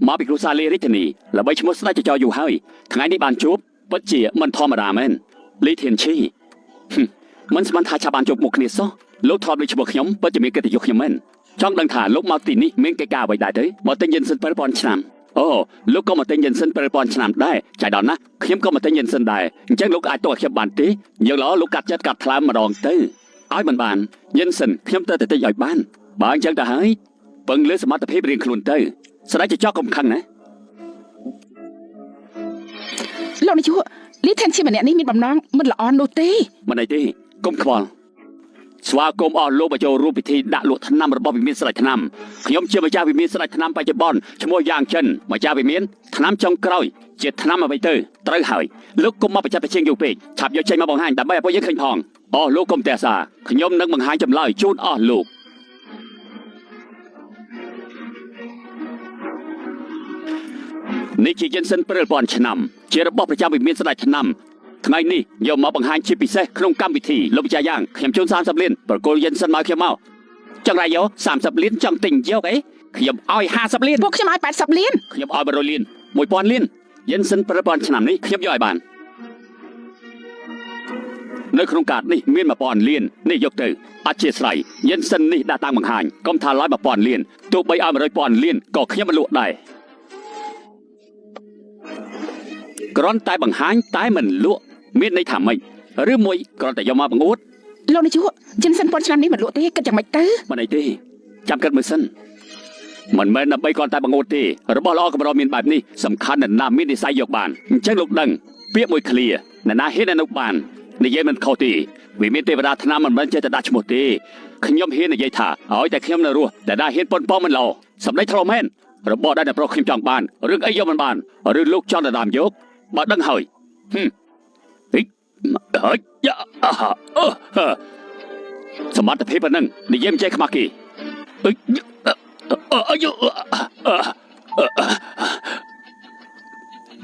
មកពីគ្រួសារលីរាជធានីល្បីឈ្មោះស្ដេចចកយូរហើយថ្ងៃនេះបានជួបពិតជាមិនធម្មតាមែនលីធានឈីមិនស្មានថាឆាប់បានជួបមុខគ្នាសោះលោកធ្លាប់លើឈ្មោះខ្ញុំពិតជាមានកិត្តិយសខ្ញុំមែនចង់ដឹងថាលោកមកទីនេះមានកិច្ចការអ្វីដែរទេមកទិញយិនសិន7000ឆ្នាំអូលោកក៏មកទិញយិនសិន7000ឆ្នាំដែរចៃដល់ណាស់ខ្ញុំក៏មកទិញយិនសិនដែរអញ្ចឹងលោកអាចទោះឲ្យខ្ញុំបានទេយើងល្អលោកកាត់ចិត្តកាត់ថ្លើមម្ដងទៅឲ្យមិនបានយិនសិនខ្ញុំទៅតែតិចឲ្យបានបើអញ្ចឹងទៅហើយពឹងលើសមត្ថភាពរៀងខ្លួនទៅស្ដេចចកកុំខឹងណាលោកនាយកលីធានជាម្នាក់នេះមានបំណងមិនល្អនោះទេមិនអីទេកុំខ្វល់ស្វាគមន៍អស់លោកមកចូលរួមពិធីដាក់លក់ថ្នាំរបស់វិមានស្ដេចថ្នាំខ្ញុំជាម្ចាស់វិមានស្ដេចថ្នាំបច្ចុប្បន្នឈ្មោះយ៉ាងចិនម្ចាស់វិមានថ្នាំចុងក្រោយជាថ្នាំអ្វីទៅត្រូវហើយលោកកុំមកបច្ចាស់បច្ចេងយូរពេកឆាប់យកចេញមកបង្ហាញដើម្បីឲ្យពួកយើងឃើញផងអស់លោកកុំទះសាខ្ញុំនឹងបង្ហាញចម្លើយជូនអស់លោកនេះជាយិនសិន7000ឆ្នាំជារបស់ប្រចាំវិមានស្ដេចថ្នាំថ្ងៃនេះយកមកបង្ហាញជាពិសេសក្នុងកម្មវិធីលោកចាយ៉ាងខ្ញុំជូន30លានប្រគល់យិនសិនមកខ្ញុំមកចង់រៃយក30លានចង់ទិញយកអីខ្ញុំឲ្យ50លានពួកខ្ញុំឲ្យ80លានខ្ញុំឲ្យ100លាន1000លាន យិនសិន 7000 ឆ្នាំនេះខ្ញុំយកឲ្យបាននៅក្នុងកាតនេះមាន 1000 លាននេះយកទៅអធិស្ឋានយិនសិននេះដាក់តាំងបង្ហាញកុំថាឡើយ 1000 លានទោះបីឲ្យ 100,000 លានក៏ខ្ញុំមិនលក់ដែរគ្រាន់តែបង្ហាញតែមិនលក់មានន័យថាម៉េចឬមួយគ្រាន់តែយកមកបង្អួតលោកនាយកយិនសិនពាន់ឆ្នាំនេះមិនលក់ទេគិតយ៉ាងម៉េចទៅមិនអីទេចាំគិតមើលសិនមិនមែនដើម្បីគ្រាន់តែបង្អួតទេរបស់ល្អកម្រមានបែបនេះសំខាន់ណាស់ណាមាននិស័យយកបានអញ្ចឹងលោកដឹងពាក្យមួយឃ្លាណាណាហ៊ានអនុបាននិយាយមិនខុសទេវាមានទេវតាថ្នាំមិនមែនចេះតែដាក់ឈ្មោះទេខ្ញុំហ៊ាននិយាយថាឲ្យតែខ្ញុំនៅរស់តែណាហ៊ានប៉ុនប៉ងមិនល្អសម្ដេចធ្លោមែនរបស់ដែលអ្នកប្រុសខ្ញុំចង់បានរឿងអីយកមិនបានឬលោកចង់ដណ្ដើមយកបើដឹងហើយហឹមហិហើយយ៉ាសមត្ថភាពប៉ុណ្ណឹងនិយាយមិនចេះខ្មាស់គេអើយ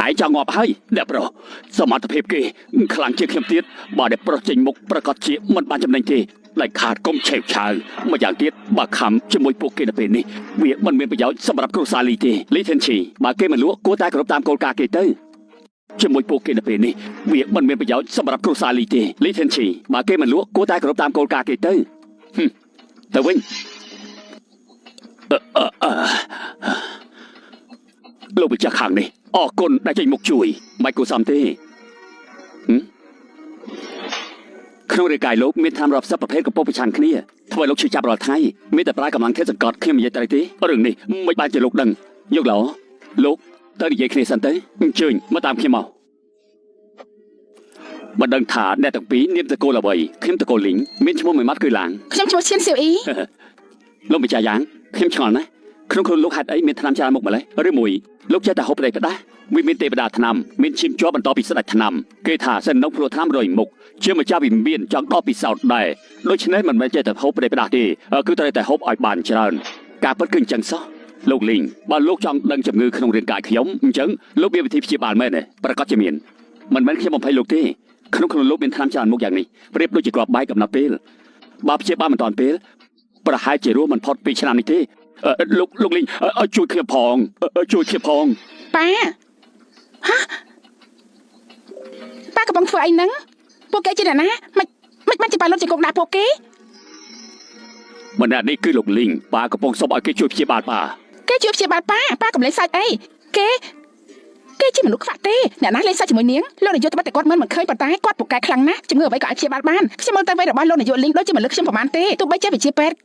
ឯងចង់ងាប់ហើយអ្នកប្រុសសមត្ថភាពគេខ្លាំងជាងខ្ញុំទៀតបើអ្នកប្រុសចេញមុខប្រកាសជាមិនបានចំណេញទេដែលខាតកុំឆេវឆាវម្យ៉ាងទៀតបើខំជាមួយពួកគេនៅពេលនេះវាមិនមានប្រយោជន៍សម្រាប់គ្រួសារលីទេលីថេនឈីបើគេមិនលក់គួរតែគោរពតាមគោលការណ៍គេទៅជាមួយពួកគេនៅពេលនេះវាមិនមានប្រយោជន៍សម្រាប់គ្រួសារលីទេលីថេនឈីបើគេមិនលក់គួរតែគោរពតាមគោលការណ៍គេទៅទៅវិញលោកម្ចាស់ខាងនេះអរគុណដែលចេញមុខជួយមិនគួរសមទេក្នុងរាងកាយលោកមានថ្នាំរាប់សិបប្រភេទកំពុងប្រឆាំងគ្នាធ្វើឲ្យលោកឈឺចាប់រាល់ថ្ងៃមានតែប្រើកម្លាំងធាតុសង្កត់ខ្ញុំនិយាយត្រូវទេរឿងនេះមិនបានជាលោកដឹងយកល្អលោកទៅនិយាយគ្នាសិនទៅអញ្ជើញមកតាមខ្ញុំមកមិនដឹងថាអ្នកទាំងពីរនាមតកូលអ្វីខ្ញុំតកូលលីងមានឈ្មោះមួយម៉ាត់គឺឡាងខ្ញុំឈ្មោះឈៀនសៀវអ៊ីលោកម្ចាស់យ៉ាងខ្ញុំឆ្ងល់ណាស់ក្នុងខ្លួនលោកហេតុអីមានថ្នាំច្រើនមុខម្ល៉េះឬមួយលោកចេះតែហូបប្តីផ្ដាស់វាមានទេវតាថ្នាំមានឈាមជាប់បន្តពីស្ដេចថ្នាំគេថាសិននងព្រោះថ្នាំរយមុខជាម្ចាស់វិមានចង់ដល់ពិសោធន៍ដែរដូច្នេះមិនមែនចេះតែហូបប្តីផ្ដាស់ទេគឺត្រូវតែហូបឲ្យបានច្រើនការពិតគឺអញ្ចឹងសោះលោកលីងបើលោកចង់ដឹងជំងឺក្នុងរាងកាយខ្ញុំអញ្ចឹងលោកមានវិធីព្យាបាលមែនទេប្រកាសជាមានមិនមែនខ្ញុំបំភ័យលោកទេក្នុងខ្លួនលោកមានថ្នាំច្រើនមុខយ៉ាងនេះប្រៀបដូចជាគ្រាប់បែកកំណត់ពេលបើព្យាបាលមិនទាន់ពេលប្រហែលជារស់មិនផុតពីឆ្នាំនេះទេលោកលីងឲ្យជួយខ្ញុំផងជួយខ្ញុំផងប៉ាហ៎ប៉ាកំពុងធ្វើអីហ្នឹងពួកគេជាអ្នកណាមិនបានជាប៉ាលុតជាគុកដាក់ពួកគេម្នាក់នេះគឺលោកលីងប៉ាកំពុងសុំឲ្យគេជួយព្យាបាលប៉ាគេជួយព្យាបាលប៉ាប៉ាកំលេងសាច់អីគេជាមនុស្សខ្វាក់ទេអ្នកណាលេងសាច់ជាមួយនាងលោកនាយកត្បិតតែគាត់មិនឃើញប៉ុន្តែគាត់ពូកែខ្លាំងណាស់ជំងឺអ្វីក៏អាចព្យាបាលបានខ្ញុំមើលទៅវ័យរបស់លោកនាយកលីងដូចជាមិនលើកខ្ញុំប្រហែលទេទោះបីជាវិជ្ជាពេទ្យ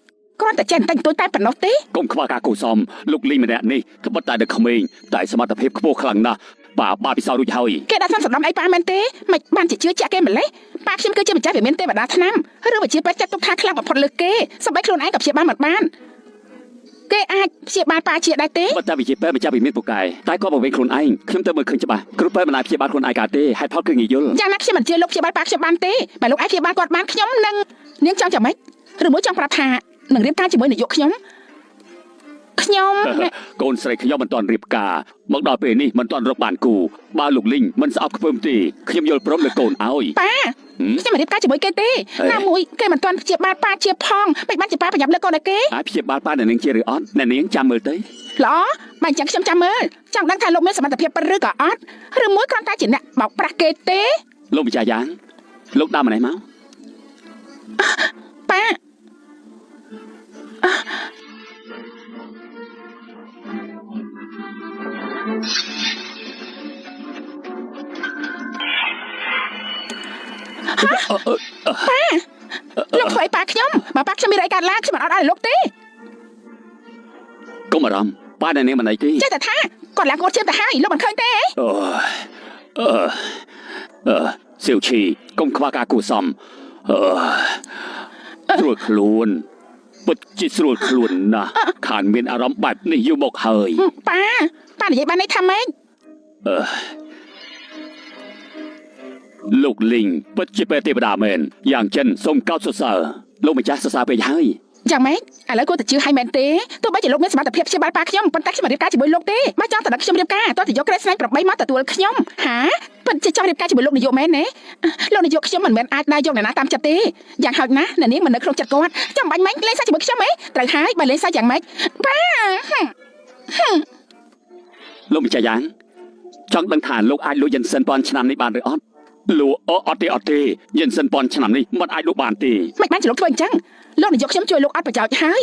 គ្រាន់តែចេះតែតូចតែប៉ុណ្ណោះទេកុំខ្វះការគូសំលោកលីងម្នាក់នេះត្បិតតែនៅក្មេងតែសមត្ថភាពខ្ពស់ខ្លាំងណាស់ប៉ាបាពិសោធន៍រួចហើយគេដាក់ថ្នាំសម្ដំអីប៉ាមែនទេមិនបានជាជឿជាក់គេម្លេះប៉ាខ្ញុំគឺជាម្ចាស់វិមានទេវតាថ្នាំឬវិជ្ជាពេទ្យចាត់ទុកថាខ្លាំងបំផុតលើគេសម្បីខ្លួនឯងក៏ព្យាបាលមិនបានគេអាចព្យាបាលប៉ាជាដែរទេបើតែវិជ្ជាពេទ្យម្ចាស់វិមានពូកែតែក៏បង្វែងខ្លួនឯងខ្ញុំទៅមើលឃើញច្បាស់គ្រូពេទ្យមិនអាចព្យាបាលខ្លួនឯងកើតទេហេតុផលគឺងាយយល់យ៉ាងណាខ្ញុំមិនជឿលោកព្យាបាលប៉ាខ្ញុំបានទេបើលោកឯងព្យាបាលគាត់បានខ្ញុំនឹងនាងចង់យ៉ាងម៉េចឬមួយចង់ប្រាប់ថានឹងរៀបការជាមួយនាយកខ្ញុំខ្ញុំកូនស្រីខ្ញុំមិនទាន់រៀបការមកដល់ពេលនេះមិនទាន់រកបានគូបើលោកលីងមិនស្អប់ខ្ពើមទេខ្ញុំយល់ព្រមលើកូនឲ្យប៉ាខ្ញុំមិនរៀបការជាមួយគេទេណាមួយគេមិនទាន់ព្យាបាលប៉ាជាផងមិនបានជាប៉ាប្រញាប់លើកូនឲ្យគេអាចព្យាបាលប៉ាអ្នកនាងជាឬអត់អ្នកនាងចាំមើលទៅល្អបើអញ្ចឹងខ្ញុំចាំមើលចង់ដឹងថាលោកមានសមត្ថភាពពិតឬក៏អត់ឬមួយគ្រាន់តែជាអ្នកបោកប្រាស់គេទេលោកម្ចាស់យ៉ាងលោកដើមម្នេះមកប៉ាប៉ាលោកធ្វើឲ្យប៉ាខ្ញុំបើប៉ាខ្ញុំមានអីកើតឡើងខ្ញុំមិនអត់ឲ្យលោកទេកុំអារម្មណ៍ប៉ាអ្នកនាងមិនអីទេចេះតែថាគាត់ឡើងគាត់ជឿទៅហើយលោកមិនឃើញទេអូអឺអឺសៀវឈីកុំខ្វះការគួសមអឺស្រួលខ្លួនពិតជាស្រួលខ្លួនណាស់ខានមានអារម្មណ៍បែបនេះយូរមកហើយប៉ាប៉ានិយាយបានន័យថាម៉េចអឺលោកលីងពិតជាពេទ្យទេវតាមែនយ៉ាងចិនសូមកោតសរសើរលោកម្ចាស់សរសើរពេកហើយយ៉ាងម៉េចឥឡូវគួរតែជឿឲ្យមែនទេទោះបីជាលោកមានសមត្ថភាពព្យាបាលប៉ាខ្ញុំប៉ុន្តែខ្ញុំមិនរៀបការជាមួយលោកទេបើចង់តែដឹកខ្ញុំរៀបការតោះតែយកក្រែស្នែង8មកទទួលខ្ញុំហាពិតជាចង់រៀបការជាមួយលោកនាយកមែនទេលោកនាយកខ្ញុំមិនមែនអាចដើរយកអ្នកណាតាមចិត្តទេយ៉ាងហោចណាស់អ្នកនាងមិននៅក្នុងចិត្តគាត់ចាំបាញ់មិញលេងសាច់ជាមួយខ្ញុំហ៎ត្រូវហើយបើលេងសាច់យ៉ាងម៉េចប៉ាលោកម្ចាស់យ៉ាង ចង់ដឹងថាលោកអាចលក់យិនសិនពាន់ឆ្នាំនេះបានឬអត់លក់អត់ទេអត់ទេយិនសិនពាន់ឆ្នាំនេះមិនអាចលក់បានទេ មិនបានជាលោកធ្វើអញ្ចឹងលោកនាយកខ្ញុំជួយលោកអត់ប្រយោជន៍ហើយ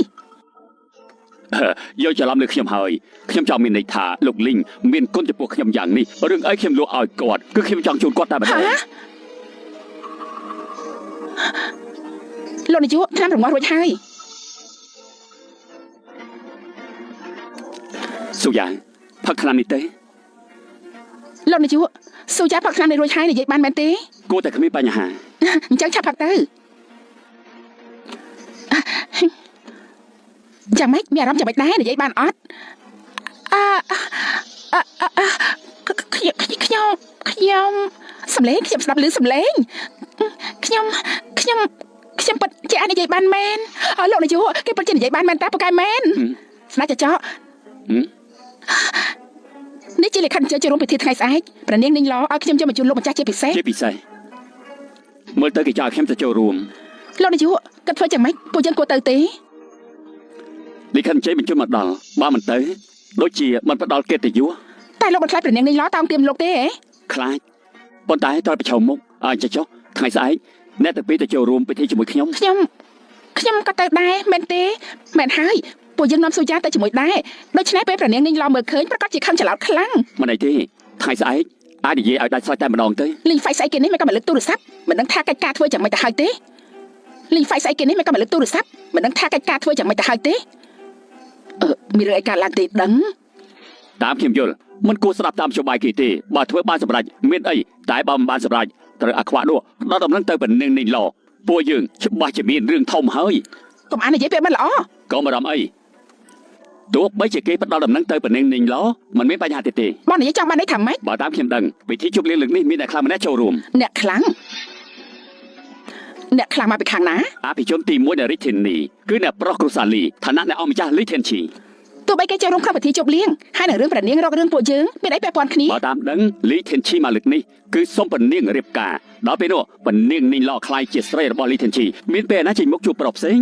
យកច្រឡំលើខ្ញុំហើយខ្ញុំចង់មានន័យថាលោកលីងមានគុណចំពោះខ្ញុំយ៉ាងនេះរឿងអីខ្ញុំលក់ឲ្យគាត់គឺខ្ញុំចង់ជូនគាត់តែម្ដង លោកនាយកឆ្នាំរងាស់រួចហើយ ស៊ូយ៉ាផឹកថ្នាំនេះទេ លោកនាយកស៊ូយ៉ាផឹកថ្នាំនេះរួចហើយនិយាយបានមែនទេ គួរតែគ្មានបញ្ហា អញ្ចឹងឆាប់ផឹកទៅ ចាំម៉េចមានអារម្មណ៍ចាំម៉េចដែរនិយាយបានអត់អឺអឺខ្ញុំខ្ញុំខ្ញុំសំឡេងខ្ញុំស្ដាប់ឮសំឡេងខ្ញុំខ្ញុំខ្ញុំពិតជាអាចនិយាយបានមែនលោកនាយកគេពិតជានិយាយបានមែនតើប៉កែមែនស្ដេចចកនេះជាលិខិតអញ្ជើញចូលរួមពិធីថ្ងៃស្អែកព្រះនាងនាងឡឲ្យខ្ញុំយកមកជូនលោកម្ចាស់ជាពិសេស ជាពិសេសមើលទៅគេចង់ឲ្យខ្ញុំទៅចូលរួម លោកនាយកគិតធ្វើយ៉ាងម៉េចពួកយើងគួរទៅទេ លិខិតអញ្ជើញបញ្ជូនមកដល់បើមិនទៅដូចជាមិនផ្ដល់កិត្តិយស តែលោកមិនខ្លាចព្រះនាងនាងឡតោងទៀមលោកទេហ៎ ខ្លាចប៉ុន្តែត្រូវប្រឈមមុខអញ្ចឹងចុះថ្ងៃស្អែកអ្នកទាំងពីរទៅចូលរួមពិធីជាមួយខ្ញុំ ខ្ញុំខ្ញុំក៏ទៅដែរមែនទេមែនហើយពួកយើងនាំស៊ូយ៉ាទៅជាមួយដែរដូច្នេះពេលព្រះនាងនាងឡមើលឃើញប្រកាសជាខឹងច្រឡោតខ្លាំង មិនអីទេថ្ងៃស្អែកអាចនិយាយឲ្យដាច់ស្រេចតែម្ដងទៅ លីងហ្វៃស្អីគេនេះមិនក៏មកលើកទូរស័ព្ទមិនដឹងថាកិច្ចការធ្វើយ៉ាងម៉េចទៅហើយទេលីងហ្វៃស្អីគេនេះមិនក៏មកលើកទូរស័ព្ទមិនដឹងថាកិច្ចការធ្វើយ៉ាងម៉េចទៅហើយទេអឺមានរឿងអីកើតឡើងទេដឹង តាមខ្ញុំយល់មិនគួរស្ដាប់តាមយោបាយគេទេបើធ្វើបានសម្រេចមានអីតែបើមិនបានសម្រេចត្រូវអាខ្វាក់នោះដល់ដំណឹងទៅព្រះនាងនាងឡពួកយើងច្បាស់ជាមានរឿងធំហើយ កុំអាននិយាយពាក្យមិនល្អ កុំបារម្ភអីទោះបីជាគេផ្ដល់ដំណឹងទៅព្រះនាងនាងឡមិនមានបញ្ហាទេទេ បងនិយាយចង់បានន័យថាម៉េច បើតាមខ្ញុំដឹងពិធីជប់លៀងលើកនេះមានអ្នកខ្លាំងម្នាក់ចូលរួម អ្នកខ្លាំងអ្នកខ្លាំងមកពីខាងណា អភិជនទី1នៃរាជធានីគឺអ្នកប្រុសគ្រូសាលីឋានៈអ្នកអង្គម្ចាស់លីធានឈី ទោះបីគេចូលរួមក្នុងពិធីជប់លៀងហើយនឹងរឿងព្រះនាងរករឿងពួកយើងមានអីពាក់ព័ន្ធគ្នា បើតាមដឹងលីធានឈីមកលើកនេះគឺសុំព្រះនាងរៀបការដល់ពេលនោះព្រះនាងនាងឡខ្លាយជាស្រីរបស់លីធានឈីមានពេលណាចេញមុខជួបប្រុសផ្សេង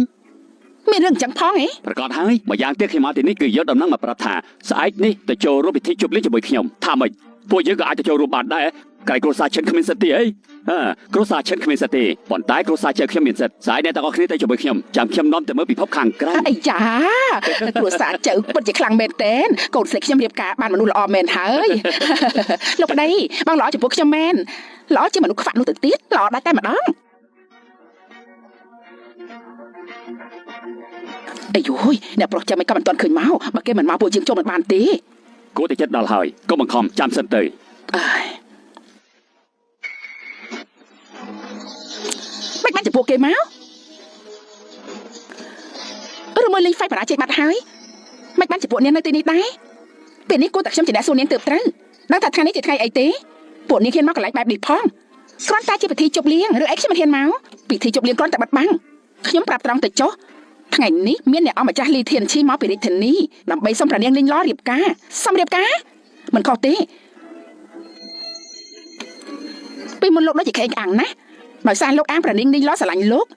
មានរឿងអញ្ចឹងផងហ៎ ប្រកាសហើយម្យ៉ាងទៀតខ្ញុំមកទីនេះគឺយកដំណឹងមកប្រាប់ថាស្អែកនេះទៅចូលរួមពិធីជប់លៀងជាមួយខ្ញុំថាម៉េចពួកយើងក៏អាចទៅចូលរួមបានដែរក្រៃគ្រួសារឈិនគ្មានសិទ្ធិទេអីអើគ្រួសារឈិនគ្មានសិទ្ធិទេប៉ុន្តែគ្រួសារជើខ្ញុំមានសិទ្ធិស្អែកអ្នកទាំងអស់គ្នាទៅជាមួយខ្ញុំចាំខ្ញុំនាំទៅមើលពិភពខាងក្រៅ អីយ៉ាគ្រួសារជើពិតជាខ្លាំងមែនទែនកូនស្រីខ្ញុំរៀបការបានមនុស្សល្អមែនហើយលោកប្តីបងល្អចំពោះខ្ញុំមែនល្អជាមនុស្សខ្វាក់នោះទៅទៀតល្អដែរតែម្ដងអាយយអ្នកប្រុសចាំមិនក៏មិនទាន់ឃើញមកបើគេមិនមកពួកយើងចូលមិនបានទេ គួរតែចិត្តដល់ហើយកុំបង្ខំចាំសិនទៅ អើយមិនបានចំពោះគេមកឬមួយលេងហ្វៃបរាជ័យបាត់ហើយមិនបានចំពោះនាងនៅទីនេះដែរពេលនេះគួរតែខ្ញុំជាអ្នកសួរនាងទើបត្រូវដឹងថាថ្ងៃនេះជាថ្ងៃអីទេពួកនាងហ៊ានមកកន្លែងបែបនេះផងគ្រាន់តែជាពិធីជប់លៀងឬអីខ្ញុំមិនហ៊ានមកពិធីជប់លៀងគ្រាន់តែបាត់បង់ខ្ញុំប្រាប់ត្រង់ទៅចុះថ្ងៃនេះមានអ្នកអង្គម្ចាស់លីធានឈីមកពីរាជធានីដើម្បីសុំព្រះនាងលីងឡរៀបការសុំរៀបការមិនខុសទេពីមុនលោកដូចជាខេងអាំងណាដោយសារលោកអាងព្រះនាងលីងឡស្រឡាញ់លោកឥ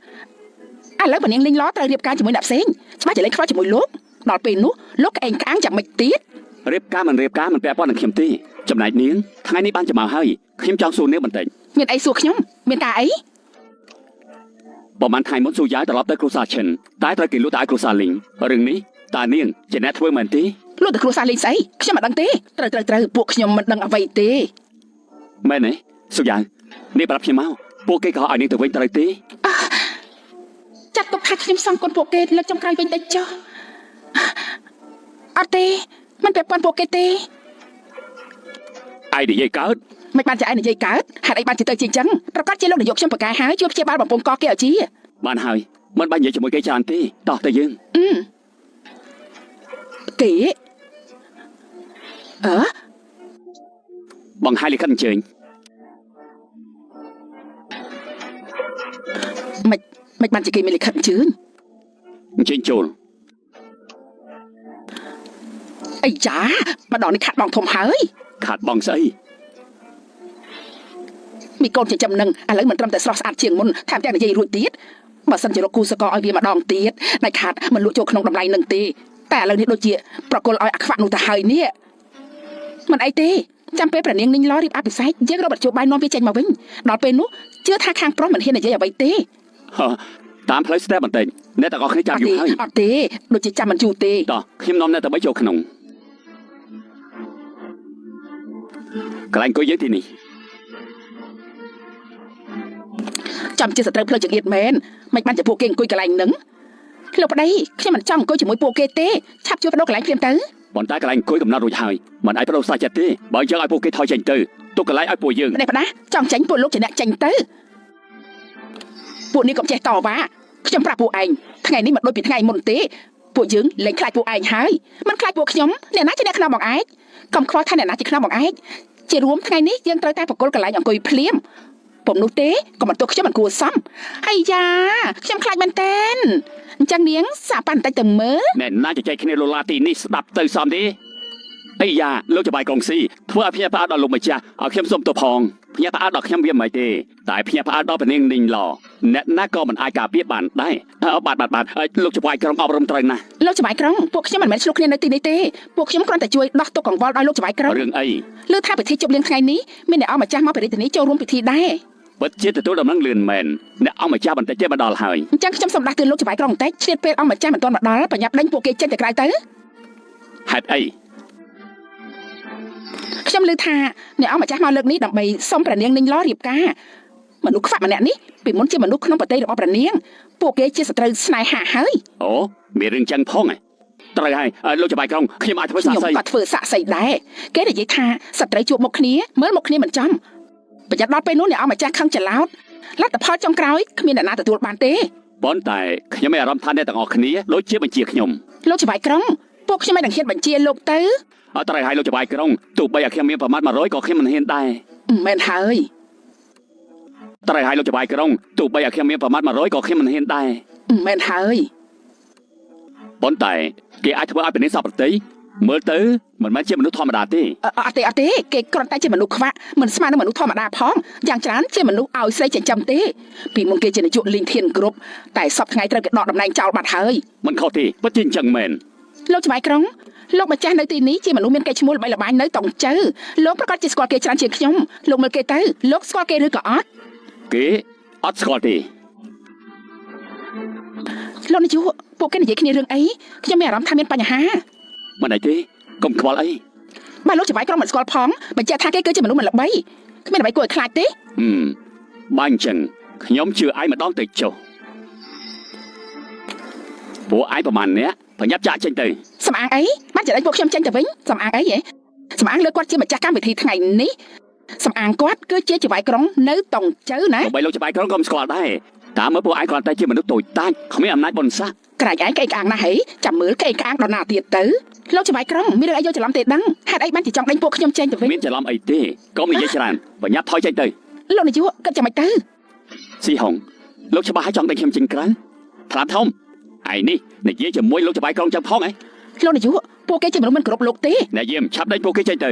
ឡូវព្រះនាងលីងឡត្រូវរៀបការជាមួយអ្នកផ្សេងច្បាស់ជាលេងខ្វល់ជាមួយលោកដល់ពេលនោះលោកក្អេងក្អាងយ៉ាងម៉េចទៀត រៀបការមិនរៀបការមិនពាក់ព័ន្ធនឹងខ្ញុំទេចំណែកនាងថ្ងៃនេះបានច្មៅហើយខ្ញុំចង់សួរនាងបន្តិច មានអីសួរខ្ញុំមានការអី ប្រហែលថ្ងៃមុនស៊ូយ៉ាត្រឡប់ទៅគ្រួសារឈិនតែត្រូវគេលួចទៅឲ្យគ្រួសារលីងរឿងនេះតើនាងជាអ្នកធ្វើមែនទេ លួចទៅគ្រួសារលីងស្អីខ្ញុំមិនដឹងទេត្រូវត្រូវត្រូវពួកខ្ញុំមិនដឹងអ្វីទេ មែនទេស៊ូយ៉ានាងប្រាប់ខ្ញុំមកពួកគេក៏ឲ្យនាងទៅវិញត្រូវទេ ចាត់ទុកថាខ្ញុំសងគុណពួកគេលើកចុងក្រោយវិញតិចចុះអត់ទេមិនពាក់ព័ន្ធពួកគេទេ ឯងនិយាយកើត មិនបានជាឯងនិយាយកើតហេតុអីបានជាទៅជាអញ្ចឹងប្រកាសជាលោកនាយកខ្ញុំប្រកែហើយជួយព្យាបាលបំពង់កគេឲ្យជា បានហើយមិនបាច់និយាយជាមួយគេច្រើនទេតោះទៅយើង គេអើ បង្ហាញលិខិតអញ្ជើញ មិនមិនបានជាគេមានលិខិតអញ្ជើញ អញ្ជើញចូល អីយ៉ាម្ដងនេះខាត់បងធំហើយ ខាត់បងស្អី មីកូនចិញ្ចឹមនឹងឥឡូវមិនត្រឹមតែស្រស់ស្អាតជាងមុនថែមទាំងនិយាយរួចទៀតបើសិនជារកគូសកលឲ្យវាម្ដងទៀតណៃខាត់មិនលក់ចូលក្នុងតម្លៃនឹងទេតែឥឡូវនេះដូចជាប្រគល់ឲ្យអាខ្វាក់នោះទៅហើយនេះមិនអីទេ ចាំពេលព្រះនាងនីងឡរៀបអភិសេកយើងរកបច្ចុប្បាយនាំវាចេញមកវិញដល់ពេលនោះជឿថាខាងប្រុសមិនហ៊ាននិយាយអ្វីទេតាមផ្លូវស្ទះបន្តិចអ្នកទាំងអស់គ្នាចាំយូរហើយអត់ទេដូចជាចាំមិនយូរទេតោះខ្ញុំនាំអ្នកទៅបីចូលក្នុងកន្លែងអង្គុយយើងទីនេះចាំជាសត្រូវផ្លូវចង្អៀតមែនមិនបានជាពួកគេអង្គុយកន្លែងហ្នឹងលោកប្តីខ្ញុំមិនចង់អង្គុយជាមួយពួកគេទេឆាប់ជួយបដូរកន្លែងភ្លាមទៅប៉ុន្តែកន្លែងអង្គុយកំណត់រួចហើយមិនអាចបដូរសាច់ចិត្តទេបើយើងឲ្យពួកគេថយចេញទៅទុកកន្លែងឲ្យពួកយើងនេះផ្ដាចង់ចេញពួកលោកជាអ្នកចេញទៅពួកនេះក៏ចេះតវ៉ាខ្ញុំប្រាប់ពួកឯងថ្ងៃនេះមិនដូចពីថ្ងៃមុនទេពួកយើងលែងខ្លាចពួកឯងហើយមិនខ្លាចពួកខ្ញុំអ្នកណាជាអ្នកខ្នងបងឯងកុំខ្វល់ថាអ្នកណាជាខ្នងបងឯងជារួមថ្ងៃនេះយើងត្រូវតែបកគលកន្លែងអង្គុយភ្លាមពុំនោះទេក៏មិនទោះខ្ញុំមិនគួរសមអាយ៉ាខ្ញុំខ្លាចមែនតែនអញ្ចឹងនាងសាប៉ាន់បន្តិចទៅមើលអ្នកណាជជែកគ្នាលូឡាទីនេះស្ដាប់ទៅសមទេអាយ៉ាលោកចបាយកងស៊ីធ្វើឲ្យភ្ញាក់ផ្អើលដល់លោកម្ចាស់ឲ្យខ្ញុំសុំទោសផងភ្ញាក់ផ្អើលដល់ខ្ញុំវាមិនទេតែភ្ញាក់ផ្អើលដល់ព្រះនាងនីងឡអ្នកណាក៏មិនអាចការពារបានដែរបាទបាទបាទលោកចបាយក្រុងអប់រំត្រូវណាស់លោកចបាយក្រុងពួកខ្ញុំមិនមែនឆ្លុះគ្នានៅទីនេះទេពួកខ្ញុំគ្រាន់តែជួយដោះទុកកង្វល់ដល់លោកចបាយក្រុងរឿងអីលើថាពិធីជប់លៀងថ្ងៃនេះមានអ្នកអង្គម្ចាស់មកពីរាជធានីចូលរួមពិធីដែរពិតជាទទួលដំណឹងលឿនមែនអ្នកអង្គម្ចាស់បន្តិចទេមកដល់ហើយអញ្ចឹងខ្ញុំសូមដាស់តឿនលោកចបាយក្រុងបន្តិចឆ្លៀតពេលអង្គម្ចាស់មិនទាន់មកដល់ប្រញាប់ដេញពួកគេចេញទៅក្រៅទៅហេតុអីខ្ញុំឮថាអ្នកអង្គម្ចាស់មកលើកនេះដើម្បីសុំព្រះនាងនីងឡរៀបការមនុស្សខ្វាក់ម្នាក់នេះពីមុនជាមនុស្សក្នុងប្រទេសរបស់ព្រះនាងពួកគេជាសត្រូវស្នេហាហើយអូមានរឿងចឹងផងត្រូវហើយលោកចបាយក្រុងខ្ញុំអាចធ្វើសាក់សីខ្ញុំក៏ធ្វើសាក់សីដែរគេនិយាយថាសត្រូវជួបមុខគ្នាមើលមុខគ្នាមិនចំប្រយ័ត្នដល់ពេលនោះអ្នកអង្គម្ចាស់ខឹងច្រឡោតលទ្ធផលចុងក្រោយគ្មានអ្នកណាទទួលបានទេប៉ុន្តែខ្ញុំមានអារម្មណ៍ថាអ្នកទាំងអស់គ្នាដូចជាបញ្ជាខ្ញុំលោកចបាយក្រុងពួកខ្ញុំមិននឹងហ៊ានបញ្ជាលោកទៅអត់ត្រូវហើយលោកចបាយក្រុងទោះបីឲ្យខ្ញុំមានប្រមាថ100ក៏ខ្ញុំមិនហ៊ានដែរមែនហើយត្រូវហើយលោកចបាយក្រុងទោះបីឲ្យខ្ញុំមានប្រមាថ100ក៏ខ្ញុំមិនហ៊ានដែរមែនហើយប៉ុន្តែគេអាចធ្វើឲ្យប្រទេសសពប្រតិមើលទៅមិនមែនជាមនុស្សធម្មតាទេអត់ទេអត់ទេគេគ្រាន់តែជាមនុស្សខ្វាក់មិនស្មើនឹងមនុស្សធម្មតាផងយ៉ាងច្រើនជាមនុស្សឲ្យស្រីចិញ្ចឹមទេពីមុនគេជានាយកលីងធានគ្រប់តែសពថ្ងៃត្រូវគេដកតំណែងចោលបាត់ហើយមិនខុសទេពិតជាអញ្ចឹងមែនលោកចបាយក្រុងលោកម្ចាស់នៅទីនេះជាមនុស្សមានកេរ្តិ៍ឈ្មោះល្បីល្បាញនៅតុងចៅលោកប្រកាសជាស្គាល់គេច្រើនជាងខ្ញុំលោកមើលគេទៅលោកស្គាល់គេឬក៏អត់គេអត់ស្គាល់ទេលោកនាយកពួកគេនិយាយគ្នារឿងអីខ្ញុំមានអារម្មណ៍ថាមានបញ្ហាមិនអីទេកុំខ្វល់អីបើលោកចបាយក្រុងមិនស្គាល់ផងបញ្ជាក់ថាគេគឺជាមនុស្សមិនល្បីគ្មានអ្វីគួរឲ្យខ្លាចទេបាញ់ចឹងខ្ញុំជឿឯងម្ដងទៅចុះពួកឯងប្រហែលអ្នកប្រញាប់ចាក់ចេញទៅសំអាងអីបានចរិតពួកខ្ញុំចេញទៅវិញសំអាងអីហ៎សំអាងលើគាត់ជាម្ចាស់កម្មវិធីថ្ងៃនេះសំអាងគាត់គឺជាចបាយក្រុងនៅតុងចៅណាបីលោកចបាយក្រុងក៏មិនស្គាល់ដែរតាមមើលពួកឯងគ្រាន់តែជាមនុស្សតូចតាចគ្មានអំណាចបុណ្យស័ក្តិក្រែងឯងកេងក្អាងណាស់ហីចាំមើលកេងក្អាងដល់ណាទៀតទៅលោកចបាយក្រុងមានរឿងអីយកច្រឡំទេដឹងហេតុអីបានជាចង់ដេញពួកខ្ញុំចេញទៅវិញមានច្រឡំអីទេកុំនិយាយច្រើនប្រញាប់ថយចេញទៅលោកនាយកគិតចាំមិនទៅស៊ីហុងលោកច្បាស់ឲ្យចង់ដេញខ្ញុំចេញក្រៅថ្លាមធំឯនេះនិយាយជាមួយលោកចបាយក្រុងចឹងផងហ៎លោកនាយកពួកគេជាមនុស្សមិនគោរពលោកទេអ្នកយាមឆាប់ដេញពួកគេចេញទៅ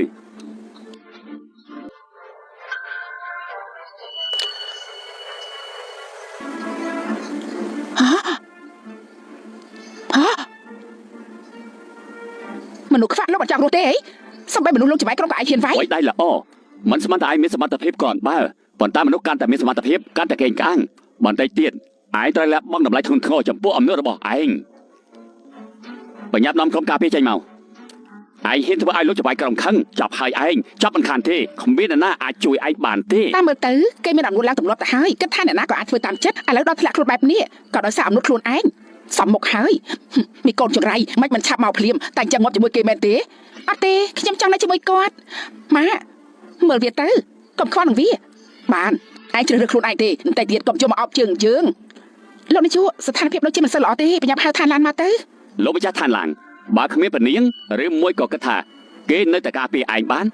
ហ៎មនុស្សខ្វាក់លោកអត់ចង់រស់ទេអីសំបីមនុស្សលោកចបាយក្រុងក៏ឯងហ៊ានវាយអុយដៃល្អមិនស្មានតែឯងមានសមត្ថភាពគ្រាន់បើប៉ុន្តែមនុស្សកាន់តែមានសមត្ថភាពកាន់តែកេងកាងបន្តិចទៀតឯងត្រូវលះបង់តម្លៃធ្ងន់ធ្ងរចំពោះអំណួតរបស់ឯងប្រញាប់នាំក្រុមការពារចេញមកឯងហ៊ានធ្វើឲ្យលោកចបាយក្រុងខឹងចាប់ហើយឯងចាប់មិនខានទេគ្មានអ្នកណាអាចជួយឯងបានទេតាមមើលទៅគេមានអំណួតឡើងទម្លាប់ទៅហើយគិតថាអ្នកណាក៏អាចធ្វើតាមចិត្តឥឡូវដល់ធ្លាក់ខ្លួនបែបនេះក៏ដោយសារអំណួតខ្លួនឯងសំមុខហើយមានកូនចង្រៃមិនឆាប់មកភ្លាមតែអញ្ចឹងងាប់ជាមួយគេមែនទេអត់ទេខ្ញុំចង់នៅជាមួយគាត់ម៉ាក់មើលវាទៅកុំខ្វល់នឹងវាបានឯងជ្រើសរើសខ្លួនឯងទេបន្តិចទៀតកុំយកមកអោបជើងយើងលោកនាយកស្ថានភាពដូចជាមិនសូវល្អទេប្រញាប់ហៅឋានឡានមកទៅលោកម្ចាស់ឋានឡានបើគ្មានពនាងឬមួយក៏គិតថាគេនៅតែការពារឯងបាន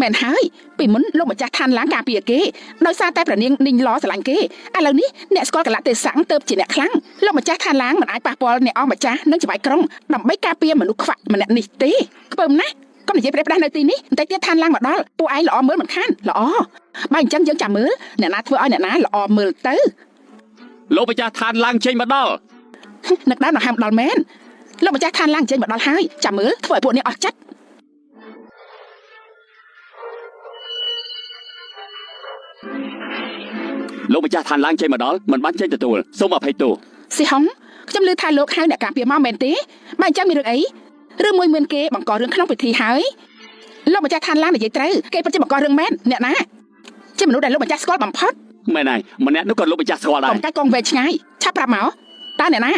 មែនហើយពីមុនលោកម្ចាស់ឋានឡានការពារគេដោយសារតែព្រះនាងនីងឡស្រឡាញ់គេឥឡូវនេះអ្នកស្គាល់កលៈទេសៈទៅជាអ្នកខ្លាំងលោកម្ចាស់ឋានឡានមិនអាចប៉ះពាល់អ្នកអង្គម្ចាស់និងចបាយក្រុងដើម្បីការពារមនុស្សខ្វាក់ម្នាក់នេះទេខ្ពើមណាស់កុំនិយាយប្រេះផ្ដាស់នៅទីនេះបន្តិចទៀតឋានឡានមកដល់ពួកឯងល្អមើលមិនខានល្អបើអញ្ចឹងយើងចាំមើលអ្នកណាធ្វើឲ្យអ្នកណាល្អមើលទៅលោកម្ចាស់ឋានឡានចេញមកដល់នឹកដើមដង្ហើមដល់មែនលោកម្ចាស់ឋានឡានចេញមកដល់ហើយចាំមើលធ្វើឲ្យពួកនេះអស់ចិត្ត លោកម្ចាស់ឋានឡើងចេញមកដល់មិនបានចេញទទួលសូមអភ័យទោសស៊ីហុងខ្ញុំឮថាលោកហៅអ្នកការពារមកមែនទេបើអញ្ចឹងមានរឿងអីឬមួយមានគេបង្ករឿងក្នុងពិធីហើយលោកម្ចាស់ឋានឡើងនិយាយត្រូវគេពិតជាបង្ករឿងមែនអ្នកណាជាមនុស្សដែលលោកម្ចាស់ស្គាល់បំផុតមែនហើយម្នាក់នោះក៏លោកម្ចាស់ស្គាល់ដែរកុំកាច់កងវែងឆ្ងាយឆាប់ប្រាប់មកតើអ្នកណា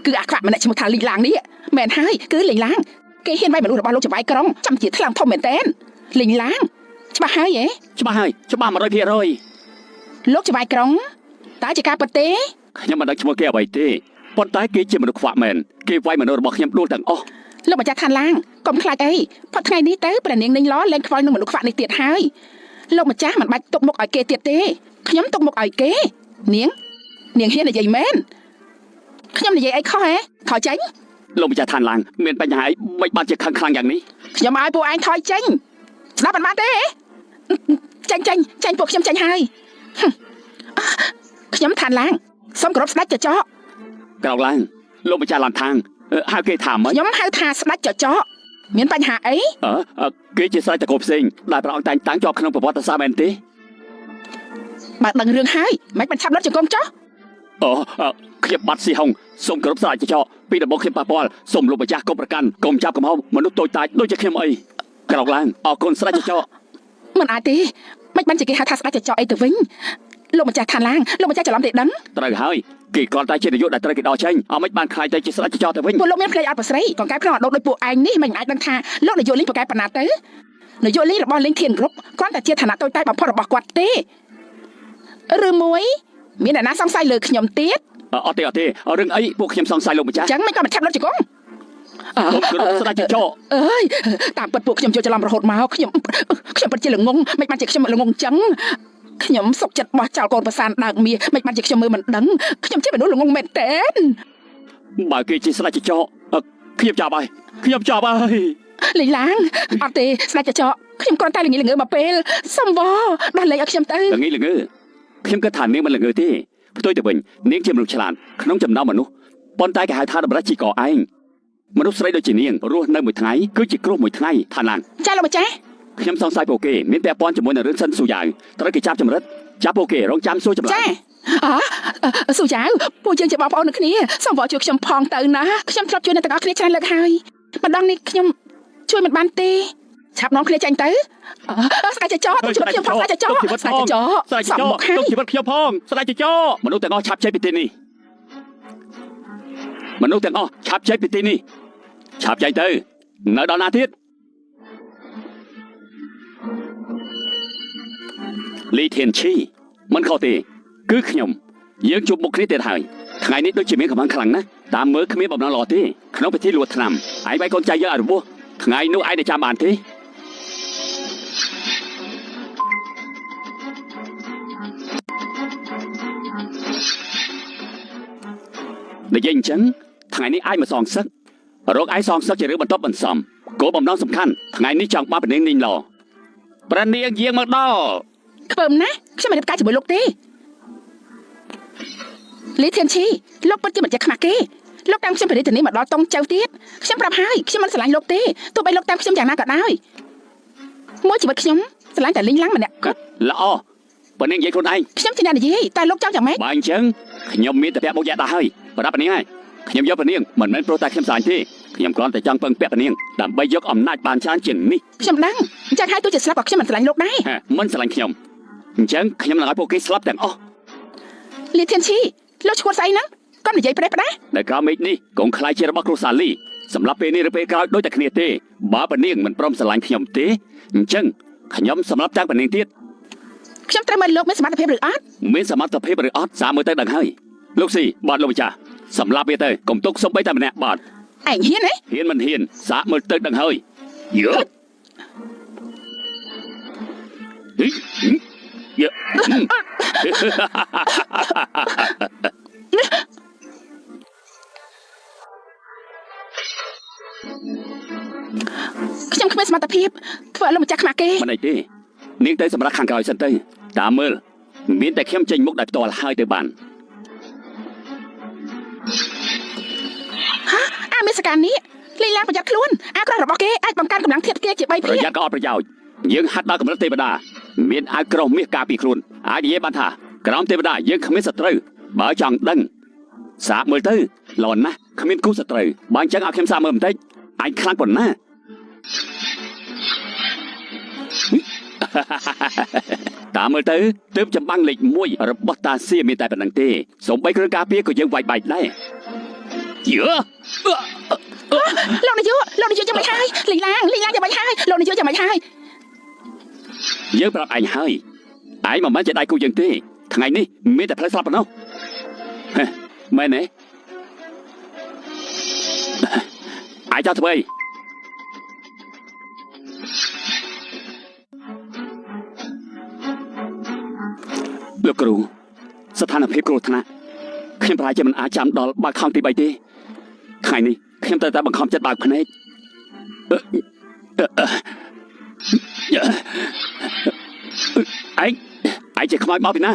គឺអាខ្វាក់ម្នាក់ឈ្មោះថាលីងឡាងនេះមែនហើយគឺលីងឡាងគេហ៊ានវាយមនុស្សរបស់លោកចៅហ្វាយក្រុងចាំជាថ្លើមធំមែនតើលីងឡាងច្បាស់ហើយហ៎ច្បាស់ហើយច្បាស់100%លោកចៅហ្វាយក្រុងតើជាការពិតទេខ្ញុំមិនដឹងឈ្មោះគេអ្វីទេប៉ុន្តែគេជាមនុស្សខ្វាក់មែនគេវាយមនុស្សរបស់ខ្ញុំដួលទាំងអស់លោកម្ចាស់ឋានឡើងកុំខ្លាចអីផុតថ្ងៃនេះទៅព្រះនាងនាងឡលែងខ្វល់នឹងមនុស្សខ្វាក់នេះទៀតហើយលោកម្ចាស់មិនបាច់ទុកមុខឲ្យគេទៀតទេខ្ញុំទុកមុខឲ្យគេនាងហ៊ាននិយាយមែនខ្ញុំនិយាយអីខុសហ៎ថយចេញលោកម្ចាស់ឋានឡើងមានបញ្ហាអីមិនបានជាខឹងខ្លាំងយ៉ាងនេះខ្ញុំឲ្យពួកឯងថយចេញស្ដាប់មិនបានទេចេញចេញចេញពួកខ្ញុំចេញហើយខ្ញុំឋានឡើងសូមគោរពស្ដេចចចកក្រោកឡើងលោកម្ចាស់ឡានថាងហៅគេថាម៉េចខ្ញុំហៅថាស្ដេចចចកមានបញ្ហាអីគេជាស្ដេចតកូលផ្សេងដែលព្រះអង្គតែងតាំងជាប់ក្នុងប្រវត្តិសាស្ត្រមែនទេបើដឹងរឿងហើយមិនបានឆាប់លត់ជង្គង់ចុះអូខ្ញុំបាត់ស៊ីហុងសូមគោរពស្ដេចចចកពីដំបូងខ្ញុំប៉ះពាល់សូមលោកម្ចាស់កុំប្រកាន់កុំចាប់កំហុសមនុស្សតូចតាចដូចជាខ្ញុំអីក្រោកឡើងអរគុណស្ដេចចចកមិនអាចទេមិនបានជាគេហៅថាស្ដេចចចកអីទៅវិញលោកម្ចាស់ឋានឡើងលោកម្ចាស់ច្រឡំទេដឹងត្រូវហើយគេគ្រាន់តែជានាយកដែលត្រូវគេដោះចេញអត់មិនបានខ្លាយទៅជាស្ដេចចចកទៅវិញពួកលោកមានភ្នែកអត់ប្រស្រីកង្កែបក្នុងអត់ដូចពួកឯងនេះមិនអាចដឹងថាលោកនាយកលីងប្រកែកប៉ុណ្ណាទៅនាយកលីងរបស់លីងធានគ្រប់គ្រាន់តែជាឋានៈតូចតាចបំផុតរបស់គាត់ទេឬមួយមានអ្នកណាសង្ស័យលើខ្ញុំទៀតអត់ទេអត់ទេរឿងអីពួកខ្ញុំសង្ស័យលោកម្ចាស់ចឹងមិនក៏មិនឆាប់លត់ជង្គង់ស្ដេចចចកអើយតាមពិតពួកខ្ញុំយកច្រឡំរហូតមកខ្ញុំពិតជាល្ងងមិនបានជាខ្ញុំល្ងងចឹងខ្ញុំសុកចិត្តបោះចោលកូនប្រសានដើកមាសមិនបានជាខ្ញុំមើលមិនដឹងខ្ញុំជាមនុស្សល្ងងមែនតើបើគេជាស្ដេចចចកខ្ញុំចាប់ហើយខ្ញុំចាប់ហើយលីងឡាងអត់ទេស្ដេចចចកខ្ញុំគ្រាន់តែល្ងីល្ងើមកពេលសុំវដោះលែងឲ្យខ្ញុំទៅល្ងីល្ងើខ្ញុំគិតថានាងមិនល្ងើទេផ្ទុយទៅវិញនាងជាមនុស្សឆ្លាតក្នុងចំណោមមនុស្សប៉ុន្តែគេហៅថាតម្រិះជីកឯងមនុស្សស្រីដូចជានាងរស់នៅមួយថ្ងៃគឺជាគ្រោះមួយថ្ងៃឋានឡើងចាលោកម្ចាស់ខ្ញុំសង្ស័យពួកគេមានពាក់ព័ន្ធជាមួយនឹងរឿងសិនស៊ូយ៉ាវត្រូវគេចាប់ចម្រិតចាប់ពួកគេរងចាំសួរចម្លើយចាអស៊ូយ៉ាវពួកយើងជាបងប្អូននឹងគ្នាសូមវជួយខ្ញុំផងទៅណាខ្ញុំធ្លាប់ជួយអ្នកទាំងអស់គ្នាច្រើនលើកហើយម្ដងនេះខ្ញុំជួយមិនបានទេឆាប់នាំគ្នាចាញ់ទៅស្ដេចចចកទុកជីវិតខ្ញុំផងស្ដេចចចកស្ដេចចចកស្ដេចចចកទុកជីវិតខ្ញុំផងស្ដេចចចកមនុស្សទាំងអស់ឆាប់ចេញពីទីនេះមនុស្សទាំងអស់ឆាប់ចេញពីទីនេះឆាប់ចេញទៅនៅដល់ណាទៀតលីធានឈីមិនខុសទេគឺខ្ញុំយើងជួបមុខគ្នាទៀតហើយថ្ងៃនេះដូចជាមានកម្លាំងខ្លាំងណាស់តាមមើលគ្មានបំណងល្អទេក្នុងពិធីលួចថ្នាំឯងវាយកូនចៅយើងឲ្យរបួសថ្ងៃនោះឯងได้ចាំបានទេនិយាយអញ្ចឹងថ្ងៃនេះអាចមកសងសឹករកឯងសងសឹកជារឿងបន្ទាប់បន្សំគោលបំណងសំខាន់ថ្ងៃនេះចង់បានព្រះនាងនីងឡព្រះនាងយាងមកដល់ខ្ពើមណាស់ខ្ញុំមិនរៀបការជាមួយលោកទេលីធានឈីលោកពិតជាមិនចេះខ្មាស់គេលោកតាមខ្ញុំពីរាជធានីមកដល់តុងចៅទៀតខ្ញុំប្រាប់ហើយខ្ញុំមិនស្រឡាញ់លោកទេទោះបីលោកតាមខ្ញុំយ៉ាងណាក៏ដោយមួយជីវិតខ្ញុំស្រឡាញ់តែលីងឡាំងម្នាក់គត់ល្អប៉ុណ្ណេះនិយាយខ្លួនឯងខ្ញុំជាអ្នកនិយាយតែលោកចង់យ៉ាងម៉េចបើអញ្ចឹងខ្ញុំមានតែពាក់មុខយ៉ាដាស់ហើយប្រាប់ព្រះនាងហើយខ្ញុំយកព្រះនាងមិនមែនព្រោះតែខ្ញុំស្រឡាញ់ទេខ្ញុំគ្រាន់តែចង់ពឹងពាក់ព្រះនាងដើម្បីយកអំណាចបានច្រើនជាងនេះខ្ញុំដឹងអញ្ចឹងហើយទោះជាស្លាប់ក៏ខ្ញុំមិនស្រឡាញ់លោកដែរមិនស្រឡាញ់ខ្ញុំអញ្ចឹងខ្ញុំនឹងឲ្យពួកគេស្លាប់ទាំងអស់លីធានឈីលោកឈួតស្អីហ្នឹងកុំនិយាយប្រេះផ្ដាស់នៅក្រោមមេឃនេះកុំខ្លាចជារបស់គ្រួសារលីសម្រាប់ពេលនេះឬពេលក្រោយដូចតែគ្នាទេបើព្រះនាងមិនព្រមស្រឡាញ់ខ្ញុំទេអញ្ចឹងខ្ញុំសម្រាប់ទាំងព្រះនាងទៀតខ្ញុំត្រូវមើលលោកមានសមត្ថភាពឬអត់មានសមត្ថភាពឬអត់សារមើលទៅដឹងហើយលោកស៊ីបាទលោកម្ចាស់សម្រាប់វាទៅកុំទុកសំបីតែម្នាក់បាទឯងហ៊ានទេហ៊ានមិនហ៊ានសាកមើលទៅដឹងហើយយើយើខ្ញុំគ្មានសមត្ថភាពធ្វើឲ្យលោកម្ចាស់ខ្មាស់គេមិនអីទេនាងទៅសម្រាប់ខាងក្រោយសិនទៅតាមមើលមានតែខ្ញុំចេញមុខដោយផ្ទាល់ហើយទៅបានហាអាមេសកានេះលីឡាប្រយ័ត្នខ្លួនអាក្រក់របស់គេអាចបង្កើនកម្លាំងធាតុគេជា3ភាគប្រយ័ត្នក៏អត់ប្រយោជន៍យើងហាត់ដល់កម្រិតទេវតាមានអាវក្រោះមាសការពីខ្លួនអាចនិយាយបានថា ក្រោមទេវតាយើងគ្មានសត្រូវបើចង់ដឹងសាកមើលទៅល្អណាស់គ្មានគូសត្រូវបើអញ្ចឹងឲ្យខ្ញុំសាកមើលបន្តិចឯងខ្លាំងប៉ុណ្ណាតាមមើលទៅទើបចម្បាំងលេខ1របស់តាសៀមានតែប៉ុណ្្នឹងទេសូម្បីគ្រឿងការពារក៏យើងវាយបែកដែរយឺលោកនាយកលោកនាយកចាំមិនហើយលីងឡាងលីងឡាងចាំមិនហើយលោកនាយកចាំមិនហើយយើងប្រាប់ឯងហើយឯងមិនមែនជាដៃគូយើងទេថ្ងៃនេះមានតែផ្លូវស្លាប់ប៉ុណ្ណោះមែនទេឯងចង់ធ្វើអីលោកគ្រូស្ថានភាពគ្រោះថ្នាក់ខ្ញុំប្រហែលជាមិនអាចចាំដល់បើកខំទី3ទេថ្ងៃនេះខ្ញុំត្រូវតែបង្ខំចិត្តបើកភ្នែកឯងឯងជាខ្មោចមកពីណា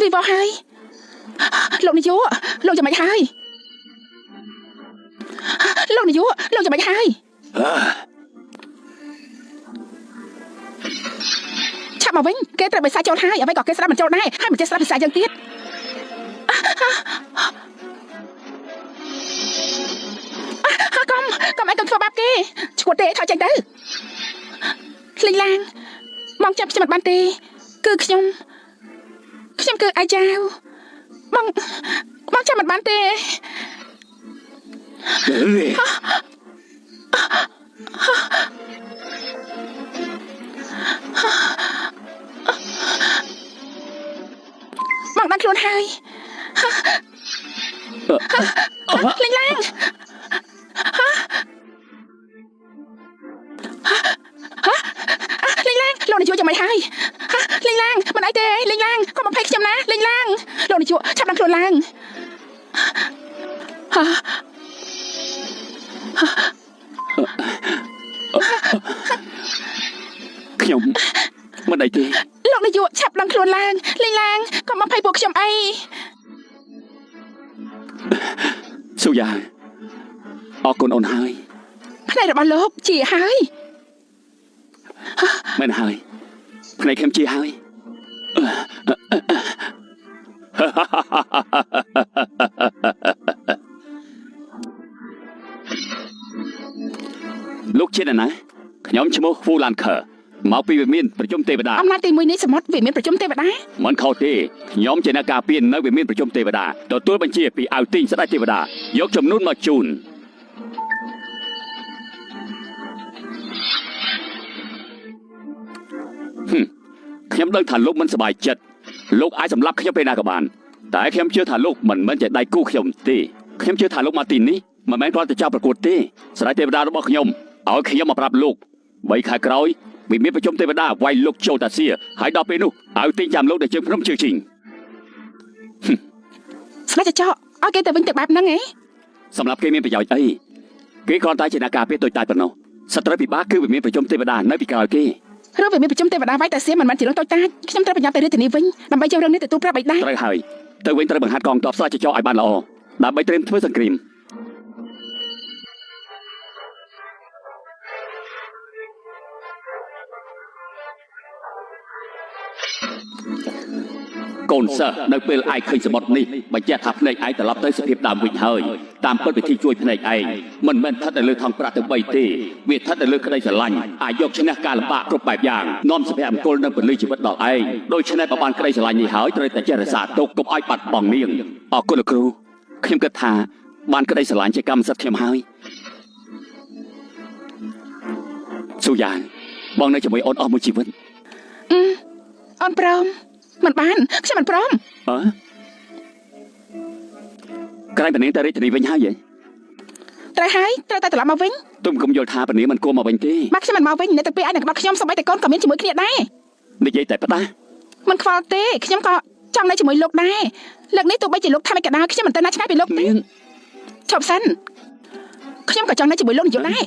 វីវហើយលោកនាយកលោកចាំមិនហើយលោកនាយកលោកចាំមិនហើយឆាប់មកវិញគេត្រូវបិសាចចូលហើយអ្វីក៏គេស្ដាប់មិនចូលដែរហើយមិនចេះស្ដាប់ភាសាយ៉ាងទៀតកុំឲ្យកុំធ្វើបាបគេឈួតទេថយចេញទៅលីងឡាងបងចាប់ខ្ញុំមិនបានទេគឺខ្ញុំគឺអាចាវបងបងចាំមិនបានទេបងបានខ្លួនហើយលីងឡាងលីងឡាងលោកនាយកចាំមិនហើយលីងឡាងមិនអីទេលីងឡាងកុំបំភ័យខ្ញុំណាលីងឡាងលោកនាយកឆាប់ដល់ខ្លួនឡើងខ្ញុំមិនអីទេលោកនាយកឆាប់ដល់ខ្លួនឡើងលីងឡាងកុំបំភ័យពួកខ្ញុំអីសុយាអរគុណអូនហើយផ្នែករបស់លោកជាហើយមែនហើយផ្នែកខ្ញុំជាហើយលោកជាអ្នកណាខ្ញុំឈ្មោះហ្វូឡានខឺមកពីវិមានប្រជុំទេវតាអំណាចទី1នេះសមុទ្រវិមានប្រជុំទេវតាមិនខុសទេខ្ញុំជាអ្នកការពារនៅវិមានប្រជុំទេវតាទទួលបញ្ជាពីអាវទីងស្ដេចទេវតាយកចំនួនមកជូនខ្ញុំដឹងថាលោកមិនសប្បាយចិត្តលោកអាចសម្លាប់ខ្ញុំពេលណាក៏បានតែខ្ញុំជឿថាលោកមិនមែនជាដៃគូខ្ញុំទេខ្ញុំជឿថាលោកមកទីនេះមិនមែនគ្រាន់តែចោលប្រកួតទេស្ដេចទេវតារបស់ខ្ញុំឲ្យខ្ញុំមកប្រាប់លោក3ខែក្រោយវិមានប្រជុំទេវតាវាយលោកចូលតាសៀហើយដល់ពេលនោះឲ្យទិញចាំលោកដែលជើងភ្នំជើងជីងស្ដេចចកឲ្យគេទៅវិញទៅបែបហ្នឹងហ៎សម្រាប់គេមានប្រយោជន៍អីគេគ្រាន់តែជាអ្នកការពារតូចតាចប៉ុណ្ណោះសត្រូវពិបាកគឺវិមានប្រជុំទេវតានៅពីក្រោយគេរឿងវិមានប្រជុំទេវតាវាយតាសៀមិនមែនជារឿងតូចតាចខ្ញុំត្រូវប្រញាប់ទៅរាជធានីវិញដើម្បីយករឿងនេះទៅទូលប្រាប់បិតាត្រូវហើយទៅវិញត្រូវបង្ហាត់កងទ័ពស្ដេចចកឲ្យបានល្អដើម្បីត្រៀមធ្វើសង្គ្រាមកូនសិស្សនៅពេលឯងឃើញសមុទ្រនេះបញ្ជាក់ថាភ្នែកឯងត្រឡប់ទៅសភាពដើមវិញហើយតាមពិតវិធីជួយភ្នែកឯងមិនមែនស្ថិតនៅលើថង់ប្រាក់ទាំង3ទេវាស្ថិតនៅលើក្តីស្រឡាញ់អាចយកឈ្នះការលំបាកគ្រប់បែបយ៉ាងនាំសុភមង្គលនិងពន្លឺជីវិតដល់ឯងដូច្នេះបើបានក្តីស្រឡាញ់នេះហើយត្រូវតែចេះរក្សាទុកកុំឲ្យបាត់បង់នាងអរគុណលោកគ្រូខ្ញុំគិតថាបានក្តីស្រឡាញ់ជាកម្មសិទ្ធិខ្ញុំហើយសុយ៉ាងបងនៅជាមួយអូនអស់មួយជីវិតអូនព្រមមិនបានខ្ញុំមិនព្រមអើក្រែងពនាងទៅរាជធានីវិញហើយហ៎ត្រូវហើយត្រូវតែត្រឡប់មកវិញទុំកុំយល់ថាពនាងមិនគួរមកវិញទេបាទខ្ញុំមិនមកវិញនៅតែពេលឯងនឹងក្បត់ខ្ញុំសូម្បីតែកូនក៏មានជាមួយគ្នាដែរនិយាយតែផ្ដាស់មិនខ្វល់ទេខ្ញុំក៏ចង់នៅជាមួយលោកដែរលើកនេះទោះបីជាលោកថាមិនក៏ដោយខ្ញុំមិនទៅណាឆ្ងាយពីលោកទេឈប់សិនខ្ញុំក៏ចង់នៅជាមួយលោកនាយកដែរ